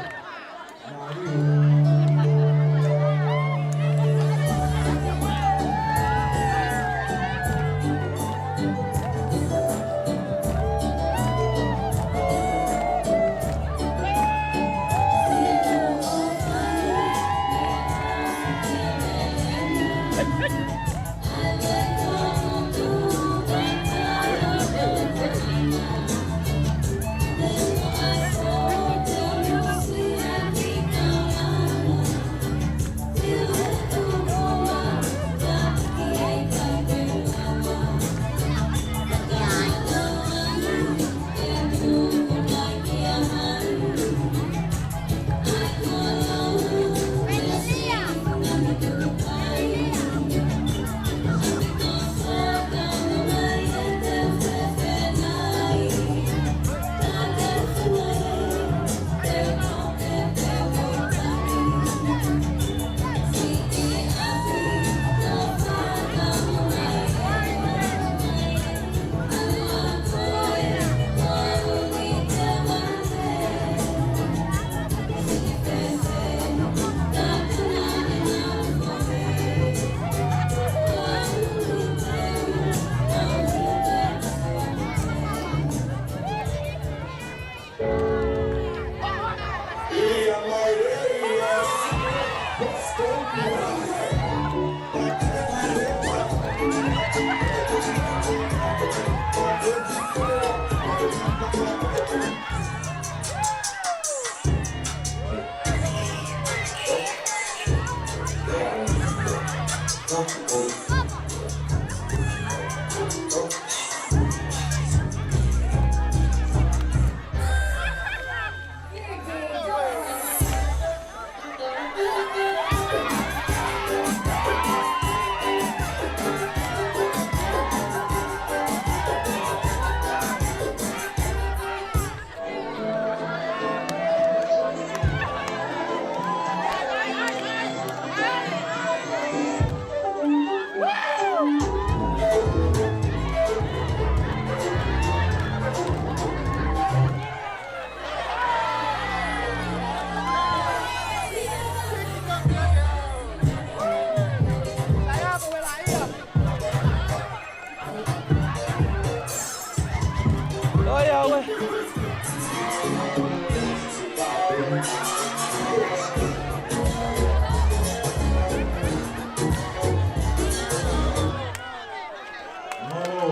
Mālō,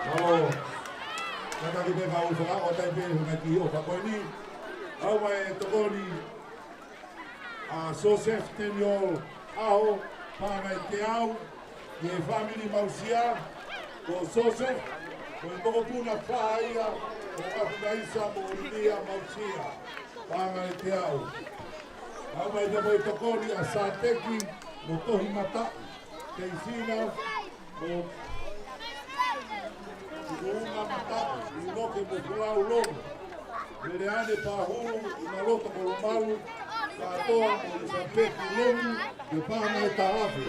mālō. Kātaki pē kau fakaʻotaʻi pē he ngaahi kiʻi ʻofa ko eni. ʻOfa mai e tokoni ʻa Joseph Daniel ʻAho Paʻanga ʻe Teau, ʻi he fāmili Mausia, ko Joseph, ko e mokopuna fā ia, ko Kafunaisa mo ʻOlivia Mausia, Paʻanga ʻe Teau. ʻOfa mai pē mo e tokoni ʻa Sateki mo Tohimataʻu, Teisina, mo Tukuʻunga Mataʻu, ʻInoke mo Folau Lomu, Leleane Pahulu, ʻInaloto Kolomalu, Kātoa mo ʻIsapeki Lomu, ʻi he paʻanga ʻe taha afe.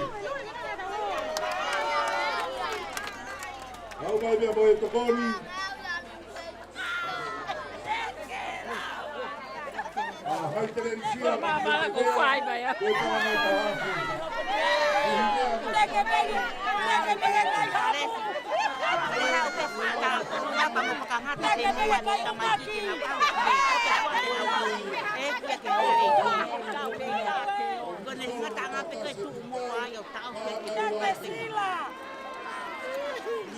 ʻOfa mai pē mo e tokoni ʻa Haitelesia, ko e māmala ko fai mai a. Ko e paʻanga ʻe taha afe.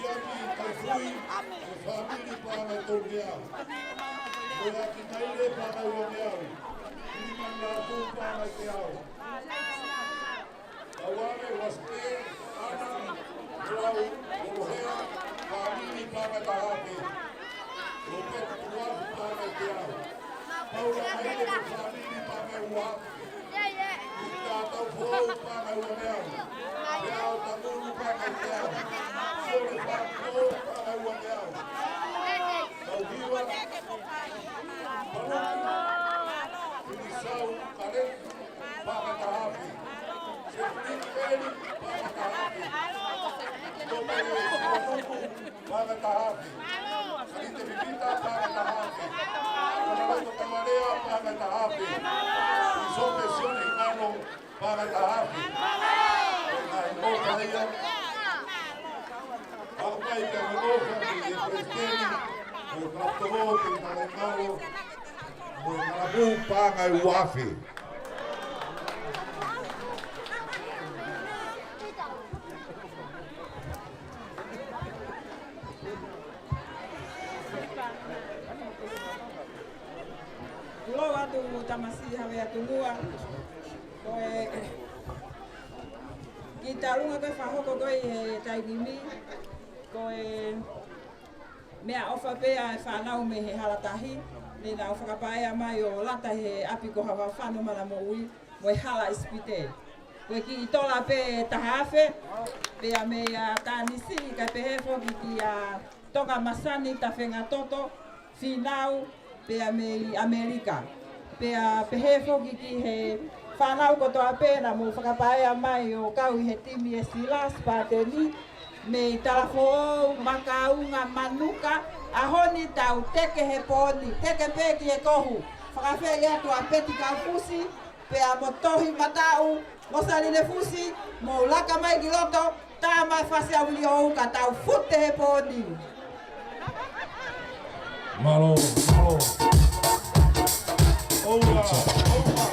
Ia ki Kaifui, ko e fāmili Paʻanga ʻe tolungeau. Ko ia ki Taile Paʻanga ʻe uangeau. Kilimanatu Paʻanga ʻe teau. Kauale, Uasikē, ʻAna, Lau, Molohea, fāmili Paʻanga ʻe taha afe. Lopeti Tuʻafu Paʻanga ʻe teau. Paula Maile mo e fāmili Paʻanga ʻe ua afe. Ika Taufoʻou Paʻanga ʻe uangeau. Pea ʻo Tangulu Paʻanga ʻe teau. Sione Fāmiko Paʻanga ʻe uangeau. Tauhiva Paluku. Pinisau Kaleki Paʻanga ʻe taha afe. Sefulini Eli Paʻanga ʻe taha afe. Tokele Sivanuku Paʻanga ʻe taha afe. Kalite Pipita Paʻanga ʻe taha afe. Kalaloto Kamalea Paʻanga ʻe taha afe. Pīsope Sione Hingano Paʻanga ʻe taha afe. Ko e ngaahi ʻofa ia. ʻOfa mai pē mo e ʻofa ki he palesiteni, ko e Kalapolo, ko e Kalapolo, mo e Kalapu Paʻanga ʻe ua afe. Kulo atu tamasiʻi Havea Tulua. Ko e kiʻi talunga ko ē fakahoko ko ē ʻi he taimi ni, ko e meʻaʻofa pē ʻa e fānau mei he Halatahi, ne nau fakapaea mai ʻo lata he ʻapi ko Havafano Manamoʻui, mo e hala ʻIsipite. Ko e kiʻi tola pē ʻe taha afe, pea meia Tanisi, kae pehē foki kia Tonga Masani, Tafengatoto, Fīnau, pea mei ʻAmelika. Pea pehē foki ki he fānau kotoa pē naʻa mou fakapaea mai ʻo kau ʻi he timi ʻe Silas Pateni, mei Talafoʻou, Makaunga, Manuka, ʻaho ni tau teke he pō ni, teke pē ki he kohu. Fakaafeʻi atu ʻa Peti Kaufusi, pea mo Tohimataʻu, mo Saline Fusi, mou laka mai ki loto, tā mai fasi au li ou ka tau fute he pō ni. Mālō, mālō. ʻOua, ʻoua.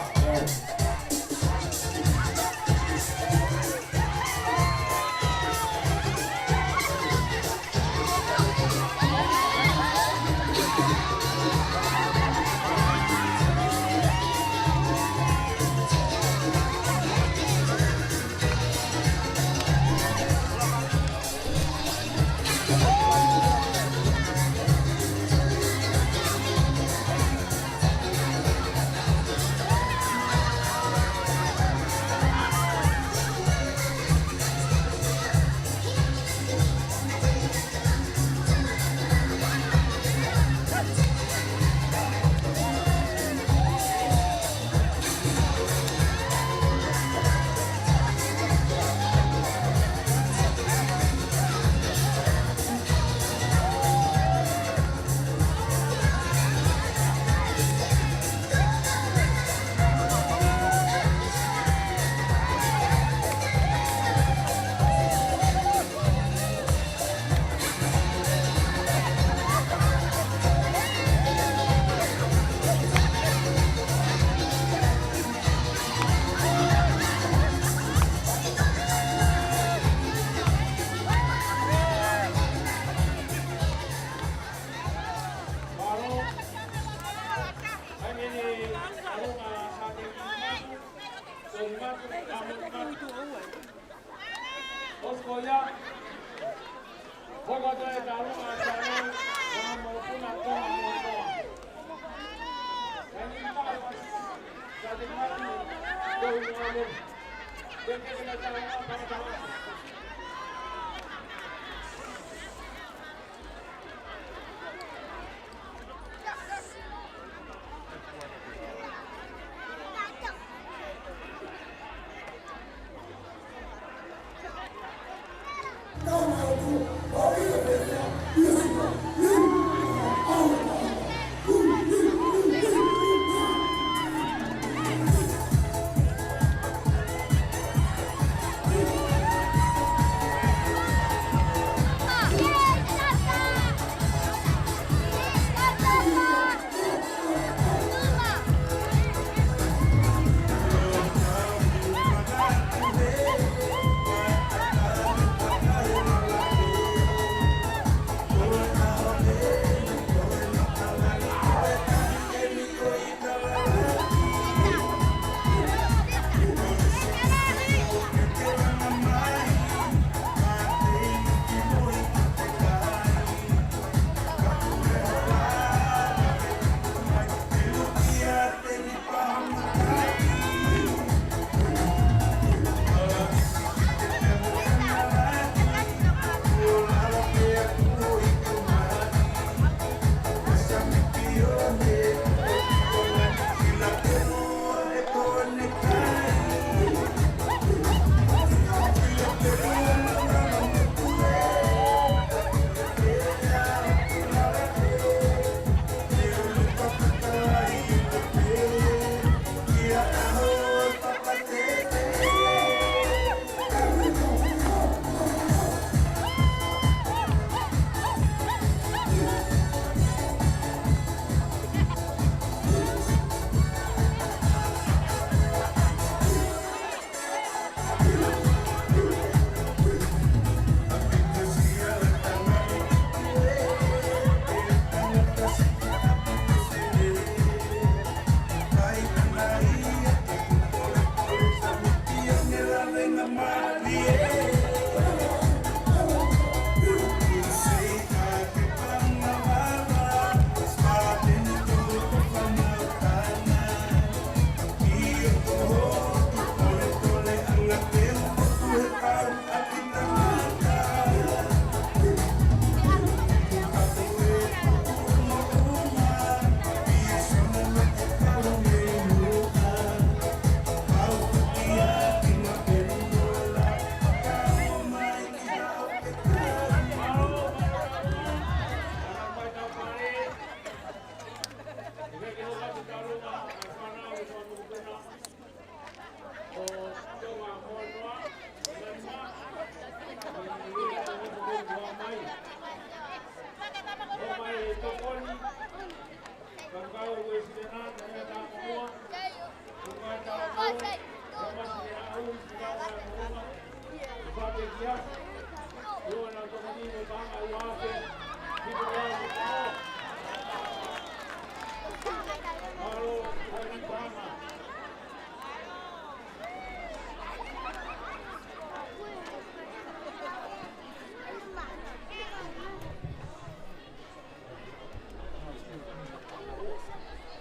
Ko ia, hoko atu e taʻu ʻa e fānau, ʻa e mokopuna ko Moʻonoa. Kae ni taʻu, ka te mani, ko i ngā mo. Te ke ke na taʻu ʻa e fānau.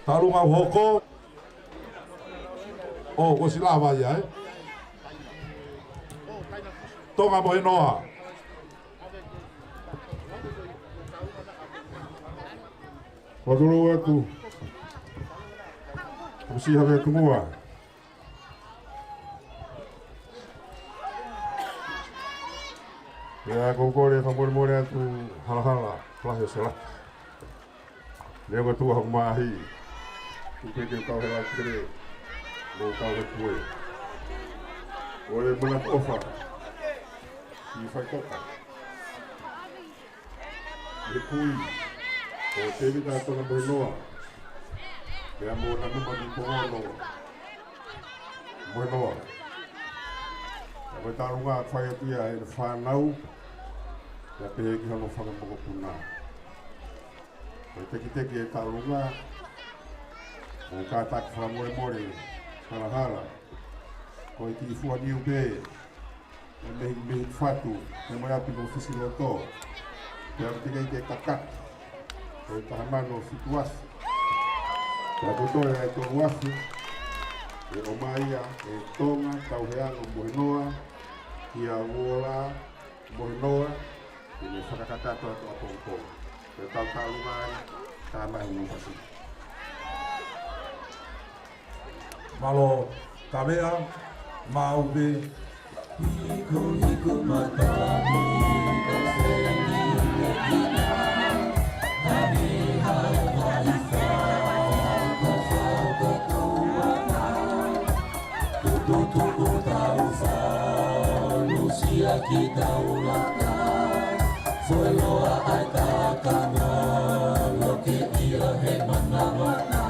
Taulunga ʻoku hoko. ʻO, kuo ʻosi lava ia, ē? Tonga mo Hinoa. Fakatulou atu. Kuo ʻosi hake atu muʻa. Pea ʻoku ou kole fakamolemole atu Halahala, Falahi ʻo Selaki. Leo ka tua haku mahi. Tuku pē ke u kau he lau kele. Mo u kau he pue. ʻOku ou manatu ʻofa. ʻI Faikoka. ʻI he kui. Ko Tēvita Tonga mo Hinoa. Pea mo Nanuma ni Pongono. Mo Hinoa. Ko e taulunga ʻoku fai atu ia ʻe he fānau. Pea pehē ki hono fanga mokopuna. Ko e tekiteki e taulunga, ʻoku kātaki fakamolemole, Halahala. Ko e kiʻi fua niu pē, Mei, mei fatu, mei mo ia pino fisi loto. Pea ʻoku teʻeki ke kakato. Ko e taha mano fitu afe. Pea ko e toe ʻe tolu afe. ʻE ʻomai ia ʻe Tonga Tauheano Mohenoa, kia Uola Mohenoa, ʻi he fakakakato atu ʻa Pongipongi. Ko e tau tau mai, tā mai ʻo fasi. Mālō, Kavea, Maʻupe. Hiku, hiku, matami, ka feni, ka kina, hani, hau, hau, hau, hau, hau, hau, tupu, tupu, tau fā, lusia ki taulaka, foeloa ai kakana, loke ia he manavana.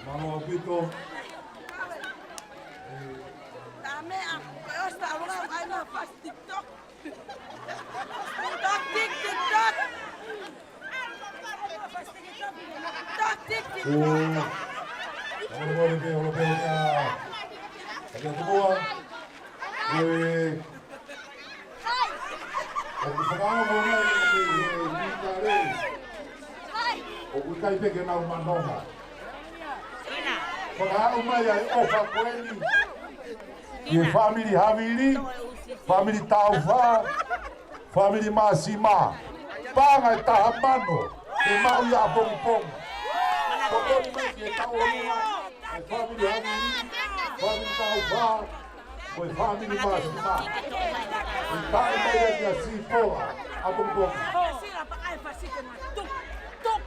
Mālō ʻaupito. Tame a, ko e osta alo ai ma fasi TikTok. TikTok, TikTok. TikTok, TikTok. Ō. Olo pē, olo pē, ā. Kae tuku ā. ʻOku fakaongo mai ʻi he, ʻi he, ʻi he, ʻoku ʻikai pē ke nau manonga. Fakaongo mai ai ʻo fakaeni ki he fāmili Havili, fāmili Taufa, fāmili Māsima. Paʻanga ʻe taha mano, ke maʻu ia ʻapongipongi. Fakaongo mai ki he tauʻolunga, ʻa e fāmili Havili, fāmili Taufa, mo e fāmili Māsima. ʻE taʻe mai ia kia Sipoa, ʻapongipongi. Sila pakai fasike ma tuk, tuk.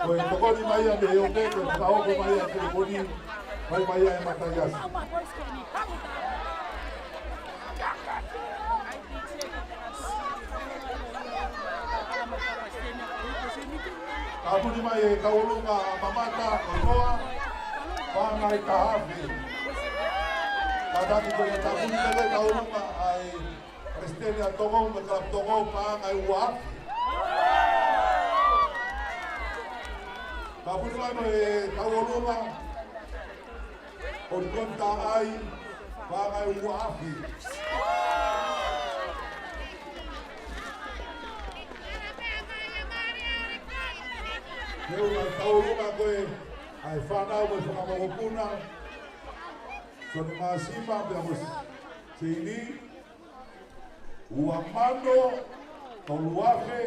Ko e tokoni mai ʻa e onge, ko e fakahoko mai ʻa e telefoni, mai mai ʻa e mataiasi. Tāpuni mai e Tauʻolunga Mamata ʻo Noa, paʻanga ʻe taha afe. Kātaki ko e tāpuni mai e Tauʻolunga ʻa e Palesiteni ʻa Tonga mo e Kalapu Tonga, paʻanga ʻe ua afe. Tāpuni mai mo e Tauʻolunga ʻo Nikoni Taʻai, paʻanga ʻe ua afe. Pea ʻoku tauʻolunga ko ē ʻa e fānau mo e fanga mokopuna, Soni Māsima, pea mo Seini, ua mano, tolu afe,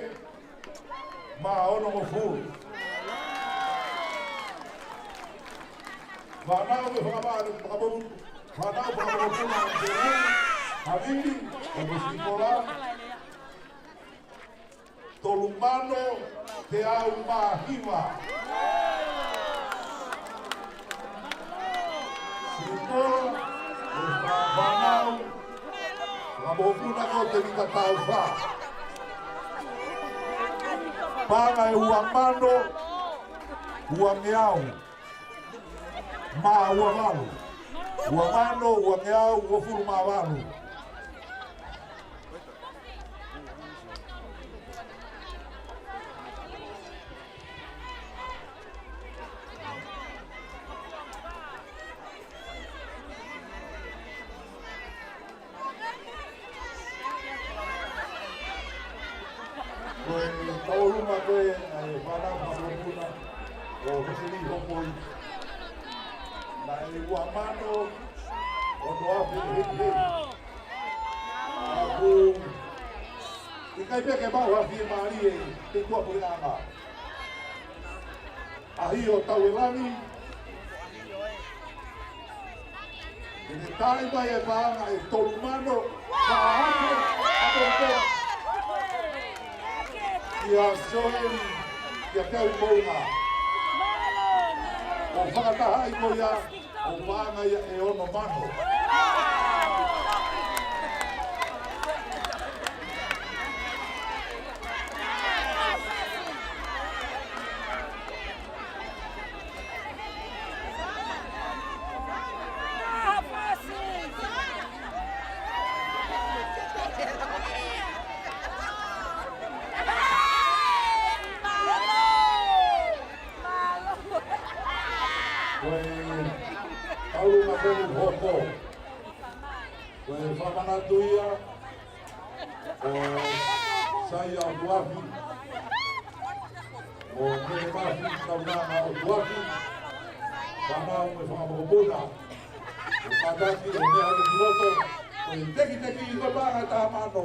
mā onongofulu. Fānau mo e fanga mā-, fanga mokopuna, fānau mo e fanga mokopuna, Seini, Havili, pea mo Sikola. Tolu mano, teau mā hiva. Sikola, ʻo e fānau, fanga mokopuna ko Tevita Taufa. Paʻanga ʻe ua mano, uangeau mā ua valu. Ua mano, uangeau, uofulu mā valu. Ko e tauʻolunga ko ē ʻa e fānau fanga mokopuna ʻo Heseli Hokoi. Naʻe ua mano, ono afe he he. ʻOku ʻikai pē ke maʻu ha fiemālie ʻi he tuʻapuleʻanga. ʻAhio Tauelangi, ʻene taaʻi mai e paʻanga ʻe tolu mano, fā afe, ʻa Tongipea. Kia Soeli, kia Teumouna. ʻO fakatahaʻi ko ia, ʻo paʻanga ia ʻe ono mano. Ko e tauʻolunga ko eni hopo. Ko e fakamanatu ia ʻo Saia ʻOtuafi, ʻo Mele Mafi Kaunanga ʻOtuafi, fānau mo e fanga mokopuna, ʻo kātaki ʻo meʻa ʻi loto, ʻo e tekiteki ʻi ko e paʻanga ʻe taha mano.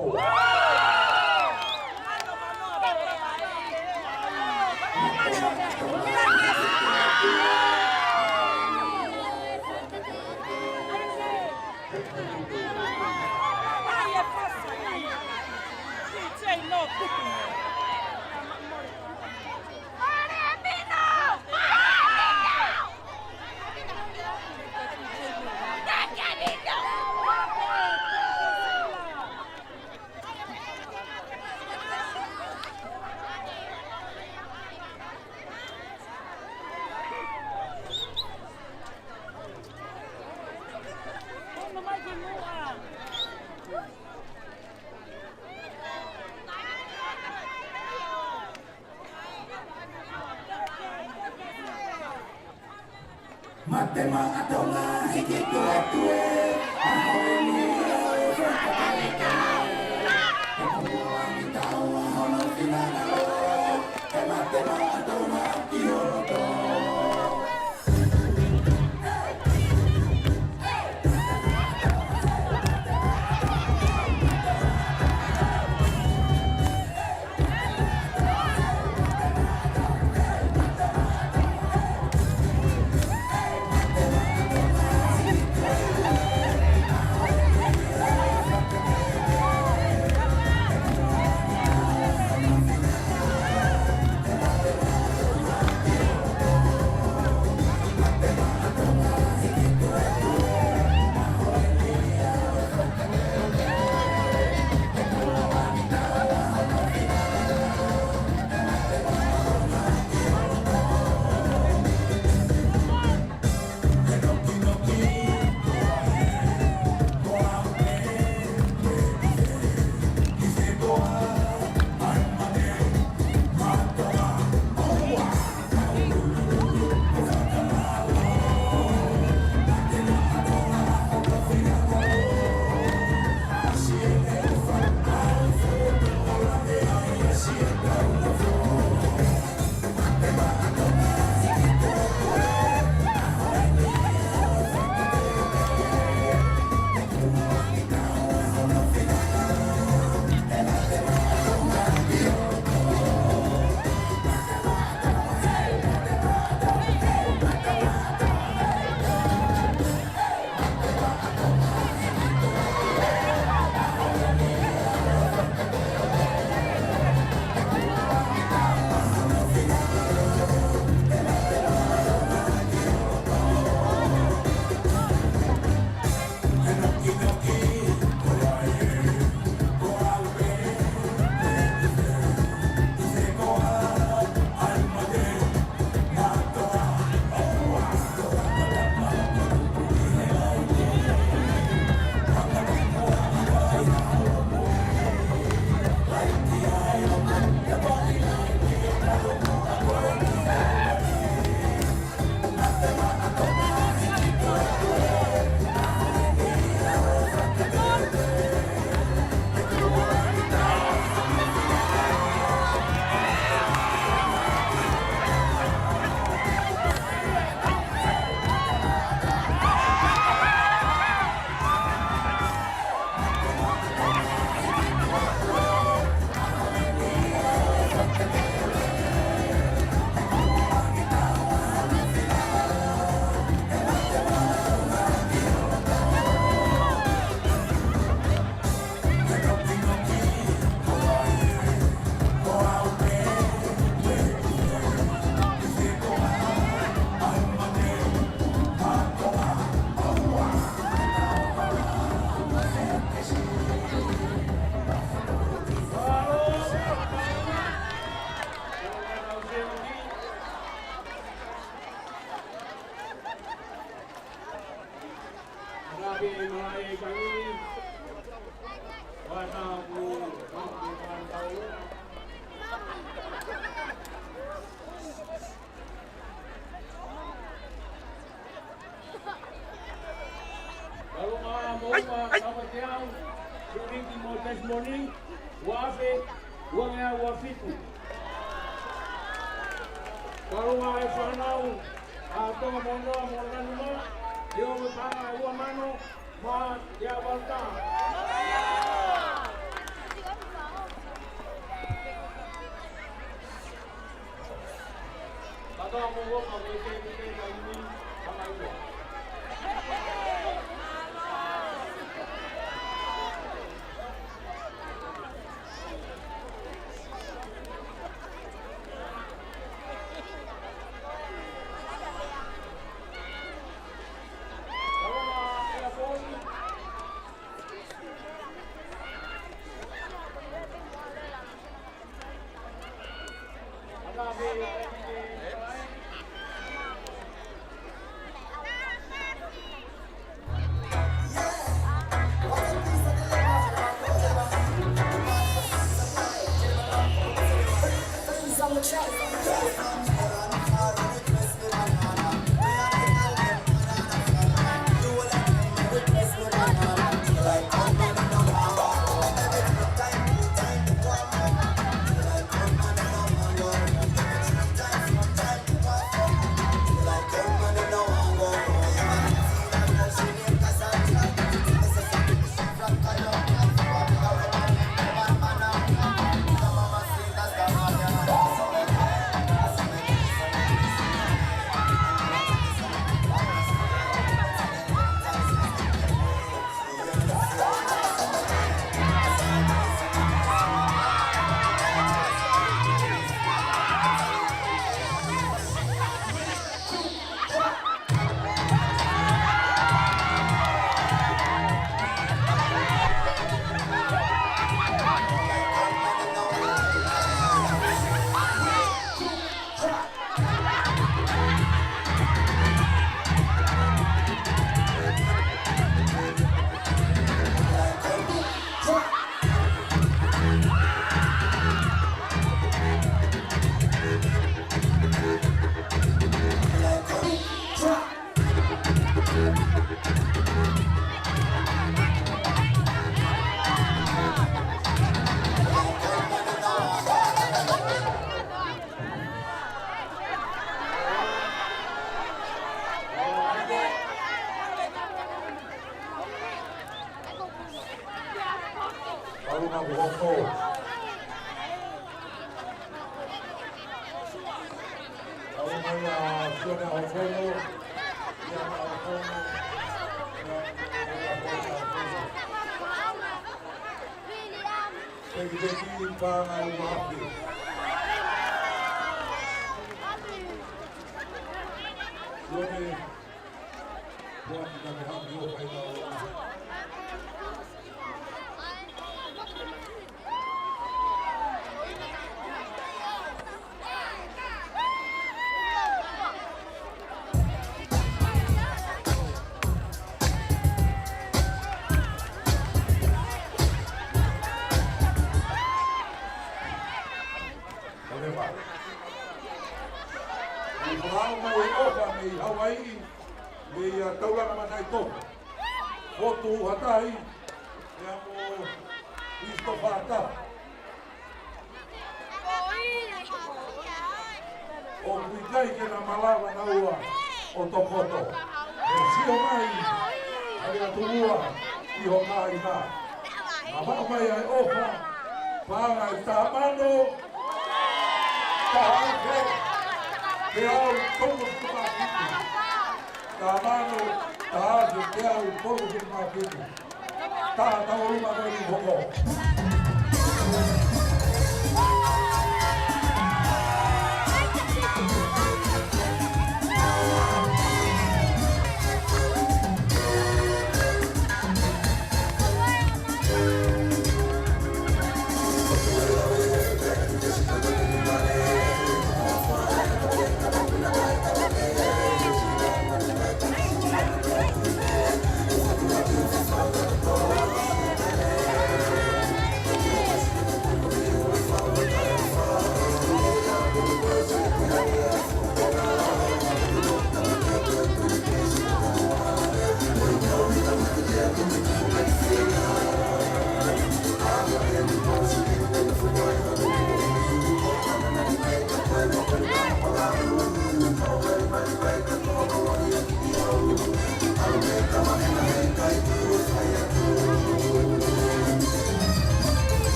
Mate maʻa Tonga, hiki tuetue, ʻa hoʻo ʻilo, fakakaleka. He kuo angi tau ʻa hono finangalo, he mate maʻa Tonga ki hono tō. Kiriki mo Tesimoni, ua afe, uangeau ua fitu. Kaunga e fānau ʻa Tonga mo Noa mo Nanuma, ʻi he ongo paʻanga ʻe ua mano mā teau valu taha. Kātoa mo ua ka ko e ke ke ka imi ka mai ua. Kaunga mo ua. Kaunga ia Sione Hofono, ia Hofono, ia Hofono. Teki teki paʻanga ua afe. Sione. Ko e meʻa. ʻI he ʻaho mai ʻofa mei Hawaiʻi, mei he taulanga mataʻitofe. Fotu ʻUhatahi, ʻe amo Christopher Tafa. ʻOku ʻikai ke na malava naua ʻo tokoto. ʻE sio mai, ʻa e ʻOtua ʻi ho kāinga. Naʻa maʻu mai ʻa e ʻofa, paʻanga ʻe taha mano, taha afe, teau tolungofulu mā fitu. Taha mano, taha afe, teau tolungofulu mā fitu. Taha tau luma ko eni hoko.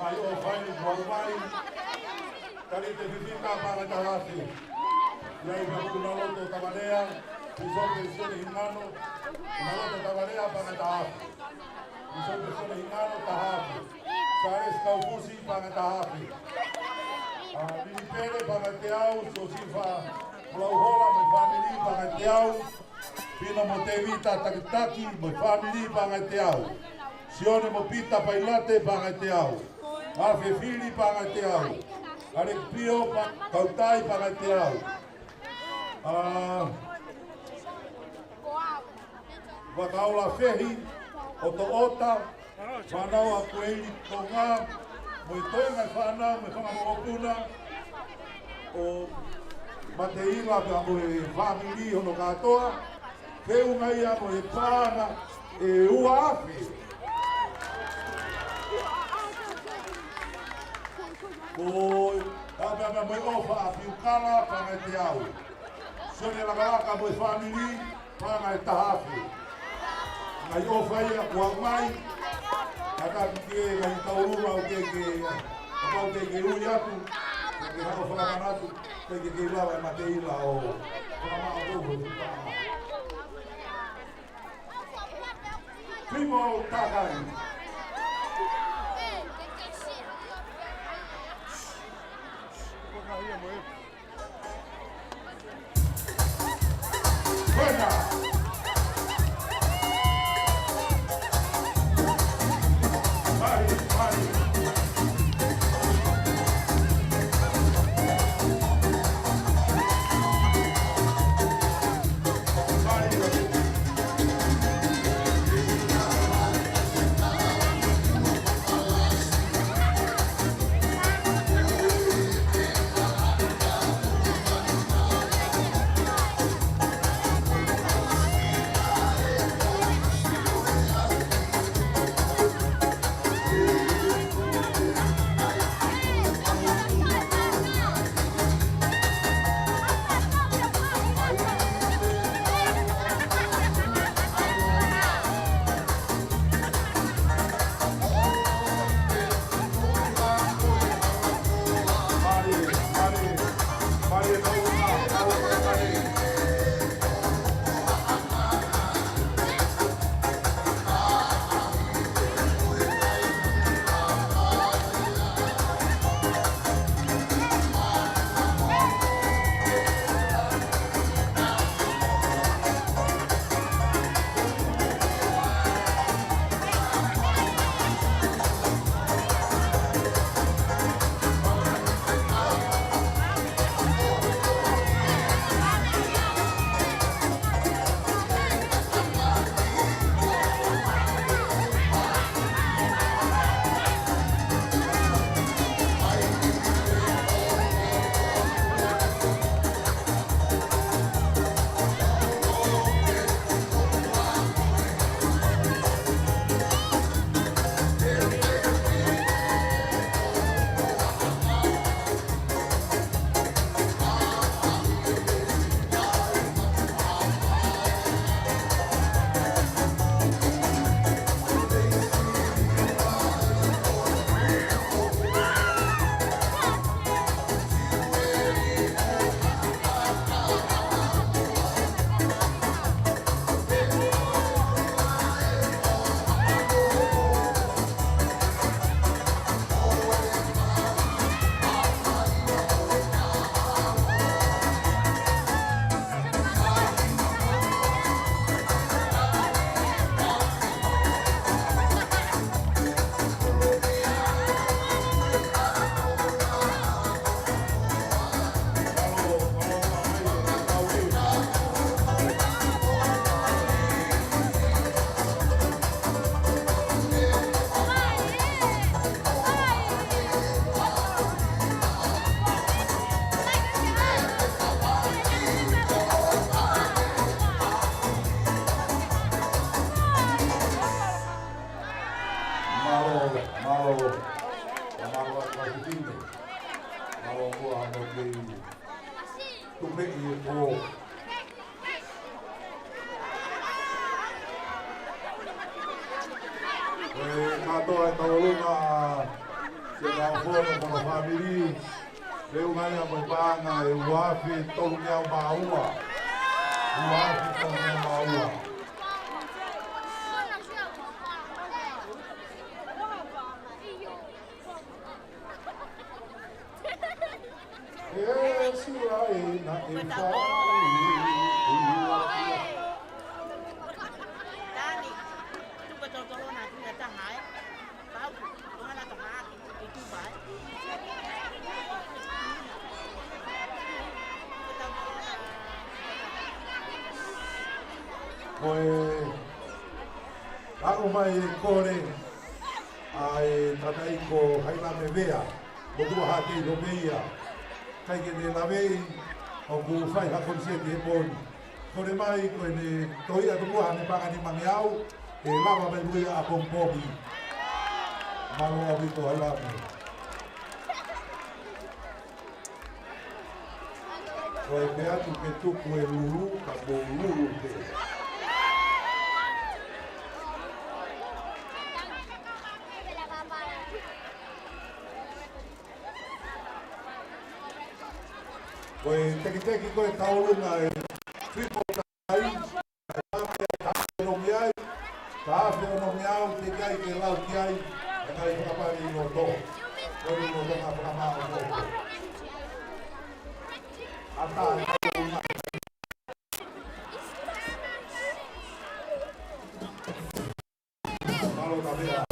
Mai ʻo fai ni kuo mai. Tali te fifita paʻanga taha afe. ʻI ai Faku Naloto Tavalea, Pīsope Sione Hingano, Naloto Tavalea paʻanga taha afe. Pīsope Sione Hingano taha afe. Sālesi Kaufusi paʻanga taha afe. ʻA, Lili Pele paʻanga teau, Siosifa Lauhola mo e fāmili paʻanga teau. Pino mo Tēvita Takitaki mo e fāmili paʻanga teau. Sione mo Pita Pailate paʻanga teau. Afe Fili paʻanga teau. Aleki Pio pa-, Kautai paʻanga teau. ʻA, Vakaola Fehi, ʻOtoʻota, fānau ʻa Kueili Tonga, mo e toenga e fānau, mo e fanga mokopuna ʻo Mateila pea mo e fāmili hono kātoa, feʻunga ia mo e paʻanga ʻe ua afe. Ko e, pea mo e ʻofa ʻa Piukala, paʻanga ʻe teau. Sione Lakalaka mo e fāmili, paʻanga ʻe taha afe. Ngaahi ʻofa ia kuo aʻu mai, ka ka ki he ngaahi taulunga ʻoku ke, kapau te ke ui atu, ke haʻu ʻo fakamanatu, ke ke lava ʻe Mateila ʻo fakamaʻopoʻopo e paʻanga. Timo Takai. Buena. Mari, mari. Kātoa e tauʻolunga, Siaʻafono mo hono fāmili, feʻunga ia mo e paʻanga ʻe ua afe tolungeau mā ua. Ua afe tolungeau mā ua. E sula e na e fai. Dani, tuku e tolotolo na, tuku e taha, ē. Pau, tuku e taha, ē. Ko e, aʻu mai e kole ʻa e tangataʻeiki ko Hailame Vea, motuʻa Haʻakei Lopeia, ʻikai ke ne laveʻi, ʻoku fai ha koniseti he pō ni. Kole mai ko ʻene tohiʻa tukuʻa haʻane paʻanga nimangeau, ʻe lava mai ko ia ʻapongipongi. Mālō ʻaupito Hailame. Ko e pehē atu ke tuku e lulu, ka mou lulu pē. Ko e tekiteki ko e tauʻolunga e triple tie, ka afe ono mei ai, ka afe ono mei au, teʻeki ai ke lau ki ai, ʻe ʻikai fakapale ʻi loto. Ko e ʻi loto ka fakamaʻopoʻopo. ʻAtā e tauʻolunga. Mālō Tavea.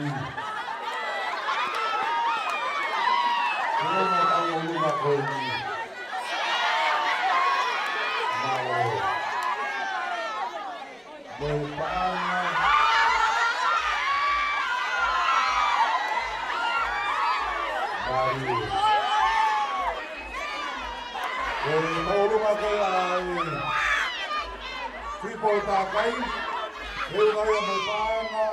Ko e ongo tauʻolunga ko eni. Mālō. Mo e paʻanga. Mālō. Ko e tauʻolunga ko ia ʻa e Triple Takai. He ʻuhinga ia mo e paʻanga.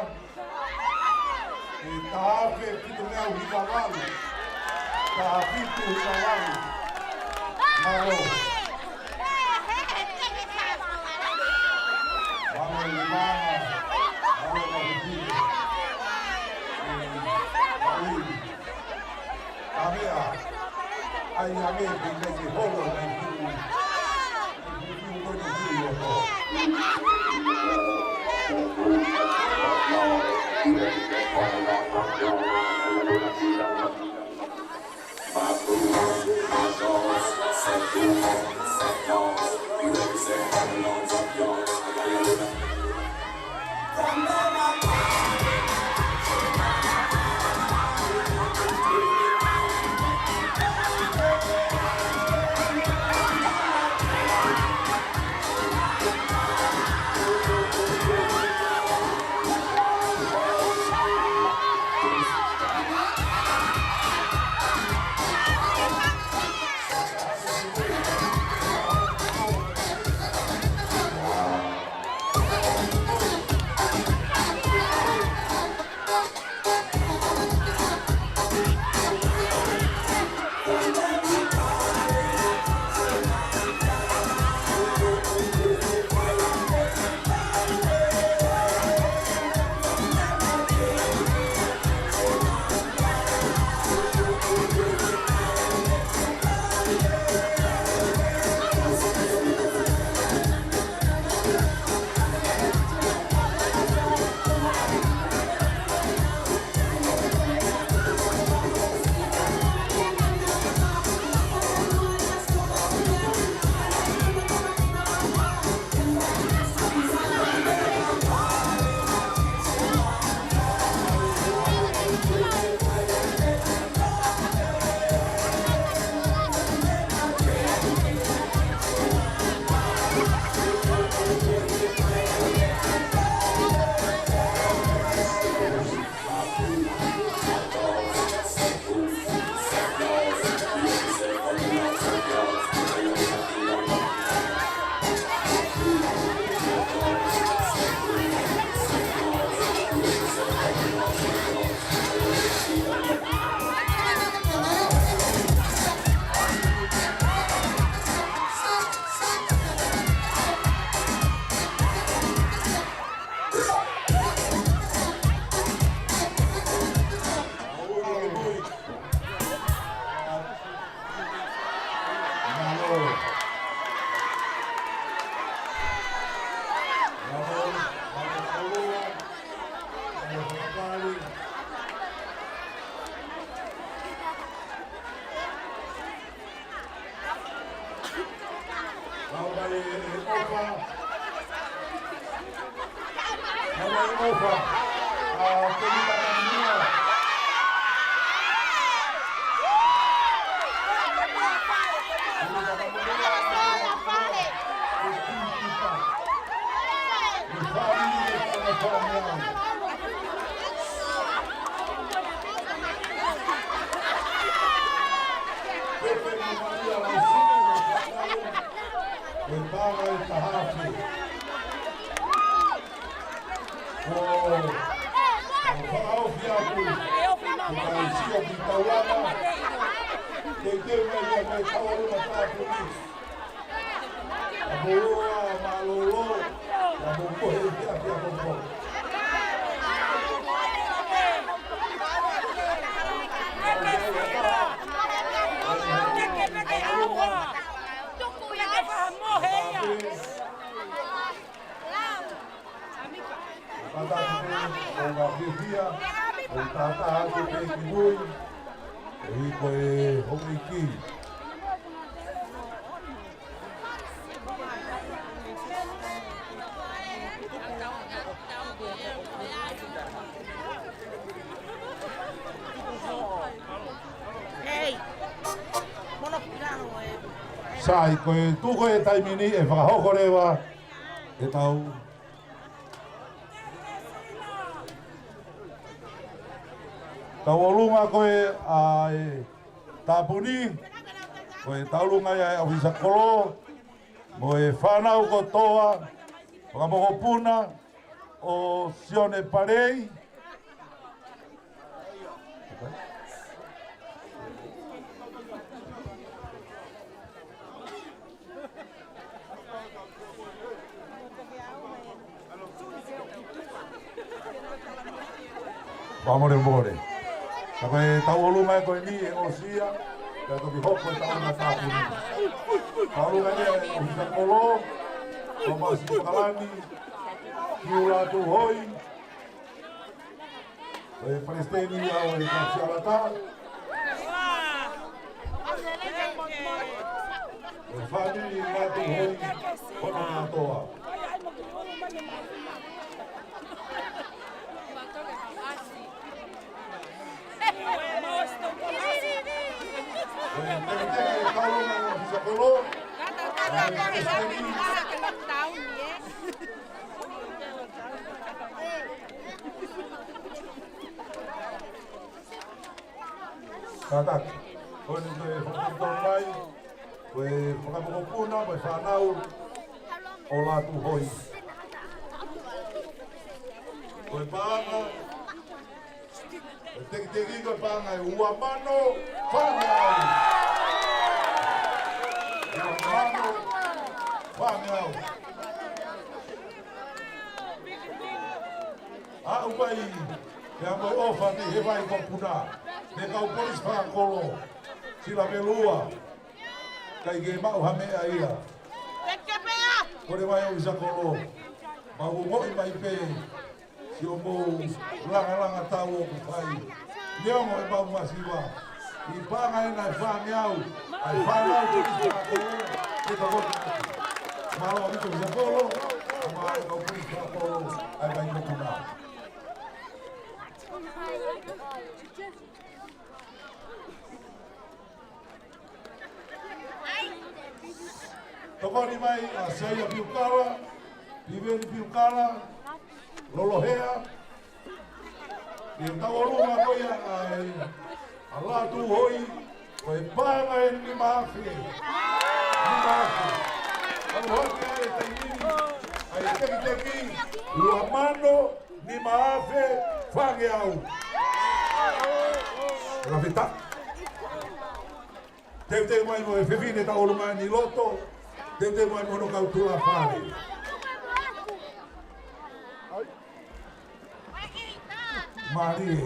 ʻE taha afe fitu meʻa hiva valu. Taha fitu hiva valu. Mālō. Mālō e mana. Mālō e mana. Mālō. Ka meʻa, ʻai ange ke ʻikai ke holo mai ki ʻuhi. Ki ʻuhi ko eni ki ʻuhi o tō. Kau mai e ʻofa. Kau mai e ʻofa. ʻA Temi Takamua. Temi Takamua. Pepe mo Malia Laisini, ko e paʻanga ʻe taha afe. ʻO, ʻo fakaofi atu, ʻo kai sio ki taulana. Teuteu mai ia mei taua luma tāpuni. ʻA mou ō ā mālōlō, ʻa mou kohe ia ki a koko. Mata atu pē, ʻo ngā hihia, ʻo tātā atu pē ki mui, ʻe hiko e houʻeiki. Sai, ko e tuʻu ko ē taimi ni ʻe fakahoko leva ʻetau tauʻolunga ko ē ʻa e tāpuni, ko e tauʻolunga ia ʻa e ʻofisa kolo, mo e fānau kotoa, fakamokopuna, ʻo Sione Palei. Fakamolemole. Ka ko e tauʻolunga ko eni ʻe ʻosi ia, ka toki hoko e tauʻolunga tāpuni. Tauʻolunga ia ʻa e ʻofisa kolo, Tōmasi Kalani, Kiula Tuhoi, ʻe palesiteni ʻa e Kasialata. ʻE fāmili ʻa Tuhoi, hono mātoa. ʻE palesiteni ʻa e ʻofisa kolo. Kātaki. Ko eni ko e fakatonu mai, ko e fakamokopuna, ko e fānau ʻo Lātūhoi. Ko e paʻanga, ko e tekiteki ko e paʻanga ʻe ua mano fāngeau. Ua mano fāngeau. ʻA ʻupai, pea mo e ʻofa mei he vai ko Puna, mei he kau polisi fakakolo, sila melua, ʻikai ke maʻu ha meʻa ia. Kole mai ʻofisa kolo, mau ongoʻi mai pē, siʻomou langalanga tau ʻoku fai. Neongo ʻemau masiva, ʻi he paʻanga ena ʻe fāngeau, ʻa e fānau polisi fakakolo, ke tau ʻoku. Mālō ʻaupito ʻofisa kolo, mālō kau polisi fakakolo, ʻa e vai ko Puna. Tokoni mai ʻa Saia Piukala, Piveni Piukala, Lolohea, ʻi he tauʻolunga ko ia ʻa e, ʻa Lātūhoi, ko e paʻanga ʻe nima afe. Nima afe. Kau hake ʻa e taimi ni, ʻa e tekiteki, ua mano, nima afe fāngeau. Rafita. Teuteu mai mo e fefine tauʻolunga ʻi loto. Teuteu mai mo hono kau tulafale. Mālie.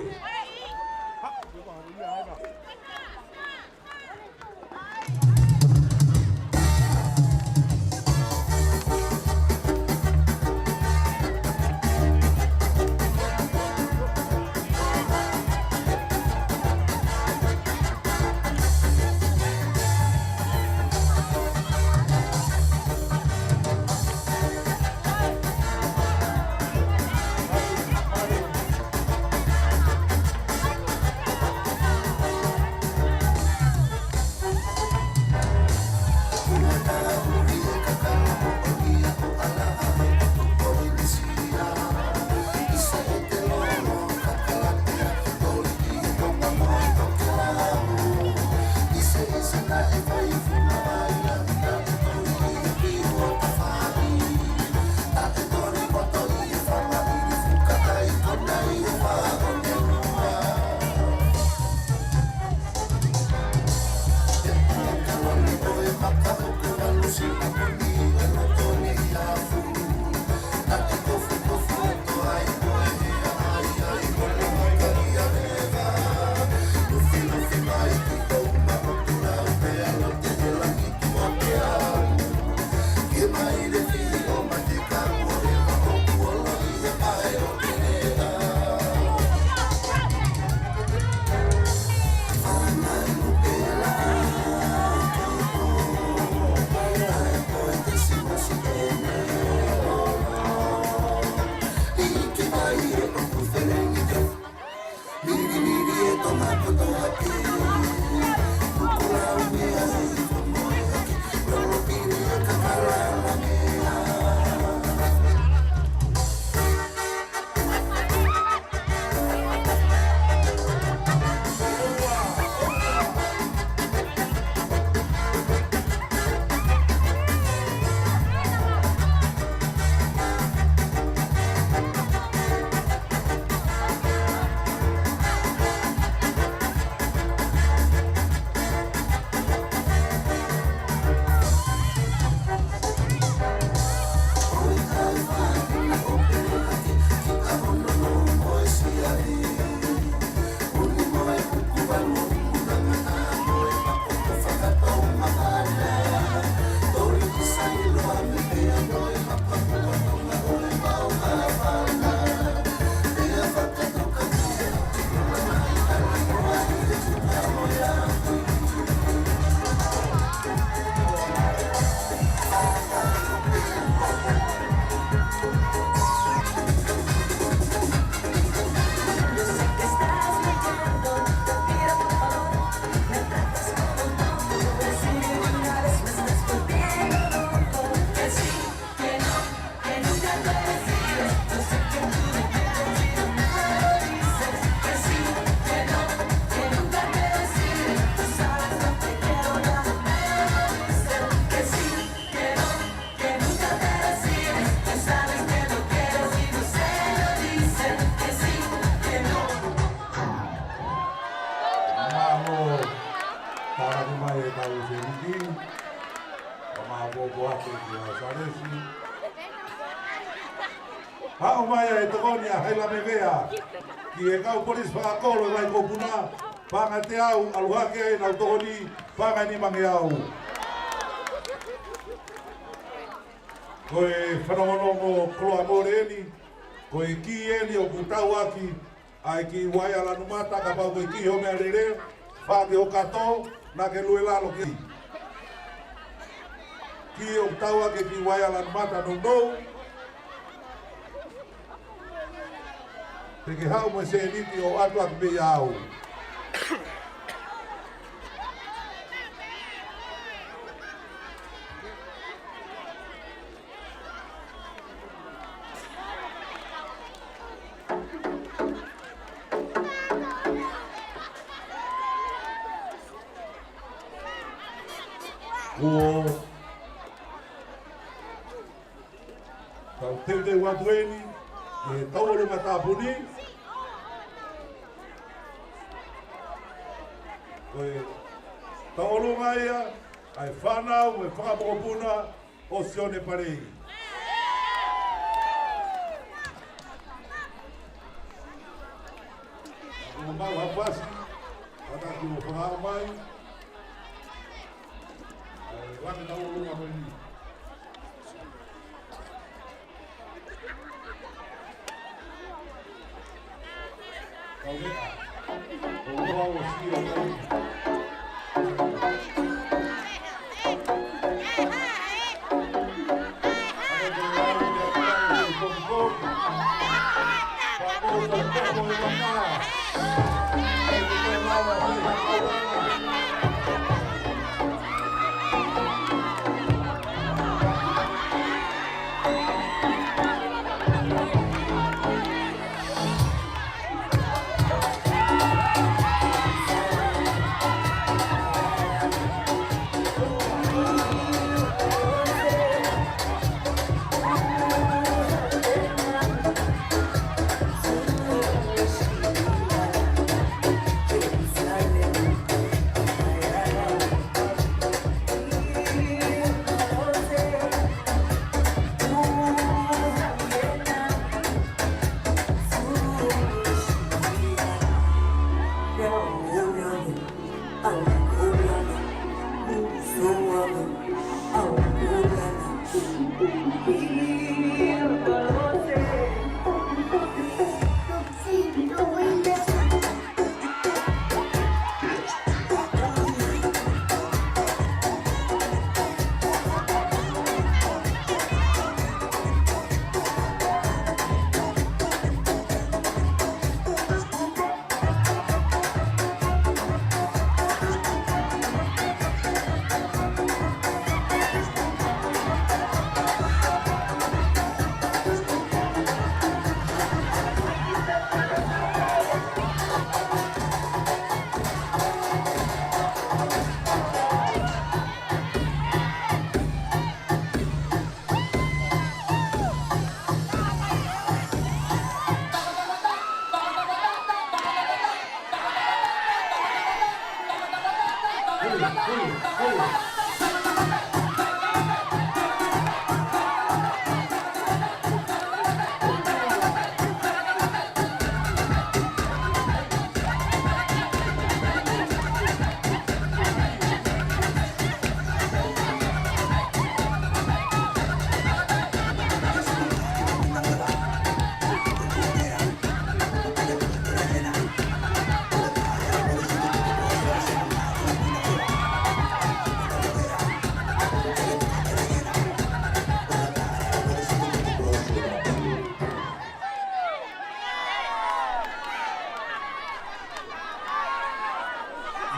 Ake ki a Salesi. Haʻu mai ʻa e tokoni ʻa Hailame Vea ki he kau polisi fakakolo ʻi Vaikopuna, paʻanga ʻe teau, ʻalu hake ai ʻenau tokoni, paʻanga ʻe nimangeau. Ko e fanongonongo koloa mole eni, ko e kī eni ʻoku tauaki ʻa e kiʻi uaea lanu mata, kapau ko e kiʻi homeʻa lele, fake ʻo kato, naʻa ke lue lalo ki. Kiʻi ʻoku tauaki e kiʻi uaea lanu mata nounou. Te ke haʻu mo e sēniti ʻo ʻatu atu pē ʻia au. Kuo tau teuteu atu eni ʻi he tauʻolunga tāpuni. Ko e tauʻolunga ia ʻa e fānau mo e fanga mokopuna ʻo Sione Palei. Ko mau ha pasi, kātaki ʻo fakahā mai. ʻA e langi tauʻolunga ko eni. Kaumeʻa. ʻO ua ʻo sio.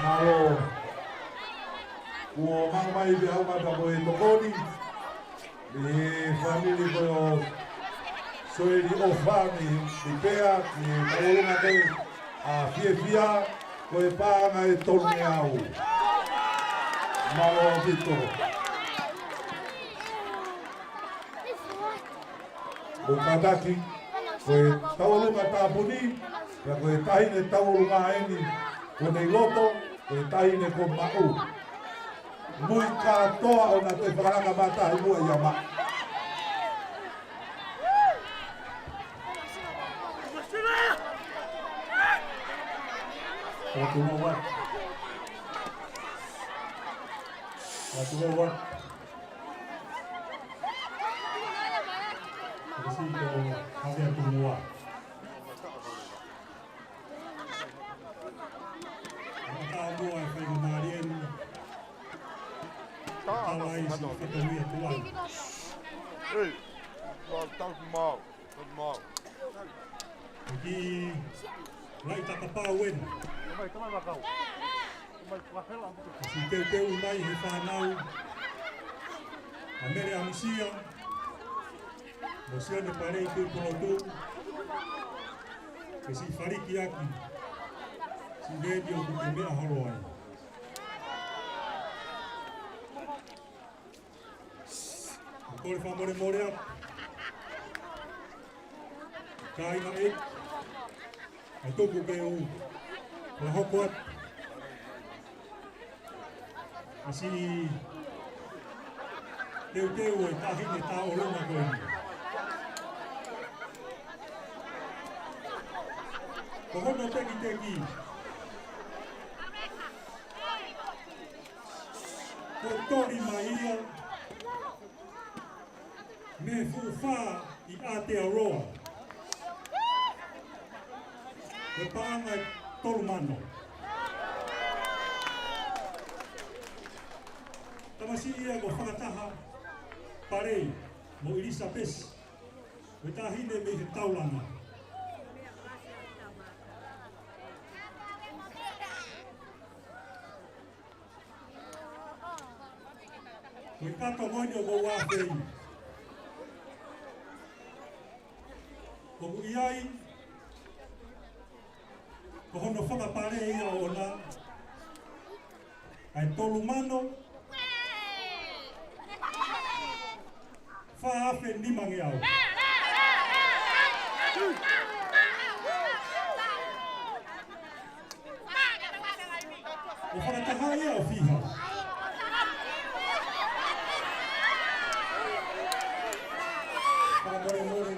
Mālō. Kuo maʻu mai pē ʻa e ʻaumata ko e tokoni mei he fāmili ko ē ʻo Soeli ʻOfa mei Lipea, ki he tauʻolunga ko ē ʻa Fiefia, ko e paʻanga ʻe tolungeau. Mālō ʻaupito. Ko e kātaki, ko e tauʻolunga tāpuni, pea ko e taʻahine tauʻolunga eni, ko ʻene ʻi loto, ko e taʻahine ko Maʻu. Mui kātoa ʻo na te fakalaka mata i mua ia ma. Atu mau atu. Atu mau atu. Kasi ko hake atu mua. Ka mua e fai mo Marienu. Ka lai si fatongia tuan. Ei, tau mau, tau mau. Ki lai takapau ena. Kasi teuteu mai he fānau. ʻA Mele ʻAmusia. Mo Sione Palei Tuʻipulotu. Ke si faliki ʻaki. Si leti ʻoku ke meʻa holo ai. ʻO kole fakamolemole atu. Kāinga ʻeiki. ʻA e tuku ke u fakahoko atu ʻa siʻi teuteu ʻo e taʻahine taʻolunga ko eni. Ko hono tekiteki ko Toli Maia mei Fuʻu Fā ʻi Aotearoa. Ko e paʻanga ʻe tolu mano. Tamasiʻi ia ko Fakataha Palei mo ʻIlisapesi. Ko e taʻahine mei he Taulanga. Ko e kato moʻoni ʻoku ou ʻafei. ʻOku ʻi ai, ko hono fakapale ia ʻoʻona, ʻa e tolu mano, fā afe nimangeau. ʻO Fakataha ia ʻo fiha? Fakamolemole,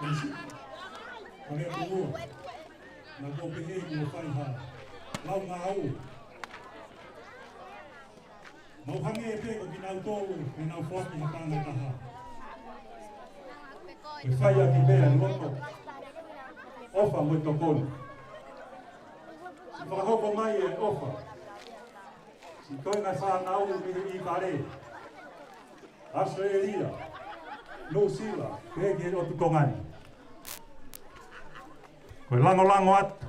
ʻEsi. Kole atu ua. Na ko pehē kuo fai ha lau ngāue. Mau hangē pē ko kinautolu ʻoku nau foaki ha paʻanga ʻe taha. ʻE fai ʻaki pē ʻa e loto ʻofa mo e tokoni. Fakahoko mai e ʻofa. Siʻi toenga fānau mei he ʻIkale, ʻAositelēlia, Nuʻusila, pehē ki he ʻotu Tonga ni. Ko e langolango atu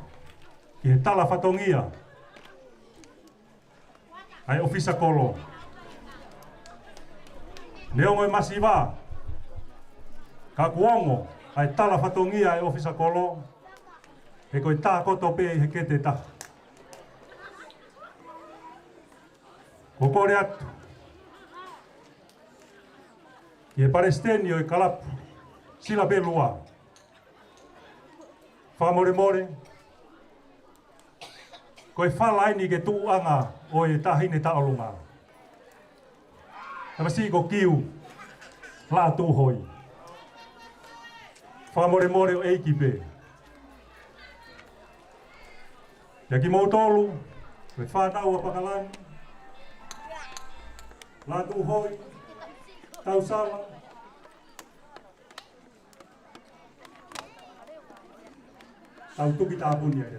ki he tala fatongia ʻa e ʻofisa kolo. Neongo e masiva, ka kuo ongo ʻa e tala fatongia ʻa e ʻofisa kolo, he ko e tākoto pē ʻi he kete taha. Ko e kole atu ki he palesiteni ʻo e kalapu Sila Pelua. Fakamolemole, ko e fala eni ki he tuʻuʻanga ʻo e taʻahine taʻolunga. Tamasiʻi ko Kiu Lātūhoi. Fakamolemole ʻo ʻeiki pē. Pea kimoutolu, ko e fānau ʻa Pakalani, Lātūhoi, Tausala, tau tuki tāpuni ai.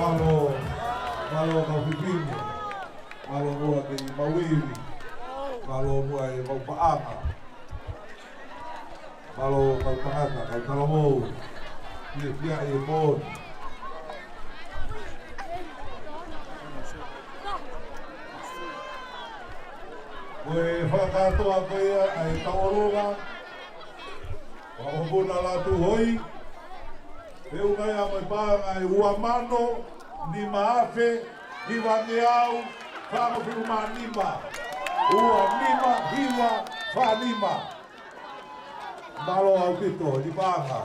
Mālō, mālō kau fifine. Mālō muʻa kei maʻu ivi. Mālō muʻa e mau paʻanga. Mālō kau tangata, kau talavou. Fiefia e pō ni. Ko e fakakātoa ko ia ʻa e tauʻolunga ʻa Hopuna Lātūhoi. Feʻunga ia mo e paʻanga ʻe ua mano nima afe hivangeau fāngofulu mā nima. Ua nima hiva fā nima. Mālō ʻaupito, ni paʻanga.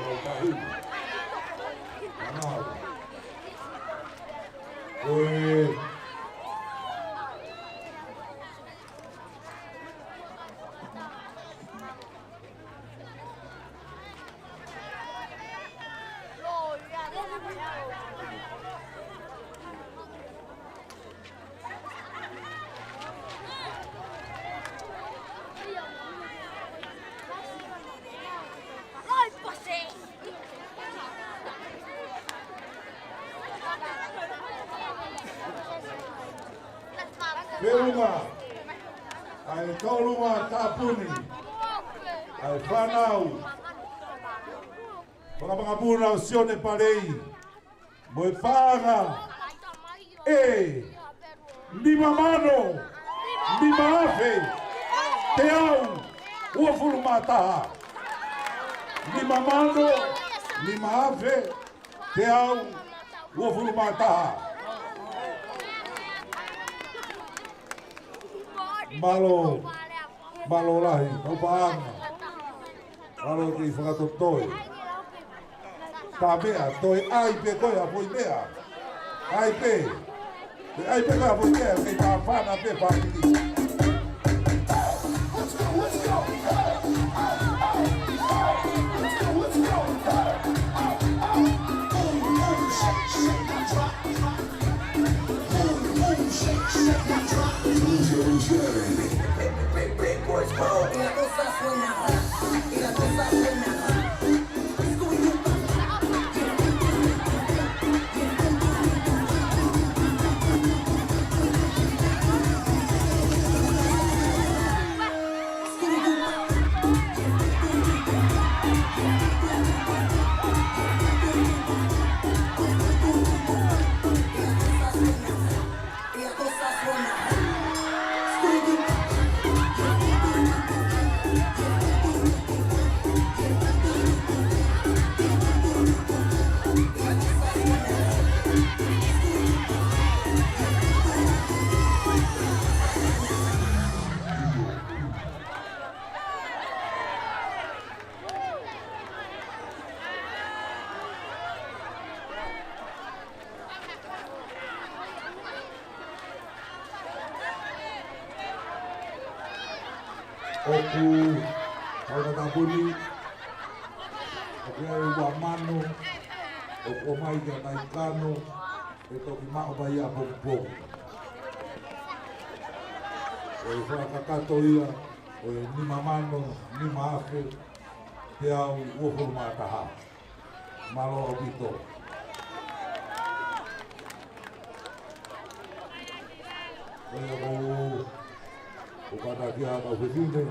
Tahi. Manao. Oi. Feʻunga ʻa e tolunga tāpuni ʻa e fānau Fakamakapuna ʻo Sione Palei, mo e paʻanga ʻe nima mano nima afe teau uofulu mā taha. Nima mano nima afe teau uofulu mā taha. Mālō, mālō lahi, kau paʻanga. Mālō ki he fakatotoi. Tā meʻa, toe ʻai pē koe ʻa e foʻi meʻa. ʻAi pē. Toe ʻai pē koe ʻa e foʻi meʻa, kei tāfana pē fāmili. ʻOku, ʻoku tāpuni, ʻoku ʻi ai e ua mano ʻoku ʻomai kia Naikano, ʻe toki maʻu mai ia pongipongi. ʻOku fakakakato ia ʻo e nima mano nima afe teau uofulu mā taha. Mālō ʻaupito. ʻOku ou, ʻoku ou kātaki ʻa e kau fefine,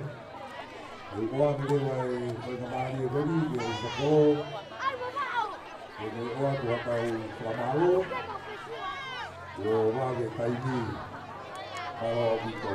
ʻoku ʻoange leva e faingamālie ko eni ki he ʻofa kolo, ke ne ʻoatu ha kau fakamālō, ʻo vave taimi. Mālō ʻaupito.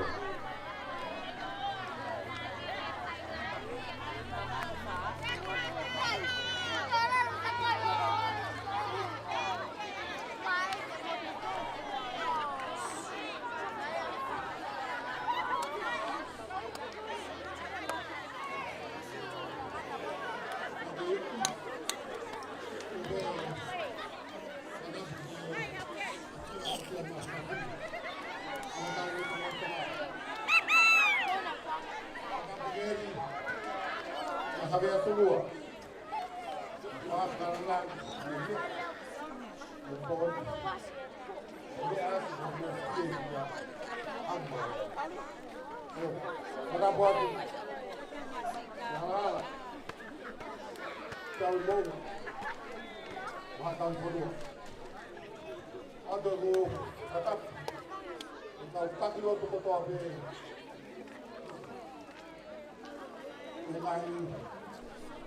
Tau mou, ʻoku tau fonua. ʻOku tau, ʻoku tau taki lotu kotoa pē. Ko e ngaahi,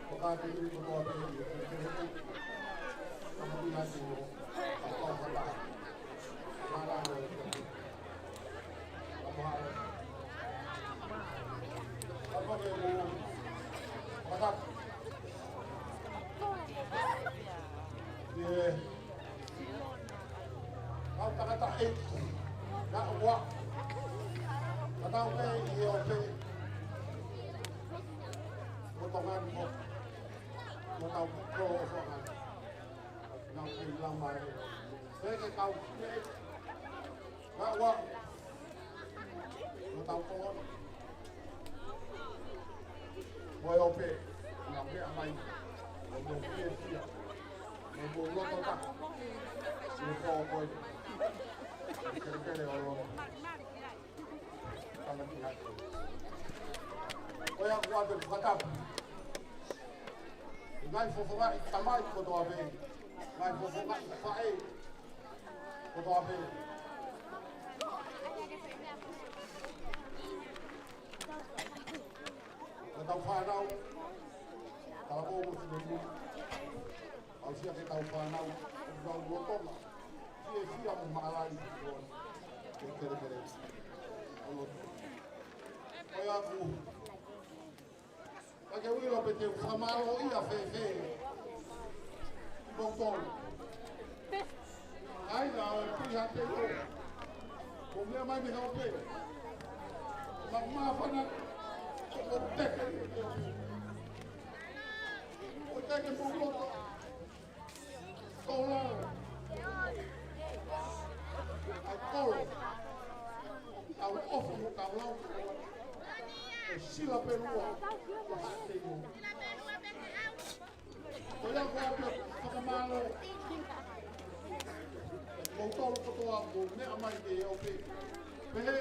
ko e ngaahi kotoa pē. Tau mou ʻi he ʻofa. Mālō. Kau tangataʻeiki, naʻa ua. Ka tau pē ʻi he ʻope. Ko Tonga ni ko. Mo tau kolo ʻofa ʻa. Nau kei lau mai. Peke kau kei. Ka ua. Mo tau kolo. Mo e ʻope. Nau meʻa mai. Mo e fiefia. Mo e loto taha. Mo e kolo. Kelekele ʻo loto. Tama ki hake. ʻOiauē, ko e fakatapu. Ngaahi fofongaʻi tamai kotoa pē. Ngaahi fofongaʻi faʻē kotoa pē. Ko ʻetau fānau. Talavou mo Finemui. Aʻusia ke tau fānau, ʻoku nau lolotonga fiefia mo mālali ʻi he kelekele ʻo loto. ʻOiauē, ʻikai ke u ʻilo pe te u fakamālōʻia fēfē kimoutolu. ʻAi, na o pui ha te o. Ko e meʻa mai mei he ʻope. Ma, māfana, ko e teke. Ko e teke mo loto. Tō lalo. ʻAi kolo. Tau ʻofa mo tau lau. ʻE sila pē lua. Ko ha te o. Ko ia ko ʻeku fakamālō. Kimoutolu kotoa mou meʻa mai ki he ʻope. Pehē,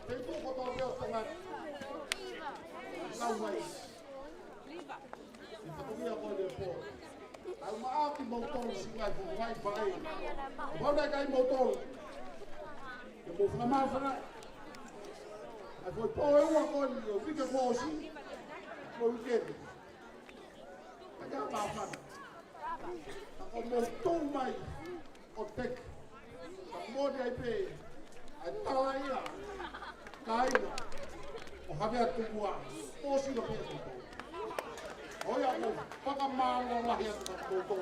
pehē kotoa pē ʻo Tonga. Kau mai. ʻI he fatongia ko eni ʻo e pō. ʻAi maʻa kimoutolu siʻi ngaahi fofongaʻi faʻē. ʻOua naʻa ʻikai moutolu. Ke mou fakamāfana. ʻAi foʻi pō ʻe ua ko eni ʻo e uike kuo ʻosi. Ko e uike ni. Ka ʻikai māfana. Ka ko mou tō mai ʻo teke. Ka mou ʻai pē ʻa e tala ia. Kāinga. ʻO Havea Tukuʻa. ʻOsi ka pē ʻo tō. ʻOiauē, fakamālō lahi atu ka tō tō.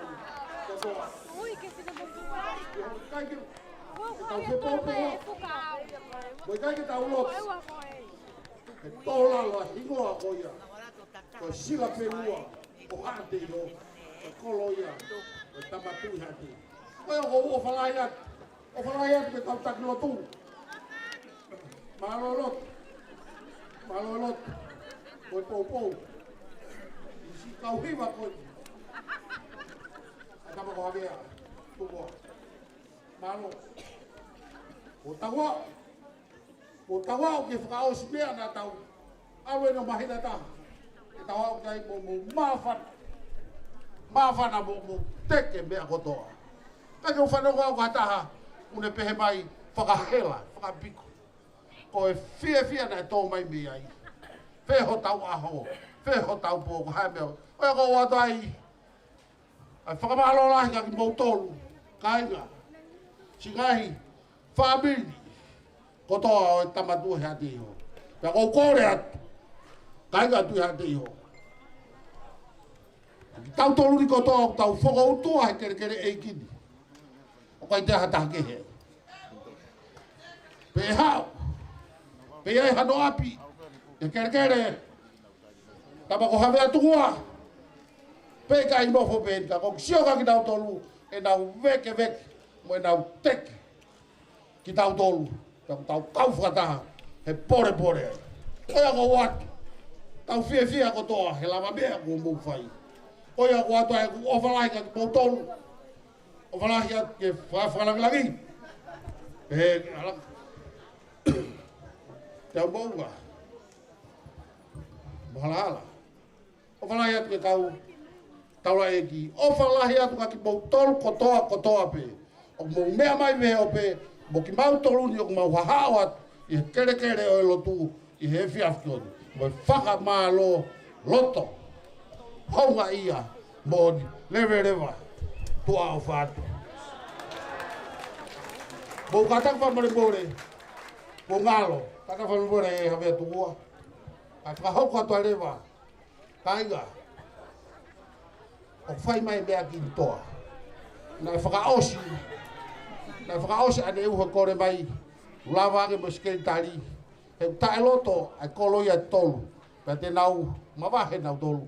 Ka tō. Ui, ke sina mo tō. ʻIkai ke tau fepōpō. ʻIkai ke tau loto. Ke tō lalo ʻa e hingoa ko ia. Ko e sila pē lua, ko ha te o, ko e kolo ia, ko e Tama Tuʻi Haʻatei. Ko ia ʻoku ou ʻofa lahi atu, ʻofa lahi atu ki he kau taki lotu. Mālō lotu, mālō lotu, ko e poupou. ʻI siʻi kau hiva ko eni. ʻA e tama ko Havea, Tukuʻa. Mālō. Ko tau aʻu. Ko tau aʻu ki he fakaʻosi meʻa naʻa tau ʻalu ʻeni ʻo māhina taha. Ke tau aʻu ki ai mo, mo māfana. Māfana mo, mo teke meʻa kotoa. Ka ke u fanongo au ki ha taha, ʻoku ne pehē mai, fakahela, fakapiko. Ko e fiefia naʻe tō mai mei ai. Fē hotau ʻaho, fē hotau pō, ko e hā e meʻa. ʻOiauē, ʻoatu ai, ʻa e fakamālō lahi kia kimoutolu, kāinga, siʻi ngaahi fāmili kotoa ʻo e Tama Tuʻi Haʻatei. Pea ʻoku ou kole atu, kāinga Tuʻi Haʻatei. Kitautolu ni kotoa ʻoku tau fokoutua he kelekele ʻeiki ni. ʻOku ʻikai toe ha taha kehe. Pe ʻe haʻu, pe ʻe ʻi ai hano ʻapi, he kelekele, tama ko Havea Tukuʻa, pe ʻikai nofo pē eni, ka ʻoku ou sio kia kinautolu, ʻenau vēkeveke, mo ʻenau teke kitautolu, tau, tau kau fakataha, he polepole ai. Ko ia ʻoku ou ʻoatu, tau fiefia kotoa, he lavameʻa kuo mou fai. Ko ia ʻoku ou ʻoatu ai ʻeku ʻofa lahi kia kimoutolu, ʻofa lahi atu ki he fa-, fakalāngilangi. Pehē, ala. Te au moʻunga. Mo halahala. ʻOfa lahi atu ki he kau taulaʻeiki. ʻOfa lahi atu kia kimoutolu kotoa, kotoa pē. ʻOku mou meʻa mai mei he ʻope, mo kimautolu ni ʻoku mau hahaʻo atu ʻi he kelekele ʻo e lotu ʻi he efiafi ko eni. Mo e fakamālō loto. Houngaʻia moʻoni, leveleva, tuʻa ʻofa atu. Mou kātaki fakamolemole, mou ngalo, kātaki fakamolemole ʻe Havea Tukuʻa. Kae fakahoko atu ā leva, kāinga, ʻoku fai mai meʻa ki toa. Naʻe fakaʻosi, naʻe fakaʻosi ʻaneuhu he kole mai, lava ange mo e sekelitali, he ʻoku taʻeloto ʻa e kolo ia ʻe tolu, pea te nau mavahe nautolu.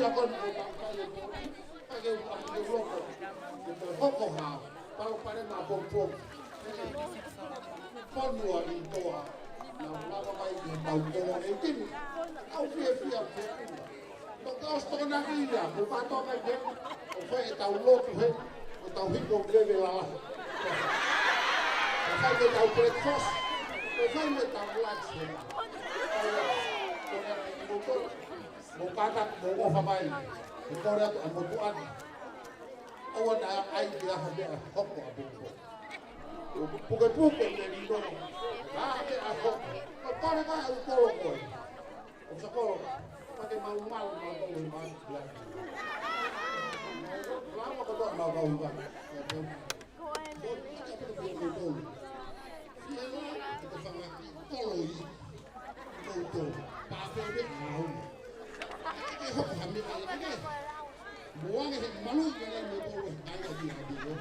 fiefia ko eni ko e tau kai e pō. Ka ke u ka ke u loko. Ke te hoko ha. Palo pale ma pō pō. Fonua ʻi toa. Na lava mai ke tau tō e tini. Au fiefia fiefia. Toka ʻosi toka na ia, mo ka toka ke, ʻo fai e tau lotu he, ʻo tau hiko leve lala. ʻO fai e tau breakfast, ʻo fai e tau lunch he. Mo kātaki, mo ʻofa mai, ʻe kole atu ʻa motuʻa ni. ʻOua naʻa ʻai ke ʻi ai ha meʻa hoko ʻa pō pō. ʻO pukepuke e melino, ʻa ha meʻa hoko. ʻO kole mai ʻa e kolo ko ē. ʻO sa kolo, pake mau malu, mau kolo, mau kolo. Lama kotoa mau kolo, mau kolo. Ko ʻete peke peke kolo. Fiela, ʻete fanga kolo ʻi. Kolo, pāpē pē mau. ʻE hoko ha meʻa ia ke. Mo ange he malu ia mo kolo, kai atu atu.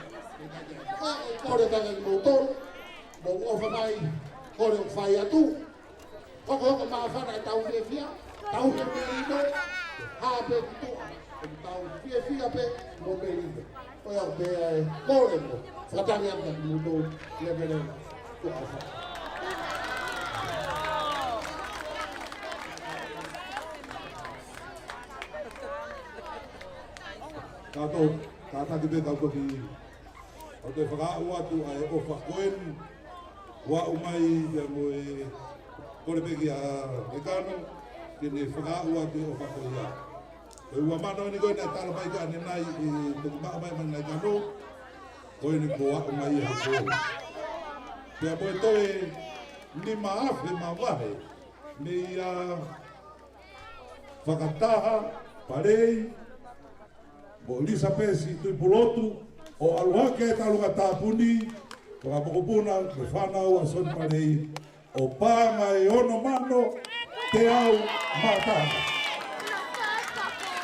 Kole kai atu mo kolo. Mo ʻofa mai, kole ʻo fai atu. Hokohoko māfana e tau fiefia, tau fiefia ʻi mo, ha pē ki tuʻa, tau fiefia pē mo pē ʻi mo. ʻOi au pē ai, kole mo, fakatane atu ki mo tō, leveleva, tuʻa fa. Kato, kātaki pē kau koki. ʻOku te fakaaʻu atu ʻa e ʻofa ko eni, ʻoku aʻu mai pea mo e kole pē kia Naikano, ke ne fakaaʻu atu e ʻofa ko ia. Ko e ua mano eni ko ē naʻe tala mai ka ne nai e toki maʻu mai mei Naikano, ko eni kuo aʻu mai e hako. Pea mo e toe nima afe mavahe, mei a Fakataha, Palei, mo Elisapesi Tuʻipulotu, ʻo ʻalu hake e talu ka tāpuni, ko e mokopuna, mo e fānau ʻa Soni Palei, ʻO paʻanga ʻe ono mano teau mā taha.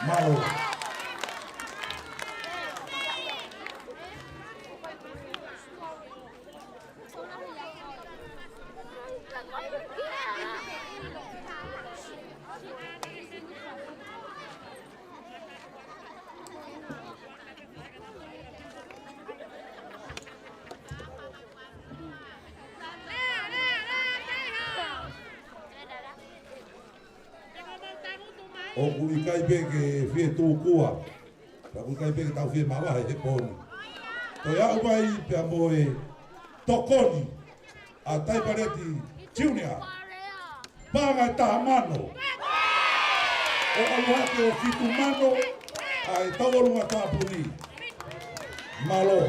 Mālō. ʻOku ʻikai pē ke fie tūkua. Pea ʻoku ʻikai pē ke tau fie mavahe he pō ni. Toe aʻu mai pea mo e tokoni ʻa Taipaleti Junior. Paʻanga ʻe taha mano. ʻO ʻalu hake ʻo fitu mano ʻa e tauʻolunga tāpuni. Mālō.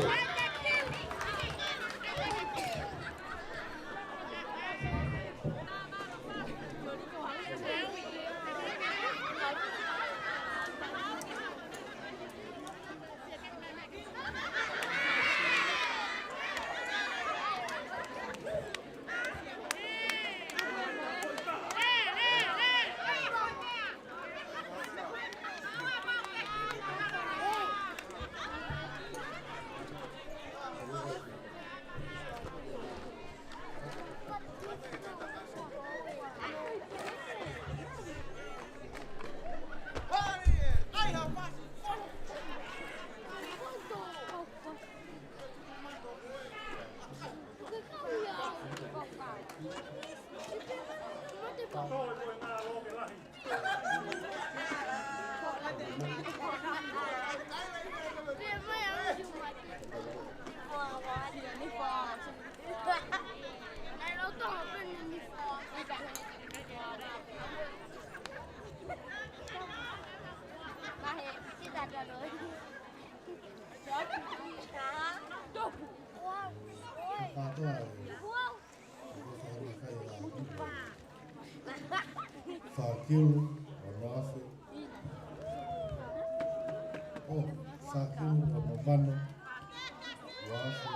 Fā kilu, ono afe. ʻO, fā kilu, ono mano, ua afe.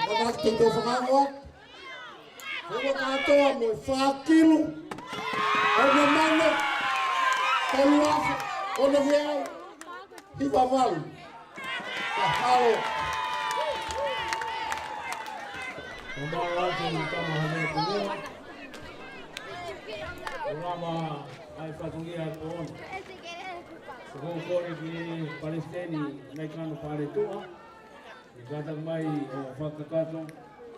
Maka te tau fakaongo. Hoko kātoa mo e fā kilu, ono mano, tolu afe, ono ngeau, hiva valu. Mahalo. Mahalo atu, tama hane kumua. Ulama ai fatongia e pō ni. Ko e kole ki he palesiteni Naikano Paletua. ʻI he kātaki mai ʻo fakakakato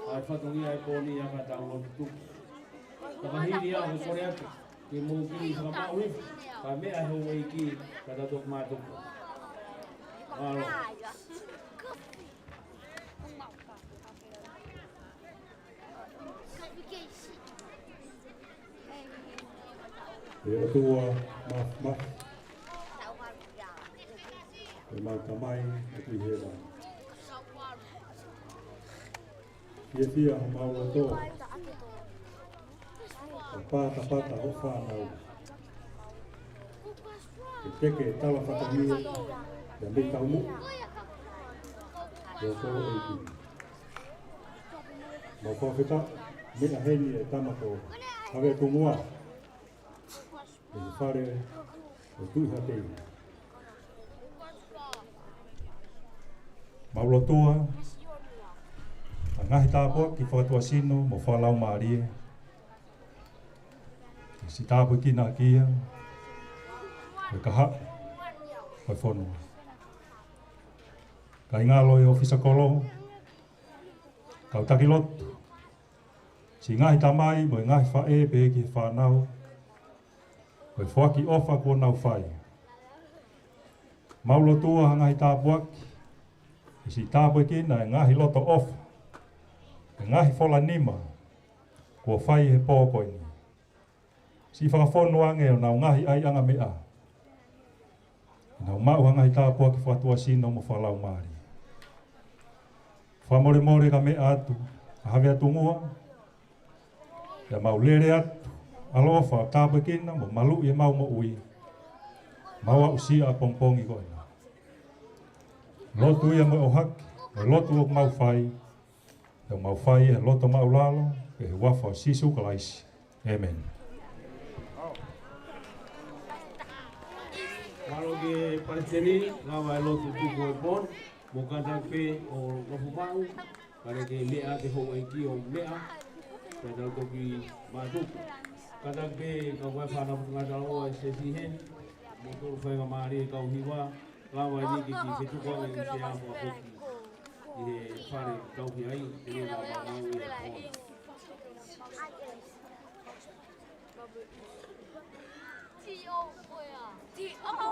ʻa e fatongia e pō ni ʻa ka tau lotu tuku. Ka ka hili ʻa ko kole atu ke mou kiʻi fakamaʻu hifo ka meʻa he houʻeiki ka tau toki mātuku. Mālō. ʻE ʻOtua Māfimafi, ʻe mau Tamai ʻoku ʻi hēvani. Fiefia homau loto ʻo patapata ho fānau. ʻE teke tala fatongia ʻa e mei taumuʻa ʻo e kolo ʻeiki. Mau fakafetaʻi meʻa heni e tama ko Havea Tungua ʻi he fale ʻo Tuʻihaʻatei. Mau lotua ʻa e ngaahi tāpuaki fakatuʻasino mo fakalaumālie. Siʻi tāpuekina ʻaki ia ʻa e kahaʻu ʻo e fonua. Kāinga ʻo e ʻōfisa kolo, kau taki lotu, siʻi ngaahi tamai mo e ngaahi faʻē pehē ki he fānau, ko e foaki ʻofa kuo nau fai. Mau lotua ha ngaahi tāpuaki, ʻe siʻi tāpuekina e ngaahi loto ʻofa, e ngaahi fola nima kuo fai he pō ko eni. Siʻi fakafonu ange ʻo nau ngaahi ʻaiʻanga meʻa, ʻe nau maʻu ha ngaahi tāpuaki fakatuʻasino mo fakalaumālie. Fakamolemole ka meʻa atu ʻa Havea Tungua, pea mau lele atu ʻaloʻofa, tāpuekina mo maluʻi ʻemau moʻui. Mau aʻusia ʻapongipongi ko ena. Lotu ia mo e ʻohake, mo e lotu ʻoku mau fai, ʻoku mau fai he loto māʻulalo, ʻi he huafa ʻo Sīsū Kalaisi. ʻĒmeni. Mālō ki he palesiteni, lava e lotu tuku e pon, mo kātaki pē ʻo nofo maʻu, kae ke meʻa ʻa e houʻeiki ʻo meʻa, pea tau toki mātuku. Kātaki pē kau fai fānau ngata ʻo e sesi heni, mo tolu faingamālie kau hiva, lava e niki ki he tuku ange ki he ʻaho foki. ʻI he fale tauhi ai, te ne lava mau ʻi he pon. T O, ʻoia. T O.